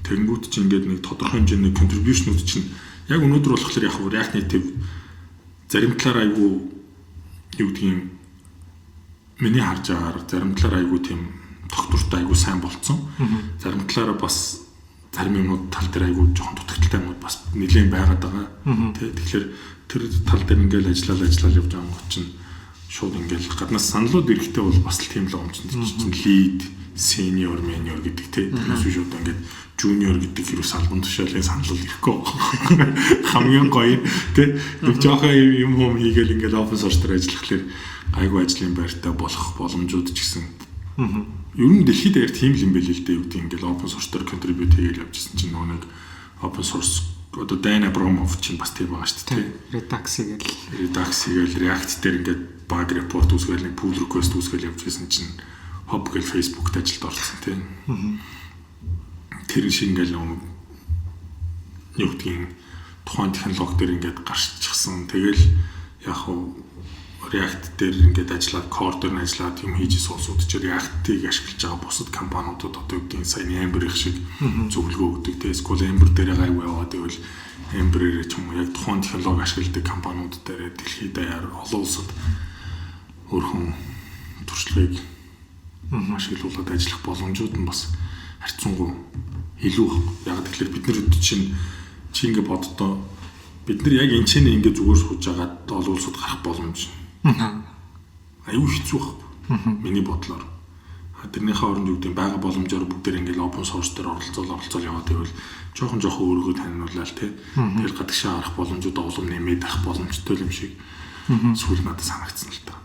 [SPEAKER 2] Тэнгүүт чинь ингээд нэг тодорхой хэмжээний contribution-ууд чинь яг өнөөдөр болохоор яг React Native зарим талаар айгүй юу гэдгийг миний харж байгаагаар зарим талаар айгүй тийм тогтвортой айгүй сайн болцсон. Зарим талаараа бас зарим юмнууд тал дээр айгүй жоохон дутагдaltaй юмнууд бас нэлээд байгаад байгаа. Тэ тэгэхээр тэр тал дээр ингээл ажиллаал явж байгаа юм чинь шууд ингээл гаднаас саналууд эрэхтэй бол бас л тийм л юм чинь lead, senior, manager гэдэг тэ тэрнээс биш одоо ингээд junior гэдэг хэрвээ албан тушаалын санал ирэхгүй хамгийн гоё тэ нэг жоохон юм хум хийгээл ингээл open source дээр ажиллахлаар гайгүй ажлын байртай болох боломжууд ч гэсэн ер нь дэлхийд даяар тийм л юм байл л дээ юу гэдэг ингээл open source дээр contribute хийгээл явжсэн чинь нөгөө нэг open source одоо Dan Abramov чинь бас тийм байгаа шүү дээ.
[SPEAKER 1] Redux хийгээл
[SPEAKER 2] Redux хийгээл React дээр ингээд bug report үүсгээл нэг pull request үүсгээл явж байсан чинь хоп гэл Facebook-т ажилд орсон тийм. Тэр шиг ингээл нөгөө юу гэдгийг тухайн технологи дээр ингээд гарччихсан. Тэгэл яг хуу React дээр ингээд ажиллаад core дээр нь ажиллаад юм хийж исэн улсууд чи React-ийг ашиглаж байгаа бусад компаниудад одоо юу гэдгийг сайн Ember их шиг зөвлөгөө өгдөг. Тэгээ эсвэл Ember дээр гайгүй яваад байвал Ember-ээр ч юм уу яг тухайн технологи ашигладаг компаниуд дээр дэлхийд даяар олон улсад өөрхөн туршлагыг ашиглуулад ажиллах боломжууд нь бас харьцангуй илүү байхгүй. Яг тэгэхээр бид нар чинь чи ингэ боддоо бид нар яг энэ чинь ингэ зүгээр сууж байгаад олон улсууд гарах боломж аюу хэцүү байхгүй. Миний бодлоор. Тэрнийхээ оронд юу гэдэг байгаа боломжоор бүгдээр ингээл open source дээр оролцоол яваад байвал жоохон өөрийгөө таниулаад тий. Тэгэл гадагшаа гарах боломжууд улам нэмээд авах боломжтой юм шиг сүүл надад санагдсан л та.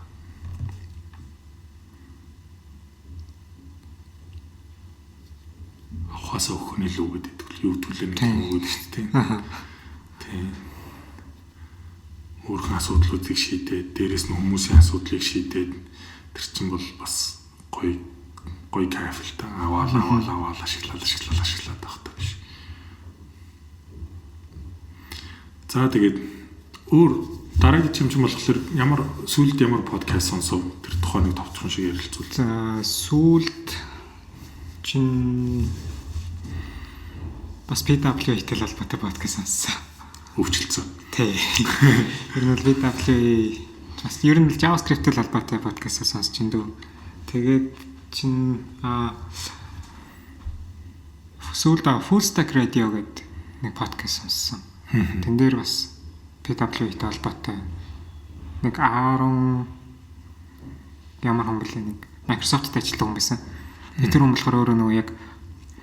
[SPEAKER 2] Авахаасаа өгөх нь илүү гэдэг юу төлөө нэг юм өгöd шүү дээ. Тийм. Өөрхөн асуудлуудыг шийдээд, дээрэс нь хүмүүсийн асуудлыг шийдээд тэр чинь бол бас гоё гоё кайф л та. Аваал ашиглаад байх та биш. За тэгээд өөр дараагийн чимчим болохоор ямар сүүлд ямар подкаст сонсов тэр тухай нэг товчхон шиг ярилцвал.
[SPEAKER 1] За сүүлд чин бас PWA-тэй холбоотой подкаст сонссон.
[SPEAKER 2] Өвчлөлцсөн.
[SPEAKER 1] Тий. Ер нь бол PWA бас ер нь JavaScript-тэй холбоотой подкаст сонсч ин дөө. Тэгээд чин сүүлд Full Stack Radio гэдэг нэг подкаст сонссон. Тэн дээр бас PWA-тэй холбоотой нэг 10 ямар хүн бэлээ нэг Microsoft-д ажилладаг хүн байсан. Тэр хүн болохоор өөрөө нөгөө яг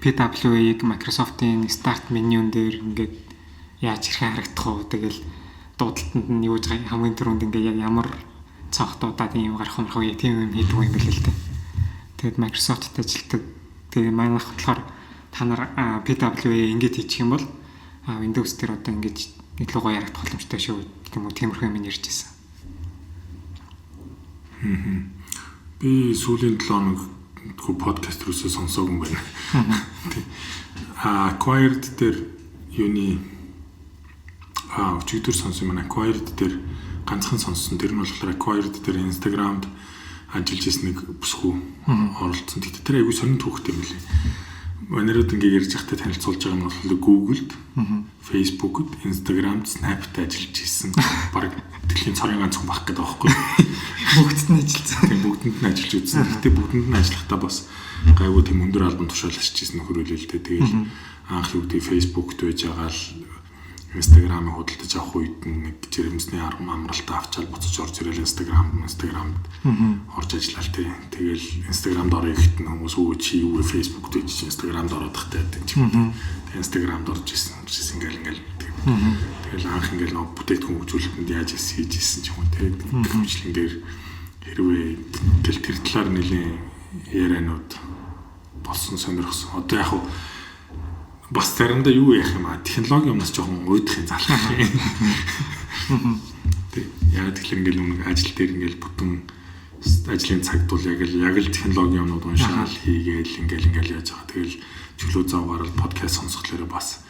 [SPEAKER 1] PWA-г Microsoft-ийн Start menu-н дээр ингээд яаж хэрхэн харагдах вэ? Тэгэл дуудалтанд нь юу гэж хамгийн түрүүнд ингээд яг ямар цонх дуудаад юм гарах юм яг тийм юм хийдэг юм билээ л дээ. Тэгээд Microsoft-д ажилладаг. Тэгээд манайх болохоор та нар PWA ингэж хийчих юм бол Windows дээр одоо ингэж илүү гоё харагдах боломжтой шүү гэх юм уу тиймэрхүү юм ярьж байсан.
[SPEAKER 2] Би сүүлийн 7 хоног подкаст рүүсээ сонсоогүй юм байна. Acquired дээр юуны өчигдөр сонсон юм. Acquired дээр ганцхан сонссон. Тэр нь болохоор Acquired дээр Instagram-д ажиллаж исэн нэг бүсгүй оролцсон. Тэгтээ тэр айгүй сонин түүхтэй юм лээ. Манайрууд ингээ ярьж байхдаа танилцуулж байгаа юм болохоор Google-д, Facebook-д, Instagram-д, Snap-д ажиллаж исэн. Бараг дэлхийн цорын ганц хүн байх гэдэг байгаа байхгүй.
[SPEAKER 1] Бүгдэд нь ажилласан.
[SPEAKER 2] Тийм бүгдэнд нь ажиллаж үзсэн. Гэхдээ бүгдэнд нь ажиллахдаа бас гайгүй тийм өндөр албан тушаал ашиж исэн нөхөр үлээ л дээ. Тэгэл анх юу гэдэг Facebook-д байж байгаа л Instagram-ыг худалдаж авах үед нэг жирэмсний амралтаа авчаал буцаж орж ирэл Instagram-д орж ажиллаа тий. Тэгэл Instagram-д орё гэхэд нь хүмүүс өө чи юу вэ Facebook-д байж чи Instagram-д ороод тахтай гэдэг ч юм. Тэг Instagram-д орж исэн ингээл ингээл. Тэгэл анх ингээл нөө бүтээгдэхүүн хөгжүүлэлтэнд яаж хийж исэн ч юм уу тий. Хөгжлөнгээр хэрвээ тэгэл тэр талаар нэлийн ярианууд болсон сонирхсон. Одоо яг бас заримдаа юу яах юм аа технологи юмнаас жоохон уйдах юм залах юм. Тий. Яг тэгэхээр ингээл нэг ажил дээр ингээл бүтэн ажлын цагт бол яг л технологийн юмнууд уншаал хийгээл ингээл яаж байгаа. Тэгэл чөлөө зав гараад подкаст сонсохлоороо бас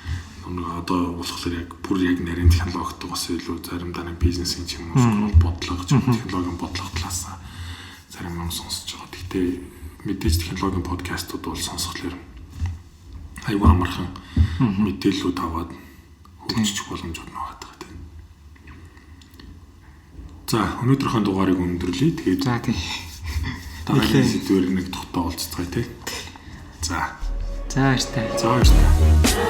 [SPEAKER 2] нэг одоо болохоор яг бүр яг нарийн технологитой бас илүү заримдаа нэг бизнесийн ч юм уу бодлого ч юм технологийн бодлого талаас зарим юм сонсож байгаа. Гэхдээ мэдээж технологийн подкастууд бол сонсохлоор айгүй амархан мэдээллүүд аваад хөгжих боломжууд байгаа тийм. За, өнөөдрийнхөө дугаарыг өндөрлөе. Тэгээд
[SPEAKER 1] за тий.
[SPEAKER 2] Дараагийн сэдвээр нэг тухтай уулзцгаая тий. За.
[SPEAKER 1] За баяртай.
[SPEAKER 2] За баяртай.